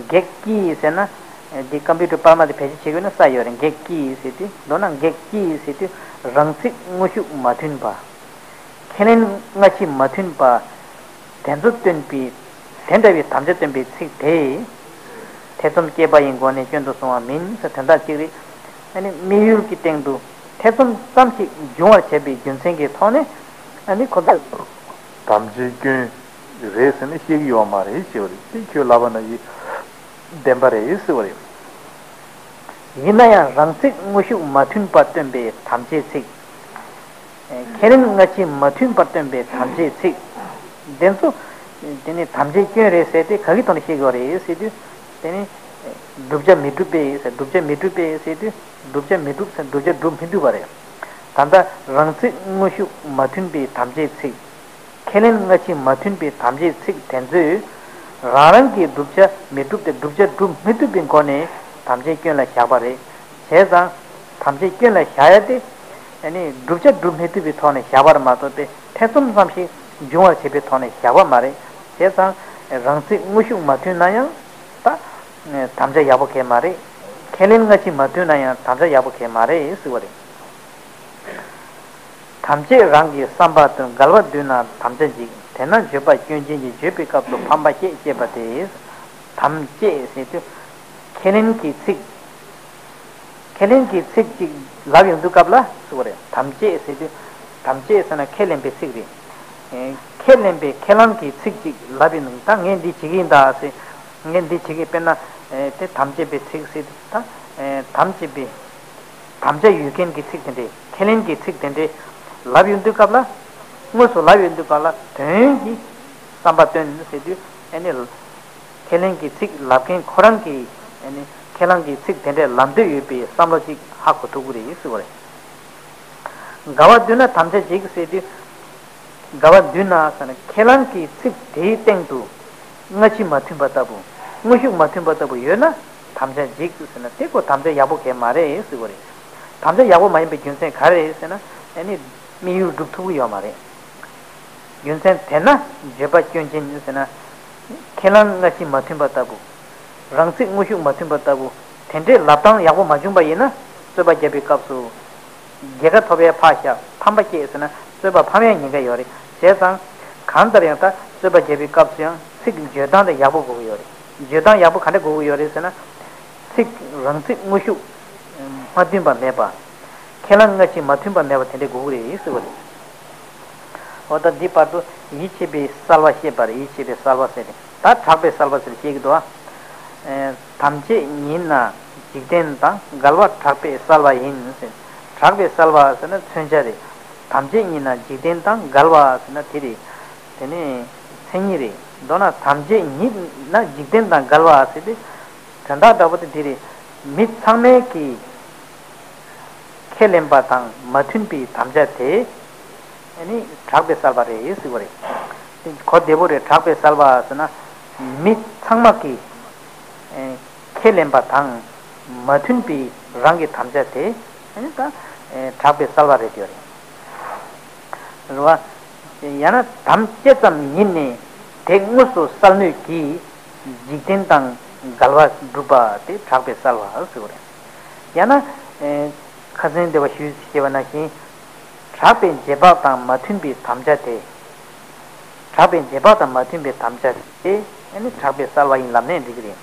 བགེགས་ཀྱིས་ཟེར་ན། འདི་ཀམ་པུ་ཊར་པར་མ་དེ་བེད་སྤྱོད་བྱེད་དགོས་ན་ས་ཡོད་རེད། བགེགས་ཀྱིས་ཟེར་དུས། མདོར་ན་བགེགས་ཀྱིས་ཟེར་དུས་རང་ཚིག་དངོས་ཤུགས་མ་མཐུན་པ། ཁས་ལེན་སྔ་ཕྱི་མ་མཐུན་པ། དེ་ཚོ་སྟོན་པའི་དེ་འདྲ་བའི་དམ་བཅའ་སྟོན་པའི་ཚིག་དེས། ཐེ་ཚོམ་བསྐྱེད་པ་ཡིས། སྒོ་ནས་སྐྱོན་དུ་སོང་བ་མིན་ཟེར་དོན་དག་གཅིག་རེད། ཨ་ནི་དམིགས་ཡུལ་གྱི་སྟེང་དུ་ཐེ་ཚོམ་ཙམ་ཞིག་འབྱུང་བར་བྱེད་པའི་རྒྱུ་མཚན་གྱི་ཐོག་ནས། ཨ་ནི་ཁོ་ཚོ་དམ་བཅའི་སྐྱོན་རེད་ཟེར་ནས་བཤད་ཀྱི་ཡོད་མ་རེད་ཞེས་པ་རེད། དེ་ཁྱོད་ལབ་པ་ན་ཡིན། བདེན་པ་རེད་ཟེར་བ་རེད། ཡིན་ན་ཡང་རང་ཚིག་དངོས་ཤུགས་མ་མཐུན་པར་སྟོན་པའི་དམ་བཅའི་ཚིག། ཁས་ལེན་སྔ་ཕྱི་མ་མཐུན་པར་སྟོན་པའི་དམ་བཅའི་ཚིག་དེ་ཚོ། དེ་ནི་དམ་བཅའི་སྐྱོན་རེད་ཟེར་ཏེ་ག་གི་ཐོག་ནས་བཤད་དགོས་རེད་ཟེར་དུས། དེ་ནི་བསྒྲུབ་བྱ་མི་འགྲུབ་པས་ཟེར། བསྒྲུབ་བྱ་མི་འགྲུབ་པས་ཟེར་དུས། བསྒྲུབ་བྱ་མི་འགྲུབ་ཟེར། བསྒྲུབ་བྱ་སྒྲུབ་མི་ཐུབ་པ་རེད། ད་ལྟ་རང་ཚིག་དངོས་ཤུགས་མ་མཐུན་པའི་དམ་བཅའི་ཚིག། ཁས་ལེན་སྔ་ཕྱི་མ་མཐུན་པའི་དམ་བཅའི་ཚིག་དེ་ཚོས་རང་རང་གི་བསྒྲུབ་བྱ་མི་འགྲུབ་སྟེ། བསྒྲུབ་བྱ་སྒྲུབ་མི་ཐུབ་པའི་སྒོ་ནས་དམ་བཅའི་སྐྱོན་ལ་བཞག་པ་རེད། བྱས་ཙང་དམ་བཅའི་སྐྱོན་ལ་བཞག་ཡ་དེ། ཨ་ནི་བསྒྲུབ་བྱ་སྒྲུབ་མི་ཐུབ་པའི་ཐོག་ནས་བཞག་པར་མ་གཏོགས་པའི་ཐེ་ཚོམ་ཙམ་ཞིག་འབྱུང་བར་བྱེད་པའི་ཐོག་ནས་བཞག་པ་མ་རེད། བྱས་ཙང་རང་ཚིག་དངོས་ཤུགས་མ་མཐུན་ན་ཡང་ད་དམ་བཅའ་ཡག་པོ་གང་ཡང་མ་རེད། ཁས་ལེན་སྔ་ཕྱི་མ་མཐུན་ན་ཡང་དམ་བཅའ་ཡག་པོ་གང་ཡང་མ་རེད་ཟེར་བ་རེད། དམ་བཅས་རང་གི་བསམ་པ་དོན། འགལ་བ་བསྡུས་ན་དམ་བཅའ་འཇིག། དེས་ན་བརྗོད་པ་སྐྱོན་ཅན་གྱི། བརྗོད་པའི་སྐབས་སུ་ཕམ་པ་བསྐྱེད་ཅེས་པ་སྟེ། དམ་བཅས་ཟེར་དུས་ཁས་ལེན་གྱི་ཚིག། ཁས་ལེན་གྱི་ཚིག་ཅིག་ལབ་ཡོང་དུས་སྐབས་ལ་ཟེར་བ་རེད། དམ་བཅས་ཟེར་དུས། དམ་བཅས་ཟེར་ན་ཁས་ལེན་པའི་ཚིག་རེད། ཨེ། ཁས་ལེན་པའི་ཁས་བླངས་ཀྱི་ཚིག་ཅིག་ལབ་ཡོང་དུས། ད་ངས་འདི་བྱེད་ཀྱི་ཡིན་ད་ཟེར། ངས་འདི་བྱེད་ཀྱི་ཡིན། དཔེར་ན། ཨེ། དེ་དམ་བཅས་པའི་ཚིག་ཟེར་དུས་ད། ཨེ། དམ་བཅས་པའི། དམ་བཅའ་ཡོད་མཁན་གྱི་ཚིག་དེ་འདྲས། ཁས་ལེན་གྱི་ཚིག་དེ་འདྲས་ལབ་ཡོང་དུས་སྐབས་ལ། དངོས་སུ་ལབ་ཡོང་དུས་སྐབས་ལ་དོན་གྱི་བསམ་པ་སྟོན་ཟེར་དུས། ཨ་ནི་ཁས་ལེན་གྱི་ཚིག་ལབ་མཁན་ཁོ་རང་གིས། ཨ་ནི་ཁས་བླངས་ཀྱི་ཚིག་དེ་འདྲས་ལབ་འདོད་ཡོད་པའི་བསམ་བློ་ཅིག་ཧ་གོ་ཐུབ་ཀྱི་རེད་ཟེར་བ་རེད། འགལ་བ་བསྡུས་ན་དམ་བཅའ་འཇིག་ཟེར་དུས། འགལ་བ་བསྡུས་ན་ཟེར་ན་ཁས་བླངས་ཀྱི་ཚིག་དེའི་སྟེང་དུ་སྔ་ཕྱི་མ་མཐུན་པ་ལྟ་བུ། དངོས་ཤུགས་མ་མཐུན་པ་ལྟ་བུ་ཡོད་ན་དམ་བཅའ་འཇིག་ཟེར་ན། དེ་ཁོ་དམ་བཅའ་ཡག་པོ་གང་ཡང་མ་རེད་ཟེར་བ་རེད། དམ་བཅའ་ཡག་པོ་མ་ཡིན་པའི་རྒྱུ་མཚན་ག་རེ་རེད་ཟེར་ན། ཨ་ནི་དམིགས་ཡུལ་འགྲུབ་ཐུབ་ཀྱི་ཡོད་མ་རེད། རྒྱུ་མཚན་དེས་ན་བརྗོད་པ་སྐྱོན་ཅན་ཟེར་ན། ཁས་བླངས་སྔ་ཕྱི་མ་མཐུན་པ་ལྟ་བུ། རང་ཚིག་དངོས་ཤུགས་མ་མཐུན་པ་ལྟ་བུ། དེ་འདྲའི་ལབ་སྟངས་ཡག་པོ་མ་བྱུང་པ་ཡིན་ན། རྩོད་པ་བརྒྱབ་པའི་སྐབས་སུ། རྒྱལ་ཁ་ཐོབ་པའི་ཕར་བཞག་ཕམ་པ་བསྐྱེད་ཟེར་ན། རྩོད་པ་ཕམ་ཡ་ཉེན་ཁ་ཡོད་རེད། བྱས་ཙང་། གང་ལྟར་ཡང་ད་རྩོད་པ་བརྒྱབ་པའི་སྐབས་སུ་ཡང་ཚིག་བརྗོད་སྟངས་དེ་ཡག་པོ་དགོས་ཀྱི་ཡོད་རེད། བརྗོད་སྟངས་ཡག་པོ་ག་འདྲ་དགོས་ཀྱི་ཡོད་རེད་ཟེར་ན། ཚིག་རང་ཚིག་དངོས་ཤུགས་མ་མཐུན་པ་མེད་པ། ཁས་བླངས་སྔ་ཕྱི་མ་མཐུན་པ་མེད་པ་དེ་འདྲ་དགོས་ཀྱི་རེད་ཟེར་བ་རེད། འོ་ད་འདི་བར་དུ་ཡིད་ཆེས་པའི་གསལ་བ་བཤད་པ་རེད། ཡིད་ཆེས་པའི་གསལ་བ་ཟེར་ཏེ། ད་གྲགས་པའི་གསལ་བ་ཟེར་བཤད་ཀྱི་འདུག་ཨ། ཨེ། དམ་བཅས་ཉིད་ན་འཇིག་རྟེན་དང་། འགལ་བ་གྲགས་པའི་གསལ་བ་ཡིན་ཟེར། གྲགས་པའི་གསལ་བ་ཟེར་ན་མཚོན་བྱ་རེད། དམ་བཅས་ཉིད་ན་འཇིག་རྟེན་དང་། འགལ་བ་ཟེར་ན་དེ་རེད། དེ་ནི་མཚན་ཉིད་རེད། མདོར་ན་དམ་བཅས་ཉིད་ན་འཇིག་རྟེན་དང་འགལ་བ་ཟེར་ཏེ། དོན་དག་འདྲ་པོ་དེ་འདི་རེད། མི་ཚང་མས་ཀྱིས་ཁས་ལེན་པ་དང་མ་མཐུན་པའི་དམ་བཅའ་དེ། ཨ་ནི་གྲགས་པའི་གསལ་བ་རེད་ཟེར་བ་རེད། དེ་གོ་བདེ་པོ་རེད། གྲགས་པའི་གསལ་བ་ཟེར་ན། མི་ཚང་མ་གིས་ཨེ་ཁས་ལེན་པ་དང་མ་མཐུན་པའི་རང་གི་དམ་བཅའ་དེ། ཨ་ནི་ད་ཨེ་གྲགས་པའི་གསལ་བ་རེད་ཟེར་བ་རེད། རེད་བ། ཡང་ན་དམ་བཅས་ཙམ་ཉིད་ནས་དེ་དངོས་སུ་གསལ་ནུས་ཀྱིས་འཇིག་རྟེན་དང་འགལ་བ་སྒྲུབ་པ་དེ་གྲགས་པའི་གསལ་བ་ཟེར་བ་རེད། ཡང་ན། ཨེ། ཁ་སང་འདི་བ་ཞུས་ཞེས་པ་ནང་བཞིན། གྲགས་པའི་རྗེས་དཔག་དང་མ་མཐུན་པའི་དམ་བཅའ་དེ། གྲགས་པའི་རྗེས་དཔག་དང་མ་མཐུན་པའི་དམ་བཅའ་དེ། ཨ་ནི་གྲགས་པའི་གསལ་བ་ཡིན་ལབ་ནའི་འགྲིག་གི་རེད།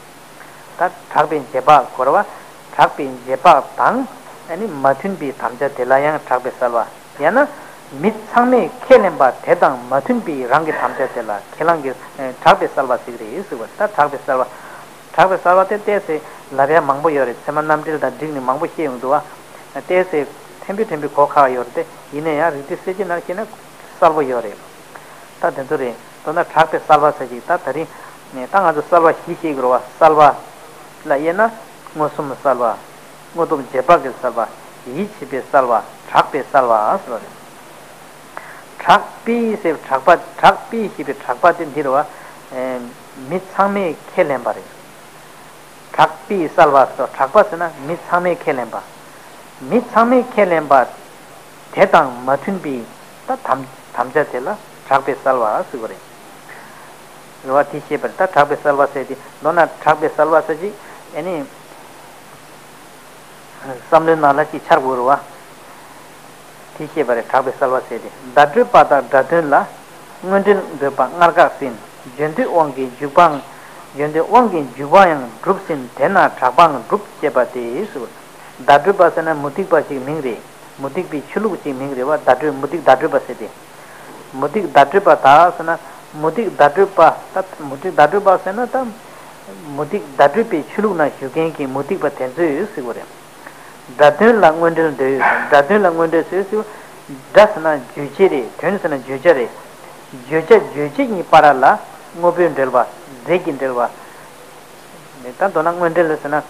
ད་གྲགས་པའི་རྗེས་དཔག་གོ་རེད་བ། གྲགས་པའི་རྗེས་དཔག་དང་། ཨ་ནི་མ་མཐུན་པའི་དམ་བཅའ་དེ་ལ་ཡང་གྲགས་པའི་གསལ་བ། ཡང་ན། མི་ཚང་མས་ཁས་ལེན་པ་དེ་དང་མ་མཐུན་པའི་རང་གི་དམ་བཅའ་དེ་ལ་ཁས་བླངས་ཀྱི་གྲགས་པའི་གསལ་བ་ཟེར་གྱི་རེད་ཟེར་བ་རེད། ད་གྲགས་པའི་གསལ་བ། གྲགས་པའི་གསལ་བ་དེ་ཏོག་ཙམ་ལབ་ཡ་མང་པོ་ཡོད་རེད། ཚད་མ་རྣམ་འགྲེལ་དང་བསྒྲིགས་ནས་མང་པོ་བཤད་ཡོང་འདུག་བ། ཏོག་ཙམ་ཕྲན་བུ་ཕྲན་བུ་གོ་ཁག་ཡོད་རེད་དེ། ཡིན་ན་ཡང་རིགས་གཏེར་གསལ་བྱེད་ནང་བཤད་ན་གསལ་པོ་ཡོད་རེད། ད་དེ་ཚོ་རེད། མདོར་ན་གྲགས་པའི་གསལ་བ་ཟེར་ཅིག་ད་ད་རིང་ད་ང་ཚོ་གསལ་བ་བཞི་བཤད་ཀྱི་རེད་བ། གསལ་བ་ལ་དབྱེ་ན་མངོན་སུམ་གསལ་བ། དངོས་སྟོབས་རྗེས་དཔག་གི་གསལ་བ། ཡིད་ཆེས་པའི་གསལ་བ། གྲགས་པའི་གསལ་བ་ཟེར་བ་རེད། གྲགས་པའི་ཟེར་གྲགས་པ། གྲགས་པའི་ཞེས་པའི་གྲགས་པ་དེ་འདི་རེད་བ། ཨེ། མི་ཚང་མས་ཁས་ལེན་པ་རེད། གྲགས་པའི་གསལ་བ་ཟེར། གྲགས་པ་ཟེར་ན་མི་ཚང་མས་ཁས་ལེན་པ། མི་ཚང་མས་ཁས་ལེན་པ་དེ་དང་མ་མཐུན་པའི་ད་དམ་དམ་བཅའ་དེ་ལ་གྲགས་པའི་གསལ་བ་ཟེར་བ་རེད། རེད་བ། དེ་ཤེས་པར། ད་གྲགས་པའི་གསལ་བ་ཟེར་དེ་མདོར་ན་གྲགས་པའི་གསལ་བ་ཟེར་ཅིག་ཨེ་ནི། བསམ་བློའི་ནང་ལ་ཅིག་འཆར་དགོས་རེད་བ། དེ་ཤེས་པ་རེད། གྲགས་པའི་གསལ་བ་ཟེར་ཏེ། བརྡ་སྤྲོད་པ་དང་སྒྲ་དོན་ལ། དངོས་འབྲེལ་འདོད་པ་སྔར་བཀག་ཟིན། བརྗོད་འདོད་དབང་གིས་འཇུག་པའང་། བརྗོད་འདོད་དབང་གིས་འཇུག་པའང་གྲུབ་ཟིན། དེས་ན་གྲགས་པའང་གྲུབ་ཅེས་པ་སྟེ་ཟེར། བརྡ་སྤྲོད་པ་ཟེར་ན་མུ་སྟེགས་པ་ཞིག་མིང་རེད། མུ་སྟེགས་པའི་ཆོས་ལུགས་ཅིག་མིང་རེད་བ། བརྡ་སྤྲོད། མུ་སྟེགས་བརྡ་སྤྲོད་པ་ཟེར་ཏེ། མུ་སྟེགས་བརྡ་སྤྲོད་པ་དག་ཟེར་ན། མུ་སྟེགས་བརྡ་སྤྲོད་པ་ད། མུ་སྟེགས་བརྡ་སྤྲོད་པ་ཟེར་ན་ད། མུ་སྟེགས་བརྡ་སྤྲོད་པའི་ཆོས་ལུགས་ནང་བཞུགས་མཁན་གྱི་མུ་སྟེགས་པ་དེ་ཚོས་ཟེར་དགོས་རེད། སྒྲ་དོན་ལ་དངོས་འབྲེལ་འདོད་ཡོད་ཟེར། སྒྲ་དོན་ལ་དངོས་འབྲེལ་ཟེར་ཟེར། སྒྲ་ཟེར་ན་རྗོད་བྱེད་རེད། དོན་ཟེར་ན་བརྗོད་བྱ་རེད། བརྗོད་བྱ་རྗོད་བྱེད་གཉིས་བར་ལ་དངོས་པོའི་འབྲེལ་བ། རྫས་ཀྱི་འབྲེལ་བ། ད་མདོར་ན་དངོས་འབྲེལ་ཟེར་ན་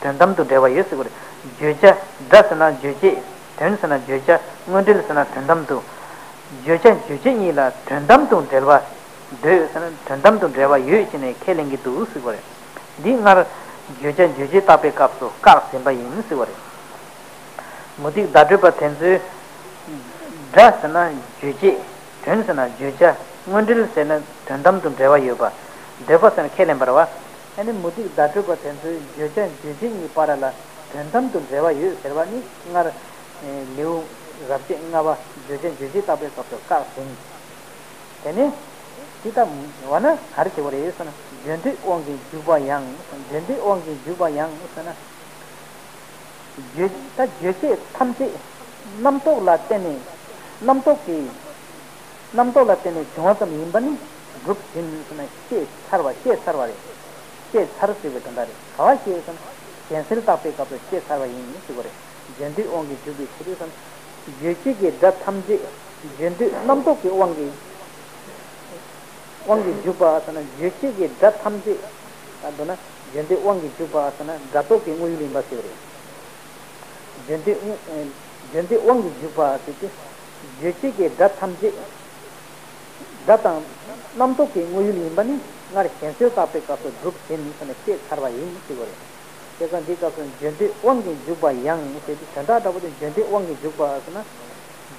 དོན་དམ་དུ་འབྲེལ་བ་ཡོད་ཟེར་དགོས་རེད། བརྗོད་བྱ། སྒྲ་ཟེར་ན་རྗོད་བྱེད། དོན་ཟེར་ན་བརྗོད་བྱ། དངོས་འབྲེལ་ཟེར་ན་དོན་དམ་དུ། བརྗོད་བྱ་རྗོད་བྱེད་གཉིས་ལ་དོན་དམ་དུ་འབྲེལ་བ་འདོད་ཟེར་ན་དོན་དམ་དུ་འབྲེལ་བ་ཡོད་ཅེས་ནས་ཁས་ལེན་གྱི་འདུག་ཟེར་དགོས་རེད། འདི་སྔར་བརྗོད་བྱ་རྗོད་བྱེད་བརྟག་པའི་སྐབས་སུ་བཀག་ཟིན་པ་ཡིན་ཟེར་དགོས་རེད། མུ་སྟེགས་བརྡ་སྤྲོད་པ་དེ་ཚོས་སྒྲ་ཟེར་ན་རྗོད་བྱེད། དོན་ཟེར་ན་བརྗོད་བྱ། དངོས་འབྲེལ་ཟེར་ན་དོན་དམ་དུ་འབྲེལ་བ་ཡོད་པ། འདོད་པ་ཟེར་ན་ཁས་ལེན་པ་རེད་བ། ཨ་ནི་མུ་སྟེགས་བརྡ་སྤྲོད་པ་དེ་ཚོས་བརྗོད་བྱ་རྗོད་བྱེད་གཉིས་བར་ལ་དོན་དམ་དུ་འབྲེལ་བ་ཡོད་ཟེར་བ་ནི་སྔར། ཨེ། ལེའུ་རབ་བྱེད་ལྔ་པ་བརྗོད་བྱ་རྗོད་བྱེད་བརྟག་པའི་སྐབས་སུ་བཀག་ཟིན། དེ་ནས་འདི་ལྟ་བ་ན་ག་རེ་བྱེད་དགོས་རེད་ཟེར་ན། བརྗོད་འདོད་དབང་གིས་འཇུག་པ་ཡང་། བརྗོད་འདོད་དབང་གིས་འཇུག་པ་ཡང་ཟེར་ན། བརྗོད། ད་བརྗོད་བྱེད་ཐམས་ཅད་རྣམ་རྟོག་ལ་བརྟེན་ནས། རྣམ་རྟོག་གི། རྣམ་རྟོག་ལ་བརྟེན་ནས་བྱུང་བ་ཙམ་ཡིན་པ་ནི་གྲུབ་ཟིན་ཟེར་ན་ཤེས་ཚར་བ། ཤེས་ཚར་བ་རེད། ཤེས་ཚར་ཟེར་བའི་དོན་དག་རེད། ག་བ་ཤེས་ཟེར་ན་གཞན་སེལ་བརྟག་པའི་སྐབས་སུ་ཤེས་ཚར་བ་ཡིན་ཟེར་བ་རེད། བརྗོད་འདོད་དབང་གིས་འཇུག་པའི་ཕྱིར་ཟེར་ན། རྗོད་བྱེད་ཀྱི་སྒྲ་ཐམས་ཅད། བརྗོད་འདོད་རྣམ་རྟོག་གི་དབང་གིས། དབང་གིས་འཇུག་པ་ཟེར་ན་རྗོད་བྱེད་ཀྱི་སྒྲ་ཐམས་ཅད། ད་མདོར་ན་བརྗོད་འདོད་དབང་གིས་འཇུག་པ་ཟེར་ན་སྒྲ་རྟོག་གི་དངོས་ཡུལ་ཡིན་པ་ཟེར་བ་རེད། བརྗོད་འདོད། བརྗོད་འདོད་དབང་གིས་འཇུག་པ་ཟེར་ཏེ། རྗོད་བྱེད་ཀྱི་སྒྲ་ཐམས་ཅད་སྒྲ་དང་རྣམ་རྟོག་གི་དངོས་ཡུལ་ཡིན་པ་ནི་སྔར་གཞན་སེལ་བརྟག་པའི་སྐབས་སུ་གྲུབ་ཟིན་ཟེར་ནས་ཤེས་ཚར་བ་ཡིན་ཟེར་བ་རེད། བྱས་ཙང་འདིའི་སྐབས་སུ་བརྗོད་འདོད་དབང་གིས་འཇུག་པ་ཡང་ཟེར་ཏེ། དོན་དག་འདྲ་པོ་དེ་བརྗོད་འདོད་དབང་གིས་འཇུག་པ་ཟེར་ན།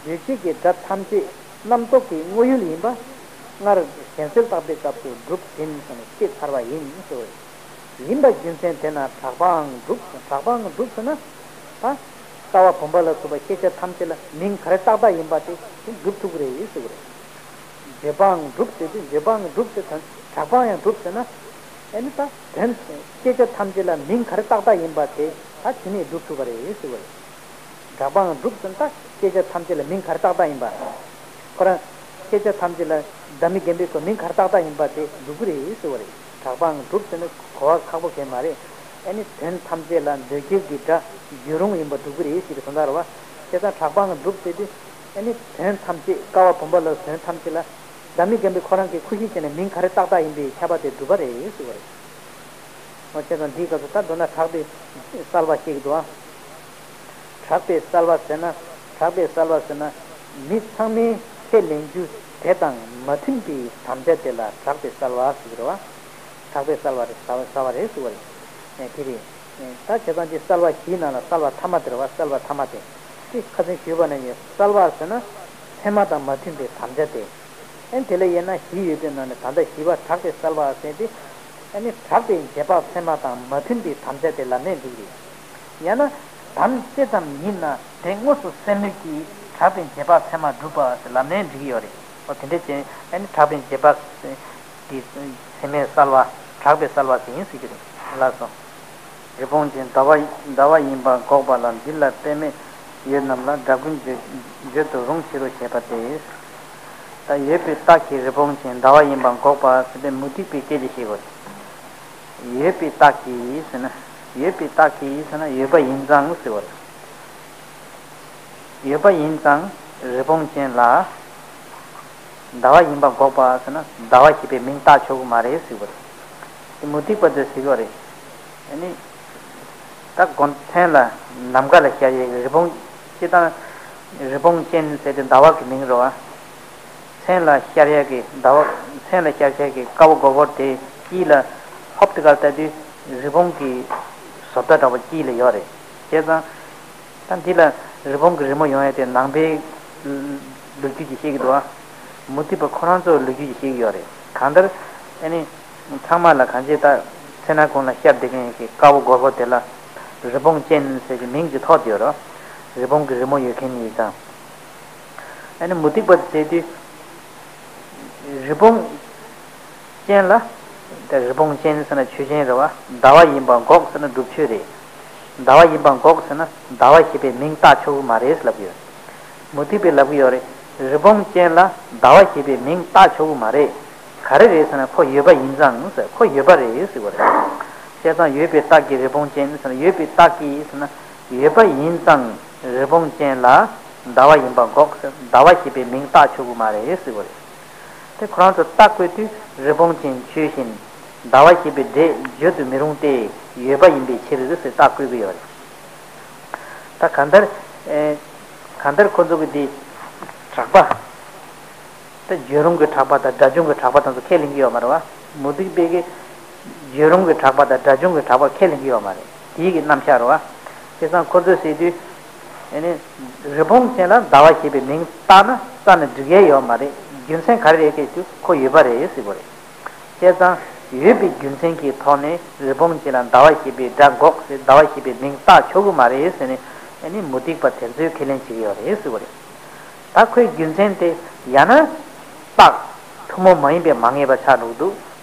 རྗོད་བྱེད་ཀྱི་སྒྲ་ཐམས་ཅད་རྣམ་རྟོག་གི་དངོས་ཡུལ་ཡིན་པ་སྔར་གཞན་སེལ་བརྟག་པའི་སྐབས་སུ་གྲུབ་ཟིན་ཟེར་ནས་ཤེས་ཚར་བ་ཡིན་ཟེར་བ་རེད། ཡིན་པའི་རྒྱུ་མཚན་དེས་ན་གྲགས་པའང་གྲུབ། གྲགས་པའང་གྲུབ་ཟེར་ན། ད་ཀ་བ་བུམ་པ་ལ་སོགས་པ་ཤེས་བྱ་ཐམས་ཅད་ལ་མིང་ག་རེ་བཏགས་བཏགས་ཡིན་པ་དེ་གྲུབ་ཐུབ་ཀྱི་རེད་ཟེར་བ་རེད། བརྗོད་པའང་གྲུབ་ཟེར་དུས་བརྗོད་པའང་གྲུབ་ཟེར་དོན། གྲགས་པའང་ཡང་གྲུབ་ཟེར་ན། ཨེ་ནི་ད་དོན། ཤེས་བྱ་ཐམས་ཅད་ལ་མིང་ག་རེ་བཏགས་བཏགས་ཡིན་པ་དེ་ད་དེ་ནས་གྲུབ་ཐུབ་པ་རེད་ཟེར་བ་རེད། གྲགས་པའང་གྲུབ་ཟེར་ན་ད་ཤེས་བྱ་ཐམས་ཅད་ལ་མིང་ག་རེ་བཏགས་བཏགས་ཡིན་པ། ཁོ་རང་ཤེས་བྱ་ཐམས་ཅད་ལ་བདག་མེད་རྒན་པའི་སྐོར་མིང་ག་རེ་བཏགས་བཏགས་ཡིན་པ་དེ་གྲུབ་ཀྱི་རེད་ཟེར་བ་རེད། གྲགས་པའང་གྲུབ་ཟེར་ན་གོ་བ་ཁག་པོ་གང་ཡང་མ་རེད། ཨེ་ནི་དོན་ཐམས་ཅད་ལ་འདོད་བྱེད་ཀྱི་སྒྲ་བརྗོད་རུང་ཡིན་པ་གྲུབ་ཀྱི་རེད་ཟེར་གྱི་དོན་དག་རེད་བ། བྱས་ཙང་གྲགས་པའང་གྲུབ་ཟེར་དུས། ཨེ་ནི་དོན་ཐམས་ཅད་ཀ་བ་བུམ་པ་ལ་དོན་ཐམས་ཅད་ལ་བདག་མེད་རྒན་པའི་ཁོ་རང་གི་ཁུ་ཤི་བྱས་ནས་མིང་ག་རེ་བཏགས་བཏགས་ཡིན་པའི་ཁྱབ་པ་དེ་གྲུབ་པ་རེད་ཟེར་བ་རེད། འོ་བྱས་ཙང་འདིའི་སྐབས་སུ་ད་མདོར་ན་གྲགས་པའི་གསལ་བ་ཤེས་ཀྱི་འདུག་ཨ། གྲགས་པའི་གསལ་བ་ཟེར་ན། གྲགས་པའི་གསལ་བ་ཟེར་ན། མི་ཚང་མས་ཁས་ལེན་རྒྱུ་དེ་དང་མ་མཐུན་པའི་དམ་བཅའ་དེ་ལ་གྲགས་པའི་གསལ་བ་ཟེར་གྱི་རེད་བ། གྲགས་པའི་གསལ་བ་རེད། གསལ་བ་གསལ་བ་རེད་ཟེར་བ་རེད། ཨེ་དེ་རེད། ཨེ་ད་བྱས་ཙང་ཅིག་གསལ་བ་བཞིའི་ནང་ལ་གསལ་བ་ཐ་མ་དེ་རེད་བ། གསལ་བ་ཐ་མ་དེ། ཅིག་ཁ་སང་ཞུས་པ་ནང་བཞིན་གསལ་བ་ཟེར་ན། ཚད་མ་དང་མ་མཐུན་པའི་དམ་བཅའ་དེ། ཨེ་དེ་ལ་དབྱེ་ན་བཞི་ཡོད་པའི་ནང་ནས་ད་ལྟ་བཞི་པ་གྲགས་པའི་གསལ་བ་ཟེར་ཏེ། ཨ་ནི་གྲགས་པའི་རྗེས་དཔག་ཚད་མ་དང་མ་མཐུན་པའི་དམ་བཅའ་དེ་ལབ་ནའི་འགྲིག་རེད། ཡང་ན་དམ་ཅི་ཙམ་ཡིན་ན་དེ་དངོས་སུ་སེལ་ནུས་ཀྱི་གྲགས་པའི་རྗེས་དཔག་ཚད་མ་སྒྲུབ་པ་ཟེར་ལབ་ནའི་འགྲིག་ཡོད་རེད། འོ་དེ་འདྲ་བྱས་ཨ་ནི་གྲགས་པའི་རྗེས་དཔག་གི་ཚད་མའི་གསལ་བ་གྲགས་པའི་གསལ་བ་ཟེར་ཡིན་ཟེར་གྱི་རེད། ལགས་སོ། རི་བོང་ཅན་ཟླ་བ་ཟླ་བ་ཡིན་པ་འགོག་པ་ལ། འདི་ལ་དཔེ་མེད་ཡོད་རྣམས་ལ། སྒྲ་ཀུན་བརྗོད་བརྗོད་དུ་རུང་ཕྱིར་རོ་ཞེས་པ་སྟེ། ད་ཡོད་པའི་རྟགས་ཀྱིས་རི་བོང་ཅན་ཟླ་བ་ཡིན་པ་འགོག་པ་ཟེར་ཏེ་མུ་སྟེགས་པའི་སྐད་ཆ་བཤད་དགོས། ཡོད་པའི་རྟགས་ཀྱིས་ཟེར་ན། ཡོད་པའི་རྟགས་ཀྱིས་ཟེར་ན་ཡོད་པ་ཡིན་ཙང་ཟེར་བ་རེད། ཡོད་པ་ཡིན་ཙང་རི་བོང་ཅན་ལ་ཟླ་བ་ཡིན་པ་འགོག་པ་ཟེར་ན་ཟླ་བ་ཞེས་པའི་མིང་བཏགས་ཆོག་གི་མ་རེད་ཟེར་བ་རེད། དེ་མུ་སྟེགས་པ་ཚོས་ཟེར་གྱི་རེད། ཨ་ནི། ད་སྒོ་མཚན་ལ་ནམ་མཁའ་ལ་ཤར་ཡས་ཀྱི་རི་བོང་། སྤྱིར་བཏང་རི་བོང་ཅན་ཟེར་དེ་ཟླ་བ་གི་མིང་རེད་བ། མཚན་ལ་ཤར་ཡས་ཀྱི་ཟླ་བ། མཚན་ལ་ཤར་ཤར་གྱི་དཀར་པོ་སྒོར་སྒོར་དེ་དཀྱིལ་ལ་ཧོབ་ཏེ་ག་ལྟ་དུས་རི་བོང་གི་བཟོ་ལྟ་འདྲ་བོ་དཀྱིལ་ལ་ཡོད་རེད། བྱས་ཙང་། ད་འདི་ལ་རི་བོང་གི་རི་མོ་ཡོང་ཡས་དེ་ནང་པའི་ལོ་རྒྱུས་ཀྱིས་བཤད་ཀྱི་འདུག་ཨ། མུ་སྟེགས་པ་ཁོ་རང་ཚོའི་ལོ་རྒྱུས་ཀྱིས་བཤད་ཀྱི་ཡོད་རེད། གང་ལྟར་ཨ་ནི་ཚང་མ་ལ་གང་ཅི་ད་ཚེ་ན་གུང་ལ་ཤར་བསྡད་མཁན་གྱི་དཀར་པོ་སྒོར་པོ་དེ་ལ་རི་བོང་ཅན་ཟེར་གྱི་མིང་ཅིག་ཐོགས་ཡོད་རེད། རི་བོང་གི་རི་མོ་ཡོད་མཁན་ཡིན་ཙང་། ཨ་ནི་མུ་སྟེགས་པ་དེ་ཟེར་དུས། རི་བོང་ཅན་ལ། དེ་རི་བོང་ཅན་ཟེར་ན་ཆོས་ཅན་རེད་བ། ཟླ་བ་ཡིན་པ་འགོག་ཟེར་ན་སྒྲུབ་ཆོས་རེད། ཟླ་བ་ཡིན་པ་འགོག་ཟེར་ན་ཟླ་བ་ཞེས་པའི་མིང་བཏགས་ཆོག་གི་མ་རེད་ལབ་ཀྱི་ཡོད། མུ་སྟེགས་པས་ལབ་ཀྱི་ཡོད་རེད། རི་བོང་ཅན་ལ་ཟླ་བ་ཞེས་པའི་མིང་བཏགས་ཆོག་གི་མ་རེད། ག་རེ་རེད་ཟེར་ན་ཁོ་ཡོད་པ་ཡིན་ཙང་ཟེར། ཁོ་ཡོད་པ་རེད་ཟེར་བ་རེད། བྱས་ཙང་ཡོད་པའི་རྟགས་ཀྱིས་རི་བོང་ཅན་ཟེར་ན་ཡོད་པའི་རྟགས་ཀྱིས་ཟེར་ན་ཡོད་པ་ཡིན་ཙང་རི་བོང་ཅན་ལ་ཟླ་བ་ཡིན་པ་འགོག་ཟེར། ཟླ་བ་ཞེས་པའི་མིང་བཏགས་ཆོག་གི་མ་རེད་ཟེར་བ་རེད། དེ་ཁོ་རང་ཚོ་རྟགས་བཀོད་དུས་རི་བོང་ཅན་ཆོས་ཅན། ཟླ་བ་ཞེས་པའི་སྒྲས་བརྗོད་དུ་མི་རུང་སྟེ། ཡོད་པ་ཡིན་པའི་ཕྱིར་ཟེར་རྟགས་བཀོད་ཀྱི་ཡོད་རེད། ད་གང་ལྟར། ཨེ། གང་ལྟར་ཁོ་ཚོ་གི་འདི་གྲགས་པ། ད་བརྗོད་རུང་གི་གྲགས་པ་དང་སྒྲ་བྱུང་གི་གྲགས་པ་དང་ཚོ་ཁས་ལེན་གྱི་ཡོད་མ་རེད་བ། མུ་སྟེགས་པས་ཀྱི་བརྗོད་རུང་གི་གྲགས་པ་དང་སྒྲ་བྱུང་གི་གྲགས་པ་ཁས་ལེན་གྱི་ཡོད་མ་རེད། དེའི་གི་རྣམ་གཞག་རེད་བ། བྱས་ཙང་ཁོ་ཚོས་ཟེར་དུས། ཨེ་ནི། རི་བོང་ཅན་ལ་ཟླ་བ་ཞེས་པའི་མིང་བཏགས་ན་རྩ་ནས་འགྲིག་ཡས་ཡོད་མ་རེད། རྒྱུ་མཚན་ག་རེ་རེད་ཟེར་དུས་ཁོ་ཡོད་པ་རེད་ཟེར་བ་རེད། བྱས་ཙང་ཡོད་པའི་རྒྱུ་མཚན་གྱི་ཐོག་ནས་རི་བོང་ཅན་ལ་ཟླ་བ་ཞེས་པའི་སྒྲ་འགོག་ཟེར། ཟླ་བ་ཞེས་པའི་མིང་བཏགས་ཆོག་གི་མ་རེད་ཟེར་ནས་ཨ་ནི་མུ་སྟེགས་པ་དེ་ཚོས་ཁས་ལེན་བྱེད་ཀྱི་ཡོད་རེད་ཟེར་བ་རེད། ད་ཁོའི་རྒྱུ་མཚན་དེ་ཡང་ན་རྟགས་ཐུན་མོང་མ་ཡིན་པའི་མ་ངེས་པ་ཆགས་འགྲོ་གི་འདུག་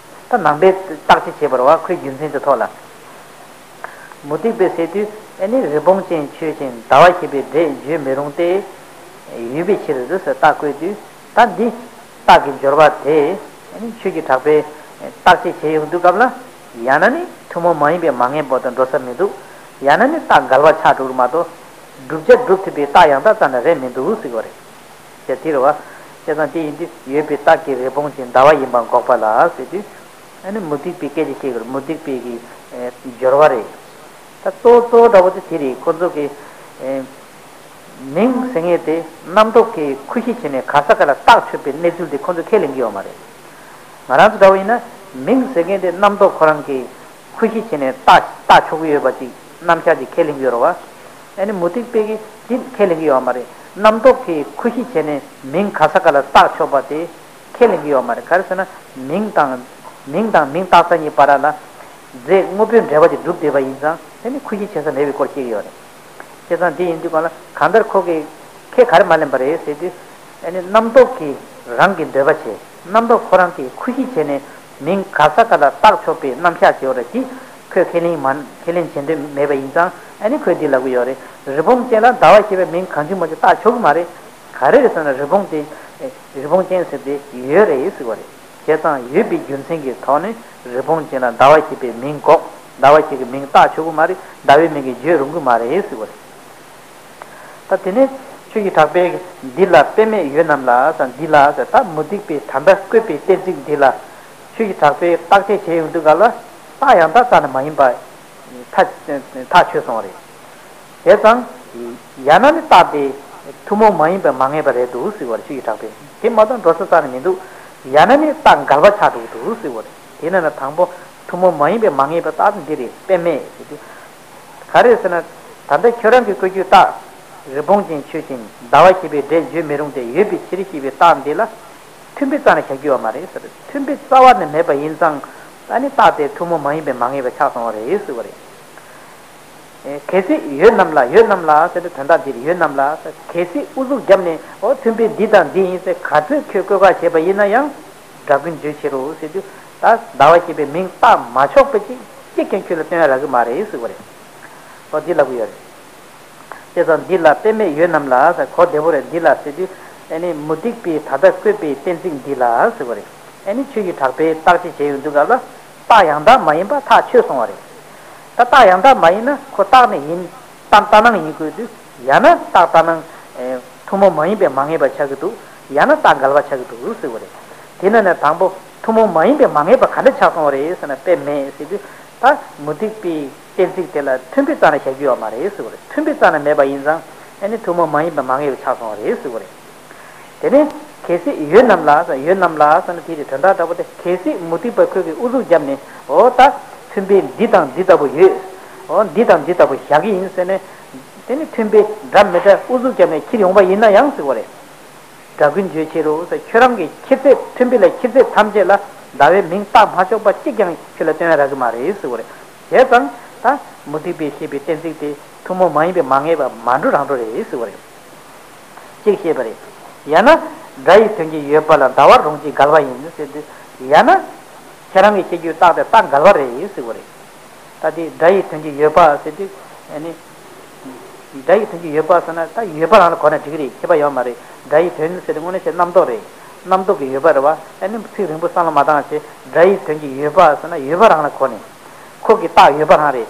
ད་ནང་པའི་རྟགས་ཅི་བྱེད་པར་བ་ཁོའི་རྒྱུ་མཚན་དེ་ཐོག་ལ། མུ་སྟེགས་པས་ཟེར་དུས་ཨ་ནི་རི་བོང་ཅན་ཆོས་ཅན། ཟླ་བ་ཞེས་པའི་སྒྲས་བརྗོད་མི་རུང་སྟེ། ཡོད་པའི་ཕྱིར་ཟེར་རྟགས་བཀོད་དུས་ད་འདི་རྟགས་ཀྱི་སྦྱོར་བ་དེ་ཨ་ནི་ཆོས་ཀྱི་གྲགས་པས་རྟགས་ཅིག་བྱས་ཡོང་དུས་སྐབས་ལ་ཡང་ན་ནི་ཐུན་མོང་མ་ཡིན་པའི་མ་ངེས་པ་དང་འགྲོ་ས་མི་འདུག་ཡང་ན་ནི་རྟགས་འགལ་བ་ཆགས་འགྲོ་གི་མ་གཏོགས་བསྒྲུབ་བྱ་སྒྲུབ་ཐུབ་པའི་རྟགས་ཡང་དག་རྩ་ནས་རེད་མི་འདུག་ཟེར་བ་རེད། ཅེས་དེ་རེད་བ། བྱས་ཙང་དེ་ཡིན་དུས་ཡོད་པའི་རྟགས་ཀྱིས་རི་བོང་ཅན་ཟླ་བ་ཡིན་པ་འགོག་པ་ལ་ཟེར་དུས། ཨ་ནི་མུ་སྟེགས་པའི་སྐད་ཆ་བཤད་ཀྱི་རེད། མུ་སྟེགས་པའི་གི་ཨེ་སྦྱོར་བ་རེད། ད་གཙོ་བོ་གཙོ་བོ་འདྲ་བོ་དེ་དེ་རེད། ཁོ་ཚོ་གི་ཨེ་མིང་ཟེར་མཁན་དེ་རྣམ་རྟོག་གིས་ཁུ་བཞི་བྱས་ནས་ག་ས་ག་ལ་རྟགས་ཆོད་པའི་གནས་ཚུལ་དེ་ཁོ་ཚོས་ཁས་ལེན་གྱི་ཡོད་མ་རེད། ང་རང་ཚོ་འདྲ་བོ་ཡིན་ན་མིང་ཟེར་མཁན་དེ་རྣམ་རྟོག་ཁོ་རང་གིས་ཁུ་བཞི་བྱས་ནས་རྟགས་རྟགས་ཆོད་ཀྱི་ཡོད་པ་ཅིག་རྣམ་གཞག་ཅིག་ཁས་ལེན་གྱི་ཡོད་རེད་བ། ཨ་ནི་མུ་སྟེགས་པས་ཀྱིས་དེ་ཁས་ལེན་གྱི་ཡོད་མ་རེད། རྣམ་རྟོག་གིས་ཁུ་བཞི་བྱས་ནས་མིང་ག་ས་ག་ལ་རྟགས་ཆོད་པ་དེ་ཁས་ལེན་གྱི་ཡོད་མ་རེད། ག་རེ་ཟེར་ན་མིང་དང་། མིང་དང་མིང་བཏགས་ས་གཉིས་བར་ལ་རྫས་དངོས་པོའི་འབྲེལ་བ་ཅིག་གྲུབ་བསྡད་པ་ཡིན་ཙང་དེ་ནི་ཁུ་བཞི་བྱེད་ས་མེད་པའི་སྐོར་བཤད་ཀྱི་ཡོད་རེད། བྱས་ཙང་དེ་ཡིན་དུས་གང་ལ་གང་ལྟར་ཁོ་གིས་ཁས་ག་རེ་མ་ལེན་པ་རེད་ཟེར་དུས། ཨ་ནི་རྣམ་རྟོག་གིས་རང་གི་འདོད་པ་བྱས། རྣམ་རྟོག་ཁོ་རང་གིས་ཁུ་བཞི་བྱས་ནས་མིང་ག་ས་ག་ལ་བཏགས་ཆོག་པའི་རྣམ་གཞག་བྱེད་པ་རེད། དེ་ཁོས་ཁས་ལེན་མ་ཁས་ལེན་བྱེད་འདོད་མེད་པ་ཡིན་ཙང་ཨ་ནི་ཁོས་འདི་ལབ་ཀྱི་ཡོད་རེད། རི་བོང་ཅན་ལ་ཟླ་བ་ཞེས་པའི་མིང་གང་བྱུང་མང་བྱུང་བཏགས་ཆོག་གི་མ་རེད། ག་རེ་རེད་ཟེར་ན་རི་བོང་དེ་རི་བོང་ཅན་ཟེར་དེ་ཡོད་རེད་ཟེར་བ་རེད། བྱས་ཙང་ཡོད་པའི་རྒྱུ་མཚན་གྱི་ཐོག་ནས་རི་བོང་ཅན་ལ་ཟླ་བ་ཞེས་པའི་མིང་འགོག་ཟླ་བ་ཞེས་ཀྱི་མིང་བཏགས་ཆོག་གི་མ་རེད། ཟླ་བའི་མིང་གིས་བརྗོད་རུང་གི་མ་རེད་ཟེར་བ་རེད། ད་དེ་ནས་ཆོས་ཀྱི་གྲགས་པས་འདི་ལ་དཔེ་མེད་ཡོད་རྣམས་ལ་ཟེར། འདི་ལ་ཟེར་ད་མུ་སྟེགས་པས་ད་ལྟ་བཀོད་པའི་གཏན་ཚིགས་འདི་ལ་ཆོས་ཀྱི་གྲགས་པས་བརྟག་དཔྱད་བྱས་ཡོང་དུས་ག་ལ་རྟགས་ཡང་དག་རྩ་ནས་མ་ཡིན་པ་ཐག་ཐག་ཆོད་སོང་བ་རེད། བྱས་ཙང་། ཡང་ན་ནི་རྟགས་དེ་ཐུན་མོང་མ་ཡིན་པའི་མ་ངེས་པ་རེད་འདུག་ཟེར་བ་རེད་ཆོས་ཀྱི་གྲགས་པས། དེ་མ་གཏོགས་འགྲོ་ས་རྩ་ནས་མི་འདུག་ཡང་ན་ནི་རྟགས་འགལ་བ་ཆགས་འགྲོ་གི་འདུག་ཟེར་བ་རེད། དེ་ན་ན་དང་པོ་ཐུན་མོང་མ་ཡིན་པའི་མ་ངེས་པའི་རྟགས་དེ་འདི་རེད། དཔེ་མེད་ཟེར་དུས། ག་རེ་ཟེར་ན། ད་ལྟ་ཁྱོད་རང་གི་བཀོད་རྒྱུ་རྟགས། རི་བོང་ཅན་ཆོས་ཅན། ཟླ་བ་ཞེས་པའི་སྒྲས་བརྗོད་མི་རུང་སྟེ། ཡོད་པའི་ཕྱིར་ཞེས་པའི་རྟགས་འདི་ལ། མཐུན་དཔེ་རྩ་ནས་བཞག་རྒྱུ་ཡོད་མ་རེད་ཟེར། མཐུན་དཔེ་རྩ་བ་ནས་མེད་པ་ཡིན་ཙང་། ད་ནི་རྟགས་དེ་ཐུན་མོང་མ་ཡིན་པའི་མ་ངེས་པ་ཆགས་སོང་བ་རེད་ཟེར་བ་རེད། ཨེ། གལ་སྲིད་ཡོད་རྣམས་ལ། ཡོད་རྣམས་ལ་ཟེར་ཏེ་དོན་དག་འདིར་ཡོད་རྣམས་ལ་ཟེར། གལ་སྲིད་ཨུ་ཚུགས་བརྒྱབ་ནས་ཨོ་མཐུན་དཔེ་འདི་དང་འདི་ཡིན་ཟེར་ག་ཚོད་ཁྱོད་བཀོད་ཁ་བྱས་པ་ཡིན་ན་ཡང་སྒྲ་ཀུན་བརྗོད་བྱེད་རོགས་ཟེར་དུས། ད་ཟླ་བ་ཞེས་པའི་མིང་བཏགས་མ་ཆོག་པ་ཅིག་གཅིག་ཀྱང་ཁྱོད་ལ་སྟོན་ཡ་རག་གི་མ་རེད་ཟེར་བ་རེད། ཨོ་འདི་ལབ་གི་ཡོད་རེད། བྱས་ཙང་འདི་ལ་དཔེ་མེད་ཡོད་རྣམས་ལ་ཟེར། གོ་བདེ་པོ་རེད། འདི་ལ་ཟེར་དུས་ཨ་ནི་མུ་སྟེགས་པས་ད་ལྟ་བཀོད་པའི་གཏན་ཚིགས་འདི་ལ་ཟེར་བ་རེད། ཨ་ནི་ཆོས་ཀྱི་གྲགས་པས་བརྟག་དཔྱད་བྱས་ཡོང་དུས་སྐབས་ལ་རྟགས་ཡང་དག་མ་ཡིན་པ་ཐག་ཆོད་སོང་བ་རེད། ད་རྟགས་ཡང་དག་མ་ཡིན་ན་ཁོ་རྟགས་ནི་ཡིན། རྟགས་ལྟར་སྣང་ཡིན་དགོས་དུས་ཡང་ན་རྟགས་ལྟར་སྣང་། ཨེ། ཐུན་མོང་མ་ཡིན་པའི་མ་ངེས་པ་ཆགས་ཀྱི་འདུག་ཡང་ན་རྟགས་འགལ་བ་ཆགས་ཀྱི་འདུག་ཟེར་བ་རེད། དེ་ན་ནས་དང་པོ་ཐུན་མོང་མ་ཡིན་པའི་མ་ངེས་པ་ག་འདྲ་ཆགས་སོང་བ་རེད་ཟེར་ན། དཔེ་མེད་ཟེར་དུས་ད་མུ་སྟེགས་པའི་ གཏན་ཚིགས་དེ་ལ་མཐུན་དཔེ་རྩ་ནས་བཞག་རྒྱུ་ཡོད་མ་རེད་ཟེར་བ་རེད། མཐུན་དཔེ་རྩ་ནས་མེད་པ་ཡིན་ཙང་ཨ་ནི་ཐུན་མོང་མ་ཡིན་པ་མ་ངེས་པ་ཆགས་སོང་བ་རེད་ཟེར་བ་རེད། དེ་ནས་གལ་སྲིད་ཡོད་རྣམས་ལ་ཟེར། ཡོད་རྣམས་ལ་ཟེར་ན་དེ་དེ་དོན་དག་འདྲ་པོ་དེ། གལ་སྲིད་མུ་སྟེགས་པ་ཁོས་ཀྱི་ཨུ་ཚུགས་བརྒྱབ་ནས། འོ་ད་མཐུན་དཔེ་འདི་དང་འདི་ལྟ་བུ་ཡོད། འོ་འདི་དང་འདི་ལྟ་བུ་བཞག་གི་ཡིན་ཟེར་ནས། དེ་ནི་མཐུན་དཔེ་འདྲ་མི་འདྲ་ཨུ་ཚུགས་བརྒྱབ་ནས་ཁྱེར་ཡོང་པ་ཡིན་ན་ཡང་ཟེར་བ་རེད། འདྲ་ཀུན་བརྗོད་བྱེད་རུང་ཟེར། ཁྱོད་རང་གི་ཁྱེར་ཚད། མཐུན་དཔེ་ལ་ཁྱེར་ཚད་ཐམས་ཅད་ལ་ཟླ་བའི་མིང་བཏགས་མ་ཆོག་པ་གཅིག་ཀྱང་ཁྱོད་ལ་སྟོན་ཡ་རག་གི་མ་རེད་ཟེར་བ་རེད། བྱས་ཙང་ད་མུ་སྟེགས་པས་བཤད་པའི་གཏན་ཚིགས་དེ་ཐུན་མོང་མ་ཡིན་པའི་མ་ངེས་པ་མ་འགྲོ་རང་འགྲོ་རེད་ཟེར་བ་རེད། གཅིག་བཤད་པ་རེད། ཡང་ན་སྒྲ་ཡི་དོན་གྱི་ཡོད་པ་ལ་ཟླ་བ་རུང་ཕྱིར་འགལ་བ་ཡིན་ཟེར་དུས། ཡང་ན་ཁྱེད་རང་གིས་བཤད་རྒྱུའི་རྟགས་དེ་རྟགས་འགལ་བ་རེད་ཟེར་བ་རེད། ད་དེ་སྒྲ་ཡི་དོན་གྱི་ཡོད་པ་ཟེར་དུས། ཨ་ནི། སྒྲ་ཡི་དོན་གྱི་ཡོད་པ་ཟེར་ན་ད་ཡོད་པ་རང་ལ་གོ་ན་འགྲིག་གི་རེད། ཁྱད་པར་ཡོད་མ་རེད། སྒྲ་ཡི་དོན་ཟེར་དུས་དངོས་གནས་བྱས་རྣམ་རྟོག་རེད། རྣམ་རྟོག་གི་ཡོད་པ་རེད་བ། ཨ་ནི་ཚིག་རིང་པོ་བསམ་བློ་མ་བཏང་བྱས། སྒྲ་ཡི་དོན་གྱི་ཡོད་པ་ཟེར་ན་ཡོད་པ་རང་ལ་གོ་ནས། ཁོ་གི་རྟགས་ཡོད་པ་རང་རེད།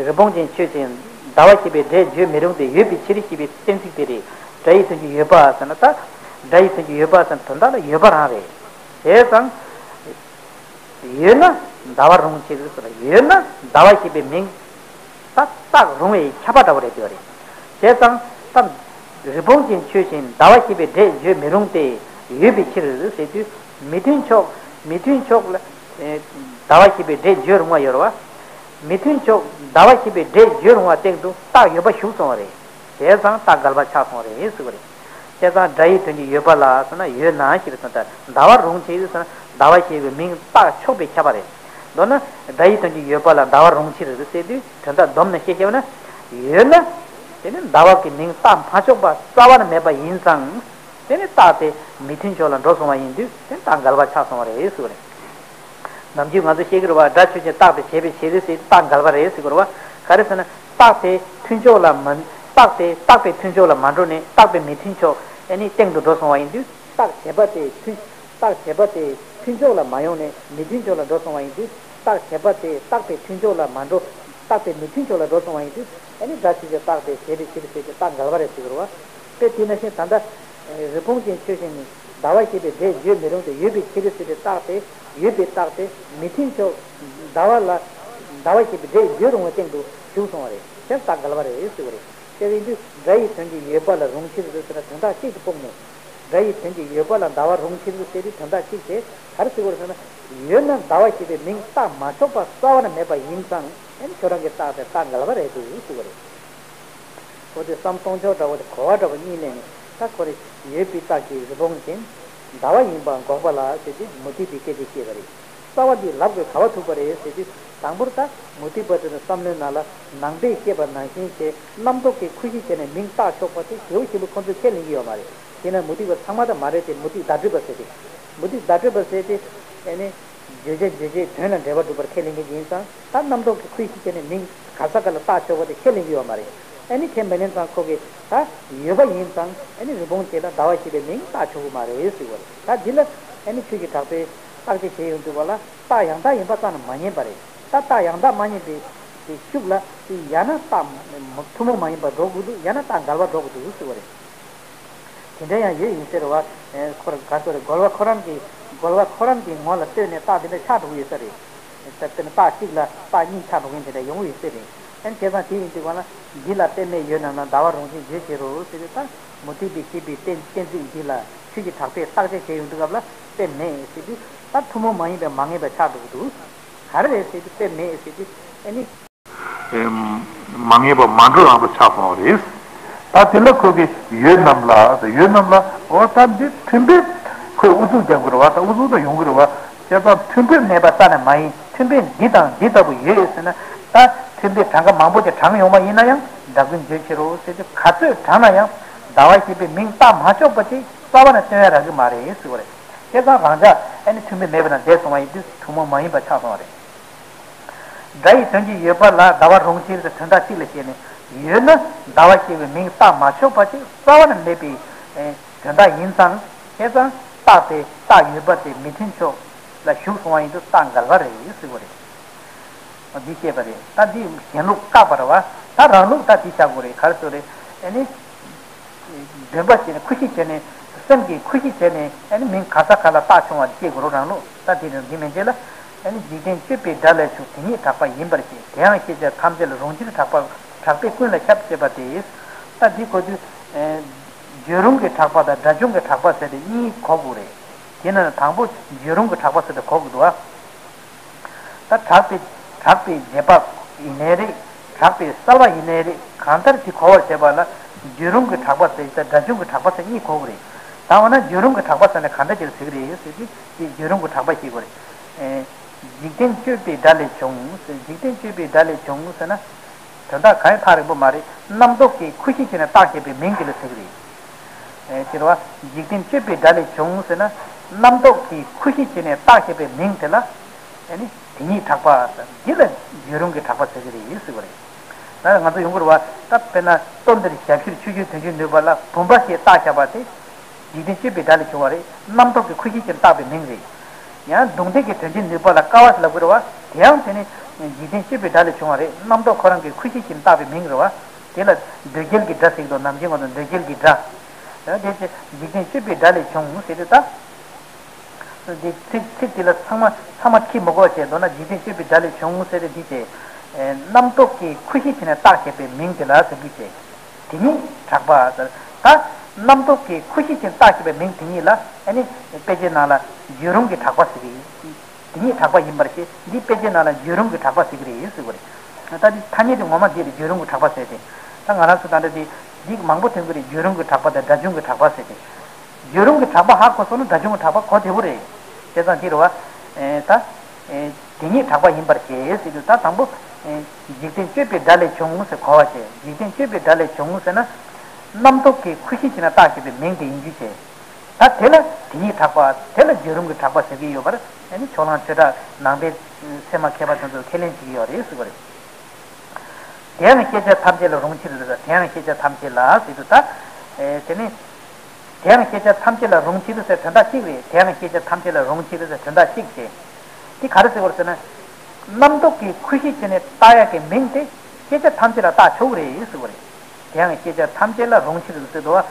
རི་བོང་ཅན་ཆོས་ཅན། ཟླ་བ་ཞེས་པའི་སྒྲས་བརྗོད་མི་རུང་སྟེ། ཡོད་པའི་ཕྱིར་ཞེས་པའི་གཏན་ཚིགས་དེ་རེད། སྒྲ་ཡི་དོན་གྱི་ཡོད་པ་ཟེར་ན་ད། སྒྲ་ཡི་དོན་གྱི་ཡོད་པ་ཟེར་ན་དོན་དག་ལ་ཡོད་པ་རང་རེད། བྱས་ཙང་། ཡོད་ན་ཟླ་བ་རུང་ཕྱིར་ཟེར། ཡོད་ན་ཟླ་བ་ཞེས་པའི་མིང་ད་བཏགས་རུང་བའི་ཁྱབ་པ་འདྲ་བོ་རེད་ཟེར་བ་རེད། བྱས་ཙང་ད། རི་བོང་ཅན་ཆོས་ཅན། ཟླ་བ་ཞེས་པའི་སྒྲས་བརྗོད་མི་རུང་སྟེ། ཡོད་པའི་ཕྱིར་ཟེར་དུས། མི་མཐུན་ཕྱོགས། མི་མཐུན་ཕྱོགས་ལ། ཨེ། ཟླ་བ་ཞེས་པའི་སྒྲས་བརྗོད་རུང་བ་ཡོད་རེད་བ། མི་མཐུན་ཕྱོགས་ཟླ་བ་ཞེས་པའི་སྒྲས་བརྗོད་རུང་བ་སྟེང་དུ་རྟགས་ཡོད་པ་ཞུགས་སོང་བ་རེད། བྱས་ཙང་རྟགས་འགལ་བ་ཆགས་སོང་བ་རེད་ཟེར་བ་རེད། བྱས་ཙང་སྒྲ་ཡི་དོན་གྱི་ཡོད་པ་ལ་ཟེར་ན་ཡོད་ན་ཞེས་པའི་དོན་དག་ཟླ་བ་རུང་ཕྱིར་ཟེར་ན་ཟླ་བ་ཞེས་པའི་མིང་བཏགས་ཆོག་པའི་ཁྱབ་པ་རེད། མདོར་ན་སྒྲ་ཡི་དོན་གྱི་ཡོད་པ་ལ་ཟླ་བ་རུང་ཕྱིར་ཟེར་དུས་དོན་དག་བསྡོམས་ནས་བཤད་བཤད་པ་ན། ཡོད་ན། དེ་ནི་ཟླ་བ་གི་མིང་བཏགས་མ་ཆོག་པ་རྩ་བ་ནས་མེད་པ་ཡིན་ཙང་། དེ་ནི་རྟགས་དེ་མི་མཐུན་ཕྱོགས་ལ་འགྲོ་སོང་བ་ཡིན་དུས་དེ་རྟགས་འགལ་བ་ཆགས་སོང་བ་རེད་ཟེར་བ་རེད། ནམ་རྒྱུན་ང་ཚོ་བཤད་ཀྱི་རེད་བ། སྒྲ་ཆོས་ཅན། རྟགས་དེ་བྱས་པའི་ཕྱིར་ཟེར་དུས་རྟགས་འགལ་བ་རེད་ཟེར་གྱི་རེད་བ། ག་རེ་ཟེར་ན། རྟགས་དེ་མཐུན་ཕྱོགས་ལ་མ། རྟགས་དེ་རྟག་པའི་མཐུན་ཕྱོགས་ལ་མ་འགྲོ་ནས་རྟག་པའི་མི་མཐུན་ཕྱོགས་ཨ་ནི་སྟེང་དུ་འགྲོ་སོང་བ་ཡིན་དུས། རྟགས་བྱས་པ་དེ་མཐུན། རྟགས་བྱས་པ་དེ་མཐུན་ཕྱོགས་ལ་མ་ཡོང་ནས་མི་མཐུན་ཕྱོགས་ལ་འགྲོ་སོང་བ་ཡིན་དུས། རྟགས་བྱས་པ་དེ་རྟག་པའི་མཐུན་ཕྱོགས་ལ་མ་འགྲོ། རྟག་པའི་མི་མཐུན་ཕྱོགས་ལ་འགྲོ་སོང་བ་ཡིན་དུས། ཨ་ནི་སྒྲ་ཆོས་ཅན། རྟགས་དེ་བྱས་པའི་ཕྱིར་ཟེར་དུས་རྟགས་འགལ་བ་རེད་ཟེར་གྱི་རེད་བ། དཔེ་དེ་ནང་བཞིན་ད་ལྟ། རི་བོང་ཅན་ཆོས་ཅན་ནི་ཟླ་བ་ཞེས་པའི་སྒྲས་བརྗོད་མི་རུང་སྟེ། ཡོད་པའི་ཕྱིར་ཟེར་དུས་རྟགས་དེ། ཡོད་པའི་རྟགས་དེ་མི་མཐུན་ཕྱོགས། ཟླ་བ་ལ། ཟླ་བ་ཞེས་པའི་སྒྲས་བརྗོད་རུང་བའི་སྟེང་དུ་ཞུགས་སོང་བ་རེད། དེ་རྟགས་འགལ་བ་རེད་ཟེར་བ་རེད། དེ་ཡིན་དུས་སྒྲ་ཡི་དོན་གྱི་ཡོད་པ་ལ་རུང་ཕྱིར་ཟེར་ན་དོན་དག་གཅིག་ཏུ་སྤུངས་ནས། སྒྲ་ཡི་དོན་གྱི་ཡོད་པ་ལ་ཟླ་བ་རུང་ཕྱིར་ཟེར་དུས་དོན་དག་གཅིག་དེ་ག་རེ་ཟེར་དགོས་རེད་ཟེར་ན། ཡོད་ན་ཟླ་བ་ཞེས་པའི་མིང་བཏགས་མ་ཆོག་པ་རྩ་བ་ནས་མེད་པ་ཡིན་ཙང་ཨ་ནི་ཁྱོད་རང་གི་རྟགས་དེ་རྟགས་འགལ་བ་རེད་འདུག་ཟེར་བ་རེད། འོ་དེ་བསམ་གཏོང་ཕྱོགས་འདྲ་བོ་དེ་གོ་བ་འདྲ་བོ་གཉིས་ལེན་ནས་ད་ཁོ་རེ་ཡོད་པའི་རྟགས་ཀྱིས་རི་བོང་ཅན་ཟླ་བ་ཡིན་པ་འགོག་པ་ལ་ཟེར་ཏེ་མུ་སྟེགས་པའི་སྐད་ཆ་བཤད་པ་རེད། རྩ་བ་འདི་ལབ་དགོས་ག་བ་ཐུག་པ་རེད་ཟེར་དུས་དང་པོར་ད་མུ་སྟེགས་པ་དེ་ཚོ་བསམ་བློའི་ནང་ལ་ནང་པས་བཤད་པ་ནང་བཞིན་བྱས་རྣམ་རྟོག་གིས་ཁུར་བཞེས་བྱས་ནས་མིང་བཏགས་ཆོག་པ་དེ་ཞེ་པོ་ཞིབ་པོ་ཁོ་ཚོས་ཁས་ལེན་གྱི་ཡོད་མ་རེད། དེས་ན་མུ་སྟེགས་པ་ཚང་མ་ད་མ་རེད་དེ། མུ་སྟེགས་བརྡ་སྤྲོད་པ་ཟེར་ཏེ། མུ་སྟེགས་བརྡ་སྤྲོད་པ་ཟེར་ཏེ་ཨེ་ནི། བརྗོད་བྱ་རྗོད་བྱེད་དོན་ལ་འབྲེལ་བ་སྒྲུབ་པར་ཁས་ལེན་མཁན་ཡིན་ཙང་ད་རྣམ་རྟོག་གིས་ཁུར་བཞེས་བྱས་ནས་མིང་ག་ས་ག་ལ་བཏགས་ཆོག་པ་དེ་ཁས་ལེན་གྱི་ཡོད་མ་རེད། ཨེ་ནི་ཁས་མི་ལེན་ཙང་ཁོ་གིས་ད་ཡོད་པ་ཡིན་ཙང་ཨེ་ནི་རི་བོང་ཅན་ལ་ཟླ་བ་ཞེས་པའི་མིང་བཏགས་ཆོག་གི་མ་རེད་ཟེར་བ་རེད། ད་འདི་ལ་ཨེ་ནི་ཆོས་ཀྱི་གྲགས་པས་བརྟག་དཔྱད་བྱས་ཡོང་དུས་བ་ལ་རྟགས་ཡང་དག་ཡིན་པ་རྩ་ནས་མ་རྙེད་པ་རེད། ད་རྟགས་ཡང་དག་མ་རྙེད་པའི་དེ་ཤུགས་ལ་དེ་ཡང་ན་རྟགས་ཐུན་མོང་མ་ཡིན་པ་འགྲོ་དགོས་འདུག་ཡང་ན་རྟགས་འགལ་བ་འགྲོ་དགོས་འདུག་ཟེར་བ་རེད། དེ་འདྲ་ཡང་ཡོད་ཡིན་ཟེར་བ། ཁོ་རང་ག་ཚོད་རེད། རྒོལ་བ་ཁོ་རང་གིས་རྒོལ་བ་ཁོ་རང་གི་ངོ་ལ་ལྟོས་ནས་རྟགས་དེ་འདྲ་ཆགས་འགྲོ་གི་ཡོད་ས་རེད། དཔེར་ན་རྟགས་གཅིག་ལ་རྟགས་གཉིས་ཆགས་འགྲོ་མཁན་དེ་འདྲ་ཡོང་གི་ཡོད་ས་རེད། ཨ་ནི་བྱས་ཙང་དེ་ཡིན་དུས་གང་ལ་འདི་ལ་དཔེ་མེད་ཡོད་རྣམས་ལ་ཟླ་བ་རུང་ཕྱིར་བརྗོད་བྱེད་རོགས་ཟེར་དུས་ད་མུ་སྟེགས་པས་བཤད་པའི་གཏན་གཏན་ཚིགས་འདི་ལ་ཆོས་ཀྱི་གྲགས་པས་བརྟག་དཔྱད་བྱས་ཡོང་དུས་སྐབས་ལ་དཔེ་མེད་ཟེར་དུས་ད་ཐུན་མོང་མ་ཡིན་པའི་མ་ངེས་པ་ཆགས་འགྲོ་གི་འདུག་ག་རེ་རེད་ཟེར་དུས་དཔེ་མེད་ཟེར་དུས་ཨ་ནི། མ་ངེས་པ་མ་འགྲོ་རང་དུ་ཆགས་སོང་བ་རེད། ད་དེ་ལ་ཁོ་གིས་ཡོད་རྣམས་ལ། ཡོད་རྣམས་ལ་འོ་ད་འདི་མཐུན་དཔེ་ཁོས་ཨུ་ཚུགས་རྒྱབ་ཀྱི་རེད་བ། ད་ཨུ་ཚུགས་ད་ཡོང་གི་རེད་བ། བྱས་ཙང་མཐུན་དཔེ་མེད་པ་རྩ་ནས་མ་ཡིན། མཐུན་དཔེ་འདི་དང་འདི་ལྟ་བུ་ཡོད་ཟེར་ན་ད་མཐུན་དཔེ་གྲངས་ཀ་མང་པོ་ཅིག་བགྲངས་ཡོང་བ་ཡིན་ན་ཡང་འདྲ་ཀུན་བརྗོད་བྱེད་རོགས་ཟེར་དུས་ག་ཚོད་བགྲངས་ན་ཡང་ཟླ་བ་ཞེས་པའི་མིང་བཏགས་མ་ཆོག་པ་དེ་རྩ་བ་ནས་སྟོན་ཡ་རག་གི་མ་རེད་ཟེར་བ་རེད། བྱས་ཙང་རང་ཅག་ཨ་ནི་མཐུན་དཔེ་མེད་པ་ན་བསྡད་སོང་བ་ཡིན་དུས་ཐུན་མོང་མ་ཡིན་པ་ཆགས་སོང་བ་རེད། སྒྲ་ཡི་དོན་གྱི་ཡོད་པ་ལ་ཟླ་བ་རུང་ཕྱིར་ཟེར་དོན་དག་གཅིག་ལ་བཤད་ནས་ཡོད་ན་ཟླ་བ་ཞེས་པའི་མིང་བཏགས་མ་ཆོག་པ་ཅིག་རྩ་བ་ནས་མེད་པའི་དོན་དག་ཡིན་ཙང་། བྱས་ཙང་རྟགས་དེ་རྟགས་ཡོད་པ་དེ་མི་མཐུན་ཕྱོགས་ལ་ཞུགས་སོང་བ་ཡིན་དུས་རྟགས་འགལ་བ་རེད་ཟེར་བ་རེད། འདི་བཤད་པ་རེད། ད་འདི་གཞན་ལུགས་བཀག་པ་རེད་བ། ད་རང་ལུགས་ད་འདི་བཞག་དགོས་རེད། ག་རེ་ཟེར་རེད། ཨ་ནི། འདོན་པ་བྱས་ནས་ཁུར་བཞེས་བྱས་ནས་སེམས་ཀྱིས་ཁུར་བཞེས་བྱས་ནས་ཨ་ནི་མིང་ག་ས་ག་ལ་བཏགས་བྱུང་བ་འདི་སྐྱེ་དགོས་རེད་རང་ལུགས། ད་འདི་རེད། འདི་མིན་འདི་ལ་ ཨ་ནི་འཇིག་རྟེན་དཔྱོད་པའི་སྒྲ་ལས་བྱུང་དེ་ཉིད་གྲགས་པ་ཡིན་པར་བཤད། དེ་ཡང་ཤེས་བྱ་ཐམས་ཅད་ལ་རུང་ཕྱིར་གྲགས་པ་གྲགས་པས་ཀུན་ལ་ཁྱབ་ཅེས་པ་སྟེ། ད་འདི་གོ་དུས། ཨེ། བརྗོད་རུང་གི་གྲགས་པ་དང་སྒྲ་བྱུང་གི་གྲགས་པ་ཟེར་ཏེ་གཉིས་གོ་དགོས་རེད། དེ་ནི་དང་པོ་བརྗོད་རུང་གི་གྲགས་པ་ཟེར་ཏེ་གོ་དགོས་འདུག་ཨ། ད་གྲགས་པའི་གྲགས་པའི་རྗེས་དཔག་ཡིན་ནའི་རེད། གྲགས་པའི་གསལ་བ་ཡིན་ནའི་རེད། གང་ལྟར་དེ་གོ་བར་བྱེད་པ་ལ་བརྗོད་རུང་གི་གྲགས་པ་ཟེར་དང་སྒྲ་བྱུང་གི་གྲགས་པ་ཟེར་གཉིས་གོ་དགོས་རེད། ད་འོ་ན་བརྗོད་རུང་གི་གྲགས་པ་ཟེར་ན་གང་འདྲ་ཅིག་ལ་ཟེར་གི་རེད་ཟེར་དུས་དེ་བརྗོད་རུང་གི་གྲགས་པ་ཤེས་དགོས་རེད། ཨེ། འཇིག་རྟེན་དཔྱོད་པའི་སྒྲ་ལས་བྱུང་ཟེར། འཇིག་རྟེན་དཔྱོད་པའི་སྒྲ་ལས་བྱུང་ཟེར་ན། དོན་དག་གང་ཡང་ཐག་རིང་པོ་མ་རེད། རྣམ་རྟོག་གིས་ཁུ་ཤི་བྱས་ནས་བཏགས་བཞག་པའི་མིང་དེ་ལ་ཟེར་གི་རེད། ཨེ། ཅེས་པ། འཇིག་རྟེན་དཔྱོད་པའི་སྒྲ་ལས་བྱུང་ཟེར་ན། རྣམ་རྟོག་གིས་ཁུ་ཤི་བྱས་ནས་བཏགས་བཞག་པའི་མིང་དེ་ལ། ཨེ་ནི། དེ་ཉིད་གྲགས་པ་ཟེར། འདི་ལ་བརྗོད་རུང་གི་གྲགས་པ་ཟེར་གི་རེད་ཟེར་བ་རེད། ད་ང་ཚོ་ཡོང་གི་རེད་བ། ད་དཔེར་ན་ལྟོ་འདིར་ཞབས་ཕྱིར་ཆུ་སྐྱོར་དོན་བྱེད་ནུས་པ་ལ་བུམ་པ་ཞེས་བཏགས་བཞག་པ་དེ། འཇིག་རྟེན་དཔྱོད་པའི་སྒྲ་ལས་བྱུང་བ་རེད། རྣམ་རྟོག་གིས་ཁུ་ཤི་བྱས་ནས་བཏགས་པའི་མིང་རེད། ཡང་རྡུང་རྡེག་གི་དོན་བྱེད་ནུས་པ་ལ་ཀ་བ་ཞེས་ལབ་དགོས་རེད་བ། དེ་ཡང་དེ་ནི་འཇིག་རྟེན་དཔྱོད་པའི་སྒྲ་ལས་བྱུང་བ་རེད། རྣམ་རྟོག་ཁོ་རང་གིས་ཁུ་ཤི་བྱས་ནས་བཏགས་པའི་མིང་རེད་བ། དེ་ལ་འདོད་རྒྱལ་གྱི་སྒྲ་ཟེར་གྱི་འདུག་ནམ་རྒྱུན་ང་ཚོ་འདོད་རྒྱལ་གྱི་སྒྲ། ཡང་དེ་ཚེ་འཇིག་རྟེན་དཔྱོད་པའི་སྒྲ་ལས་བྱུང་ཟེར་དུས་ད། འདི་ཚིག་ཚིག་འདི་ལ་ཚང་མ་ཚང་མ་ཁྲིད་མི་དགོས་བྱས་མདོར་ན་འཇིག་རྟེན་དཔྱོད་པའི་སྒྲ་ལས་བྱུང་ཟེར་ཏེ་འདི་བྱས། རྣམ་རྟོག་གིས་ཁུ་ཤི་བྱས་ནས་བཏགས་བཞག་པའི་མིང་དེ་ལ་ཟེར་རྒྱུ་བྱས། དེ་ཉིད་གྲགས་པ་ཟེར། ད་རྣམ་རྟོག་གིས་ཁུ་ཤི་བྱས་ནས་བཏགས་བཞག་པའི་མིང་དེ་ཉིད་ལ་ཨ་ནི་དཔེ་ཆའི་ནང་ལ་བརྗོད་རུང་གི་གྲགས་པ་ཟེར་གི་ཡིན། དེ་ཉིད་གྲགས་པ་ཡིན་པར་བཤད། འདི་དཔེ་ཆའི་ནང་ལ་བརྗོད་རུང་གི་གྲགས་པ་ཟེར་གི་རེད་ཟེར་བ་རེད། ད་འདི་ཐ་སྙད་དེ་ངོ་མ་འདི་རེད། བརྗོད་རུང་གི་གྲགས་པ་ཟེར་ཏེ། ད་ང་རང་ཚོ་ད་ལྟ་འདི་འདི་མང་པོ་ཐོན་གི་རེད། བརྗོད་རུང་གི་གྲགས་པ་དང་སྒྲ་བྱུང་གི་གྲགས་པ་ཟེར་ཏེ། བརྗོད་རུང་གི་གྲགས་པ་ཧ་གོ་སོང་ན་སྒྲ་བྱུང་གི་གྲགས་པ་གོ་བདེ་པོ་རེད། བྱས་ཙང་འདི་རེད་བ། ཨེ། ད། ཨེ། དེ་ཉིད་གྲགས་པ་ཡིན་པར་བཤད་ཟེར་དུས་ད་དང་པོ། ཨེ། འཇིག་རྟེན་དཔྱོད་པའི་སྒྲ་ལས་བྱུང་ཟེར་གོ་བ་བྱས། འཇིག་རྟེན་དཔྱོད་པའི་སྒྲ་ལས་བྱུང་ཟེར་ན། རྣམ་རྟོག་གིས་ཁུ་ཤི་བྱས་ནས་བཏགས་བཞག་པའི་མིང་དེ་ཡིན་རྒྱུ་བྱས། ད་དེ་ལ་དེ་ཉིད་གྲགས་པ། དེ་ལ་བརྗོད་རུང་གི་གྲགས་པ་ཟེར་གྱི་ཡོད་པར་ཨ་ནི་ཕྱོགས་གླང་ཆོས་གྲགས་ནང་པའི་ཚད་མ་མཁས་པ་དེ་ཚོས་ཁས་ལེན་བྱེད་ཀྱི་ཡོད་རེད་ཟེར་བ་རེད། དེ་ཡང་ཤེས་བྱ་ཐམས་ཅད་ལ་རུང་ཕྱིར་ཟེར། དེ་ཡང་ཤེས་བྱ་ཐམས་ཅད་ལ་ཟེར་དུས་ད། ཨེ། དེ་ནི། དེ་ཡང་ཤེས་བྱ་ཐམས་ཅད་ལ་རུང་ཕྱིར་ཟེར་དོན་དག་གཅིག་རེད། དེ་ཡང་ཤེས་བྱ་ཐམས་ཅད་ལ་རུང་ཕྱིར་ཟེར་དོན་དག་གཅིག་བྱས། དེ་ག་རེ་ཟེར་བ་རེད་ཟེར་ན། རྣམ་རྟོག་གིས་ཁུ་ཤི་བྱས་ནས་བཏགས་ཡག་གི་མིང་དེ་ཤེས་བྱ་ཐམས་ཅད་ལ་བཏགས་ཆོག་གི་རེད་ཟེར་བ་རེད། དེ་ཡང་ཤེས་བྱ་ཐམས་ཅད་ལ་རུང་ཕྱིར་ཟེར་དུས།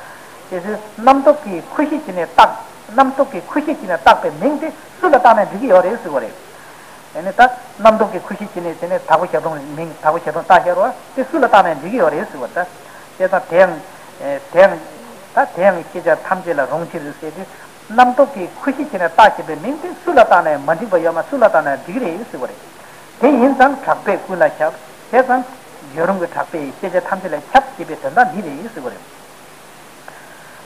དེ་ཚོའི་རྣམ་རྟོག་གིས་ཁུ་ཤི་བྱས་ནས་བཏགས། རྣམ་རྟོག་གིས་ཁུ་ཤི་བྱས་ནས་བཏགས་པའི་མིང་དེ་སུ་ལ་བཏགས་ན་འགྲིག་གི་ཡོད་རེད་ཟེར་བ་རེད། ཨེ་ནི་ད་རྣམ་རྟོག་གིས་ཁུ་ཤི་བྱས་ནས་དེ་ནས་དྭགས་པོ་ཞབས་དྲུང་མིང་དྭགས་པོ་ཞབས་དྲུང་བཏགས་བཞག་རོགས་དེ་སུ་ལ་བཏགས་ན་འགྲིག་གི་ཡོད་རེད་ཟེར་བ་ད། བྱས་ཙང་དེ་ཡང་། ཨེ། དེ་ཡང་། ད་དེ་ཡང་ཤེས་བྱ་ཐམས་ཅད་ལ་རུང་ཕྱིར་ཟེར་དུས། རྣམ་རྟོག་གིས་ཁུ་ཤི་བྱས་ནས་བཏགས་བཞག་པའི་མིང་དེ་སུ་ལ་བཏགས་ན་ཡང་མ་འགྲིག་པ་ཡོད་མ། སུ་ལ་བཏགས་ན་ཡང་འགྲིག་རེད་ཟེར་བ་རེད། དེ་ཡིན་ཙང་གྲགས་པས་ཀུན་ལ་ཁྱབ། བྱས་ཙང་། བརྗོད་རུང་གི་གྲགས་པས་ཤེས་བྱ་ཐམས་ཅད་ལ་ཁྱབ་ཅེས་པའི་དོན་དག་འདི་རེད་ཟེར་བ་རེད།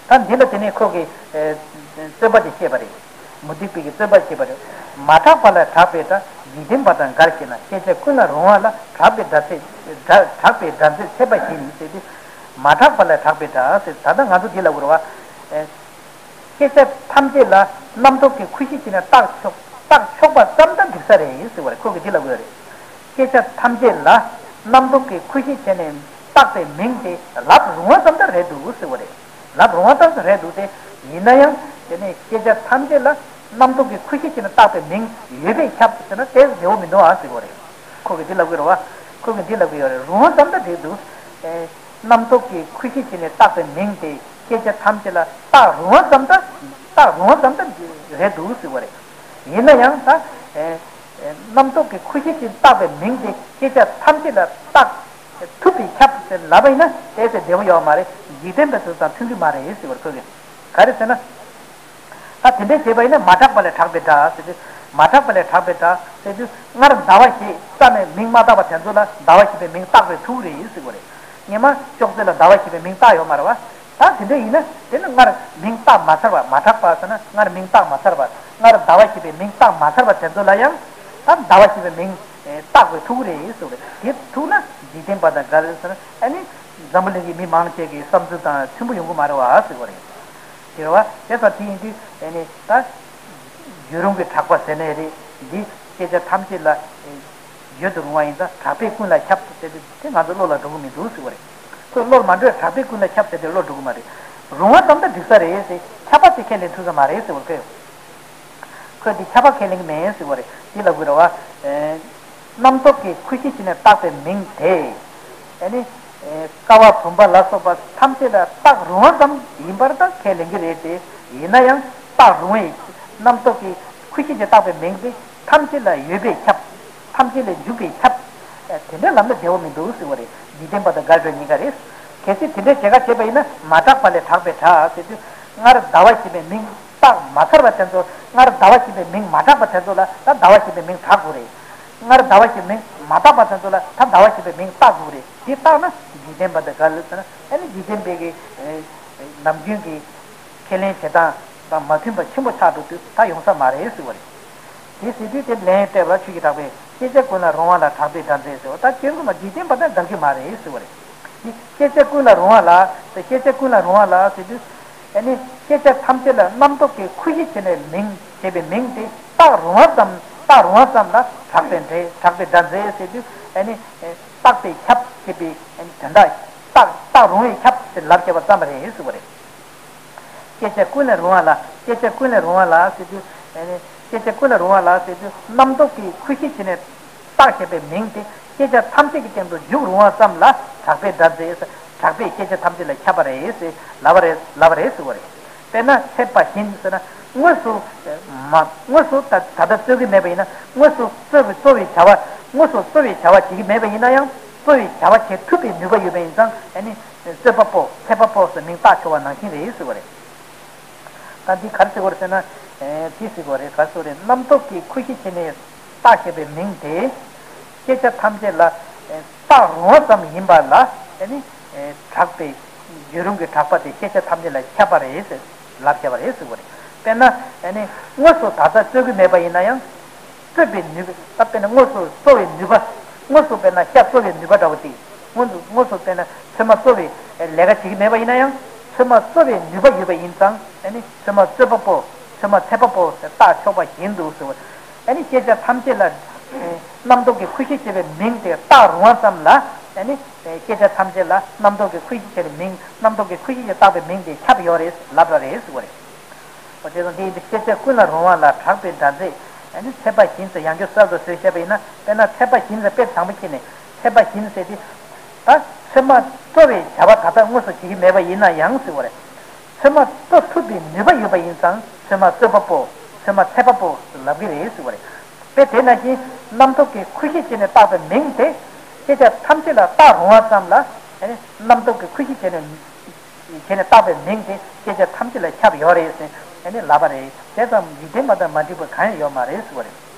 ད་འདི་ལ་དེ་ནས་ཁོ་གིས། ཨེ། རྩོད་པ་དེ་བཤད་པ་རེད། མུ་སྟེགས་པའི་གི་རྩོད་པ་བཤད་པ་རེད། མ་གྲགས་པ་ལས་གྲགས་པའི་སྒྲ་འཇིག་རྟེན་པ་དང་འགལ་ཞེ་ན། ཤེས་བྱ་ཀུན་ལ་རུང་བ་ལ་གྲགས་པའི་སྒྲ་ཚད། སྒྲ། གྲགས་པའི་སྒྲ་མཛད་ཚད་པ་བཞིན་ཟེར་ཏེ། མ་གྲགས་པ་ལས་གྲགས་པའི་སྒྲ་ཟེར། ད་ལྟ་ང་ཚོ་འདི་ལབ་དགོས་རེད་བ། ཨེ། ཤེས་བྱ་ཐམས་ཅད་ལ་རྣམ་རྟོག་གིས་ཁུ་ཤི་བྱས་ནས་བཏགས་ཆོག་བཏགས་ཆོག་པ་ཙམ་ད་འགྲིག་ས་རེད་ཟེར་བ་རེད། ཁོ་གིས་འདི་ལབ་དགོས་རེད། ཤེས་བྱ་ཐམས་ཅད་ལ་རྣམ་རྟོག་གིས་ཁུ་ཤི་བྱས་ནས་བཏགས་པའི་མིང་དེ་ལབ་རུང་བ་ཙམ་ད་རེད་འདུག་ཟེར་བ་རེད། ལབ་རུང་བ་ཙམ་ད་རེད་འདུག་སྟེ། ཡིན་ན་ཡང་དེ་ནས་ཤེས་བྱ་ཐམས་ཅད་ལ་རྣམ་རྟོག་གིས་ཁུ་ཤི་བྱས་ནས་བཏགས་པའི་མིང་ཡོད་པས་ཁྱབ་ཟེར་ན་དེ་བདེ་བོ་མི་འདུག་ཨ་ཟེར་བ་རེད། ཁོ་གིས་འདི་ལབ་དགོས་རེད་བ། ཁོ་གིས་འདི་ལབ་དགོས་ཡོད་རེད། རུང་བ་ཙམ་ད་འགྲིག་འདུག་ཨེ། རྣམ་རྟོག་གིས་ཁུ་ཤི་བྱས་ནས་བཏགས་པའི་མིང་དེ་ཤེས་བྱ་ཐམས་ཅད་ལ་བཏགས་རུང་བ་ཙམ་ད། བཏགས་རུང་བ་ཙམ་ད་རེད་འདུག་ཟེར་བ་རེད། ཡིན་ན་ཡང་ད། ཨེ། ཨེ། རྣམ་རྟོག་གིས་ཁུ་ཤི་བྱས་བཏགས་པའི་མིང་དེ་ཤེས་བྱ་ཐམས་ཅད་ལ་བཏགས་ཐུབ་པས་ཁྱབ་ཟེར་ལབ་པ་ཡིན་ན་དེ་ཚེ་བདེ་བོ་ཡོད་མ་རེད། འཇིག་རྟེན་པ་ཚོ་དང་མཐུན་གྱི་མ་རེད་ཟེར་བར་ཁོ་གིས། ག་རེ་ཟེར་ན། ད་དེ་འདྲའི་བྱས་པ་ཡིན་ན་མ་གྲགས་པ་ལས་གྲགས་པའི་སྒྲ་ཟེར་དུས། མ་གྲགས་པ་ལས་གྲགས་པའི་སྒྲ་ཟེར་དུས། སྔར་ཟླ་བ་ཞེས་རྩ་ནས་མིང་མ་བཏགས་པ་དེ་ཚོ་ལ་ཟླ་བ་ཞེས་པའི་མིང་བཏགས་པས་ཐུག་རེད་ཟེར་བ་རེད། སྔོན་མ་ཅོག་ཙེ་ལ་ཟླ་བ་ཞེས་པའི་མིང་བཏགས་ཡོད་མ་རེད་བ། ད་དེ་འདྲ་ཡིན་ན་དེ་ནི་སྔར་མིང་བཏགས་མ་ཚར་བ། མ་གྲགས་པ་ཟེར་ན་སྔར་མིང་བཏགས་མ་ཚར་བ། སྔར་ཟླ་བ་ཞེས་པའི་མིང་བཏགས་མ་ཚར་བ་དེ་ཚོ་ལ་ཡང་ད་ཟླ་བ་ཞེས་པའི་མིང་བཏགས་པས་ཐུག་རེད་ཟེར་བ་རེད། དེ་ཐུག་ན་འཇིག་རྟེན་པ་དང་འགལ་རེད་ཟེར་ན་ཨ་ནི་འཛམ་བུ་གླིང་གི་མི་མང་ཆེ་གི་བསམ་ཚུལ་དང་མཐུན་པོ་ཡོང་གི་མ་རེད་བ་ཟེར་བ་རེད། དེ་རེད་བ། དེ་ཙམ་དེ་ཡིན་དུས་ཨ་ནི་ད། བརྗོད་རུང་གི་གྲགས་པ་ཟེར་ནའི་རེད། འདི་སྐད་ཆ་ཐམས་ཅད་ལ་ཨེ་བརྗོད་དུ་རུང་བ་ཡིན་ཙང་གྲགས་པས་ཀུན་ལ་ཁྱབ་ཟེར་དུས་དེ་ང་ཚོ་བློ་ལ་འགྲོ་གི་མི་འདུག་ཟེར་བ་རེད། ཁོས་བློར་མ་འགྲོས། གྲགས་པས་ཀུན་ལ་ཁྱབ་ཟེར་དུས་བློར་འགྲོ་གི་མ་རེད། རུང་བ་ཙམ་ད་འགྲིག་ས་རེད་ཟེར་ཁྱབ་པ་དེ་ཁས་ལེན་ཐུབ་ས་མ་རེད་ཟེར་བ་ཁོས། ཁོས་འདི་ཁྱབ་པ་ཁས་ལེན་གི་མེད་ཟེར་བ་རེད། འདི་ལབ་དགོས་རེད་བ། ཨེ། རྣམ་རྟོག་གིས་ཁུ་ཤི་བྱས་ནས་བཏགས་པའི་མིང་དེ། ཨ་ནི། ཨེ། ཀ་བ་བུམ་པ་ལ་སོགས་པ་ཐམས་ཅད་ལ་བཏགས་རུང་བ་ཙམ་ཡིན་པར་ད་ཁས་ལེན་གྱི་རེད་དེ། ཡིན་ན་ཡང་བཏགས་རུང་བའི་རྣམ་རྟོག་གིས་ཁུ་ཤི་བྱས་བཏགས་པའི་མིང་དེ་ ཐམས་ཅད་ལ་ཡོད་པས་ཁྱབ། ཐམས་ཅད་ལས་འཇུག་པས་ཁྱབ། དེ་འདྲའི་ལམ་ལ་བདེ་བ་མི་འདུག་ཟེར་བ་རེད། འཇིག་རྟེན་པ་དང་འགལ་བའི་གཉིས་ཀ་རེད། གལ་སྲིད་དེ་འདྲའི་བྱེད་ཀ་བྱས་པ་ཡིན་ན་མ་གྲགས་པ་ལས་གྲགས་པས་གྲགས་ཟེར་དུས། སྔར་ཟླ་བ་ཞེས་པའི་མིང་བཏགས་མ་ཚར་བ་དེ་ཚོ། སྔར་ཟླ་བ་ཞེས་པའི་མིང་མ་གྲགས་པ་དེ་ཚོ་ལ་ད་ཟླ་བ་ཞེས་པའི་མིང་གྲགས་དགོས་རེད། སྔར་ཟླ་བ་ཞེས་པའི་མིང་མ་བཏགས་པ་དེ་ཚོ་ལ་ད་ཟླ་བ་ཞེས་པའི་མིང་བཏགས་དགོས་རེད། དེ་བཏགས་ན་འཇིག་རྟེན་པ་དང་འགལ་ཟེར་ན། ཨ་ནི་འཇིག་རྟེན་པའི་གི་ནམ་རྒྱུན་གྱི་ཁས་ལེན་བྱེད་སྟངས་དང་མ་མཐུན་པ་ཆེན་པོ་ཆགས་འགྲོ་དུས་ད་ཡོང་ས་མ་རེད་ཟེར་བ་རེད། དེ་ཟེར་དུས་དེ་ལན་སྤྲད་པ་ཆོས་ཀྱི་གྲགས་པས། ཤེས་བྱ་ཀུན་ལ་རུང་བ་ལ་གྲགས་པས་འདྲ་མཛད་ཟེར་བ། ད་ཁྱེད་ཚོ་མ་འཇིག་རྟེན་པ་དང་འདྲ་གི་མ་རེད་ཟེར་བ་རེད། དེ་ཤེས་བྱ་ཀུན་ལ་རུང་བ་ལ་ཟེར། ཤེས་བྱ་ཀུན་ལ་རུང་བ་ལ་ཟེར་དུས། ཨ་ནི་ཤེས་བྱ་ཐམས་ཅད་ལ་རྣམ་རྟོག་གི་ཁུ་བྱུག་བྱས་ནས་མིང་བྱས་པའི་མིང་དེ་བཏགས་རུང་བ་ཙམ། བཏགས་རུང་བ་ཙམ་ལ་གྲགས་པས་འདྲ། གྲགས་པས་འདྲ་མཛད་ཟེར་དུས། ཨ་ནི་བཏགས་པས་ཁྱབ་ཅེས་པའི་ཨ་ནི་དོན་དག། བཏགས། བཏགས་རུང་བས་ཁྱབ་ཟེར་ལབ་བྱས་པ་ཙམ་རེད་ཟེར་བ་རེད། ཤེས་བྱ་ཀུན་ལས་རུང་བ་ལ། ཤེས་བྱ་ཀུན་ལས་རུང་བ་ལ་ཟེར་དུས། ཨ་ནི་ཤེས་བྱ་ཀུན་ལས་རུང་བ་ལ་ཟེར་དུས། རྣམ་རྟོག་གི་ཁུ་བྱུག་བྱས་ནས་བཏགས་བཞག་པའི་མིང་དེ་ཤེས་བྱ་ཐམས་ཅད་ཀྱི་སྟེང་དུ་འཇུག་རུང་བ་ཙམ་ལ་གྲགས་པས་འདྲ་མཛད། གྲགས་པས་ཤེས་བྱ་ཐམས་ཅད་ལ་ཁྱབ་པ་རེད་ཟེར་ལབ་པ་རེད། ལབ་པ་རེད་ཟེར་བ་རེད། དཔེར་ན་འཚེད་པ་བཞིན་ཟེར་ན། དངོས་སུ་མ། དངོས་སུ་ད་ད་ལྟ་རྩོད་ཀྱི་མེད་པ་ཡིན་ན། དངོས་སུ་རྩོད་པའི། རྩོད་པའི་བྱ་བ། དངོས་སུ་རྩོད་པའི་བྱ་བ་བྱེད་ཀྱི་མེད་པ་ཡིན་ན་ཡང་། རྩོད་པའི་བྱ་བ་བྱེད་ཐུབ་པའི་ནུས་པ་ཡོད་པ་ཡིན་ཙང་། ཨ་ནི་རྩོད་པ་པོ། འཚེད་པ་པོ་ཟེར་མིང་བཏགས་ཆོག་པ་ནང་བཞིན་རེད་ཟེར་བ་རེད། ད་འདི་ག་རེ་ཟེར་དགོས་རེད་ཟེར་ན། ཨེ། འདི་ཟེར་དགོས་རེད། ག་རེ་ཟེར་དགོས་རེད། རྣམ་རྟོག་གི་ཁུ་བྱུག་བྱས་ནས་བཏགས་བཞག་པའི་མིང་དེ་ཤེས་བྱ་ཐམས་ཅད་ལ། ཨེ། བཏགས་རུང་བ་ཙམ་ཡིན་པ་ལ། ཨ་ནི། ཨེ། གྲགས་པའི། རྒྱུད་རིམ་གྱི་གྲགས་པ་དེ་ཤེས་བྱ་ཐམས་ཅད་ལ་ཁྱབ་པ་རེད་ཟེར་ལབ་བྱས་པ་རེད་ཟེར་དགོས་རེད། དཔེར་ན། ཨ་ནི་དངོས་སུ་ད་ལྟ་རྩོད་ཀྱི་མེད་པ་ཡིན་ན་ཡང་། རྩོད་པའི་ནུས་པ། ད་དཔེར་ན་དངོས་སུ་རྩོད་པའི་ནུས་པ། དངོས་སུ་དཔེར་ན་ཤ་རྩོད་པའི་ནུས་པ་འདྲ་བོ་དེ། དངོས་སུ། དངོས་སུ་དཔེར་ན་ཚོད་མ་རྩོད་པའི་ལས་ཀ་བྱེད་ཀྱི་མེད་པ་ཡིན་ན་ཡང་། ཚོད་མ་རྩོད་པའི་ནུས་པ་ཡོད་པ་ཡིན་ཙང་། ཨ་ནི་ཚོད་མ་རྩོད་པ་པོ། ཚོད་མ་འཚེད་པ་པོ་ཟེར་བཏགས་ཆོག་པ་བཞིན་དུ་ཟེར་བ། ཨ་ནི་ཤེས་བྱ་ཐམས་ཅད་ལ། ཨེ། རྣམ་རྟོག་གི་ཁུ་བྱུག་བྱས་པའི་མིང་དེ་བཏགས་རུང་བ་ཙམ་ལ། ཨ་ནི་ཤེས་བྱ་ཐམས་ཅད་ལ་རྣམ་རྟོག་གི་ཁུ་བྱུག་བྱས་པའི་མིང་། རྣམ་རྟོག་གི་ཁུ་བྱུག་གིས་བཏགས་པའི་མིང་དེ་ཁྱབ་ཡོད་རེད། ལབ་པ་རེད་ཟེར་བ་རེད། འོ། དེ་དང་དེ་ཡིན་དུས་ཤེས་བྱ་ཀུན་ལ་རུང་བ་ལ་གྲགས་པས་འདྲ་མཛད། ཨ་ནི་འཚེད་པ་བཞིན་ཟེར་ཡང་བསྐྱར་གསར་དུ་བཟོས་བཤད་པ་ཡིན་ན། དཔེར་ན་འཚེད་པ་བཞིན་ཟེར་དཔེ་དང་པོ་ཁྱེར་ནས། འཚེད་པ་བཞིན་ཟེར་དེ། ད་ཚོད་མ་རྩོད་པའི་བྱ་བ་ད་ལྟ་དངོས་སུ་བྱེད་ཀྱི་མེད་པ་ཡིན་ན་ཡང་ཟེར་བ་རེད། ཚོད་མ་རྩོད་ཐུབ་པའི་ནུས་པ་ཡོད་པ་ཡིན་ཙང་། ཚོད་མ་རྩོད་པ་པོ། ཚོད་མ་འཚེད་པ་པོ་ལབ་ཀྱི་རེད་ཟེར་བ་རེད། དཔེ་དེ་ནང་བཞིན་རྣམ་རྟོག་གི་ཁུ་བྱུག་བྱས་ནས་བཏགས་པའི་མིང་དེ་ཤེས་བྱ་ཐམས་ཅད་ལ་བཏགས་རུང་བ་ཙམ་ལ། ཨ་ནི་རྣམ་རྟོག་གི་ཁུ་བྱུག་བྱས་ནས། བྱས་ནས་བཏགས་པའི་མིང་དེ་ཤེས་བྱ་ཐམས་ཅད་ལ་ཁྱབ་ཡོད་རེད་ཟེར། ཨ་ནི་ལབ་པ་རེད། དེ་ཙམ་འཇིག་རྟེན་པ་དང་མ་འགྲིག་པ་གང་ཡང་ཡོད་མ་རེད་ཟེར་བ་རེད།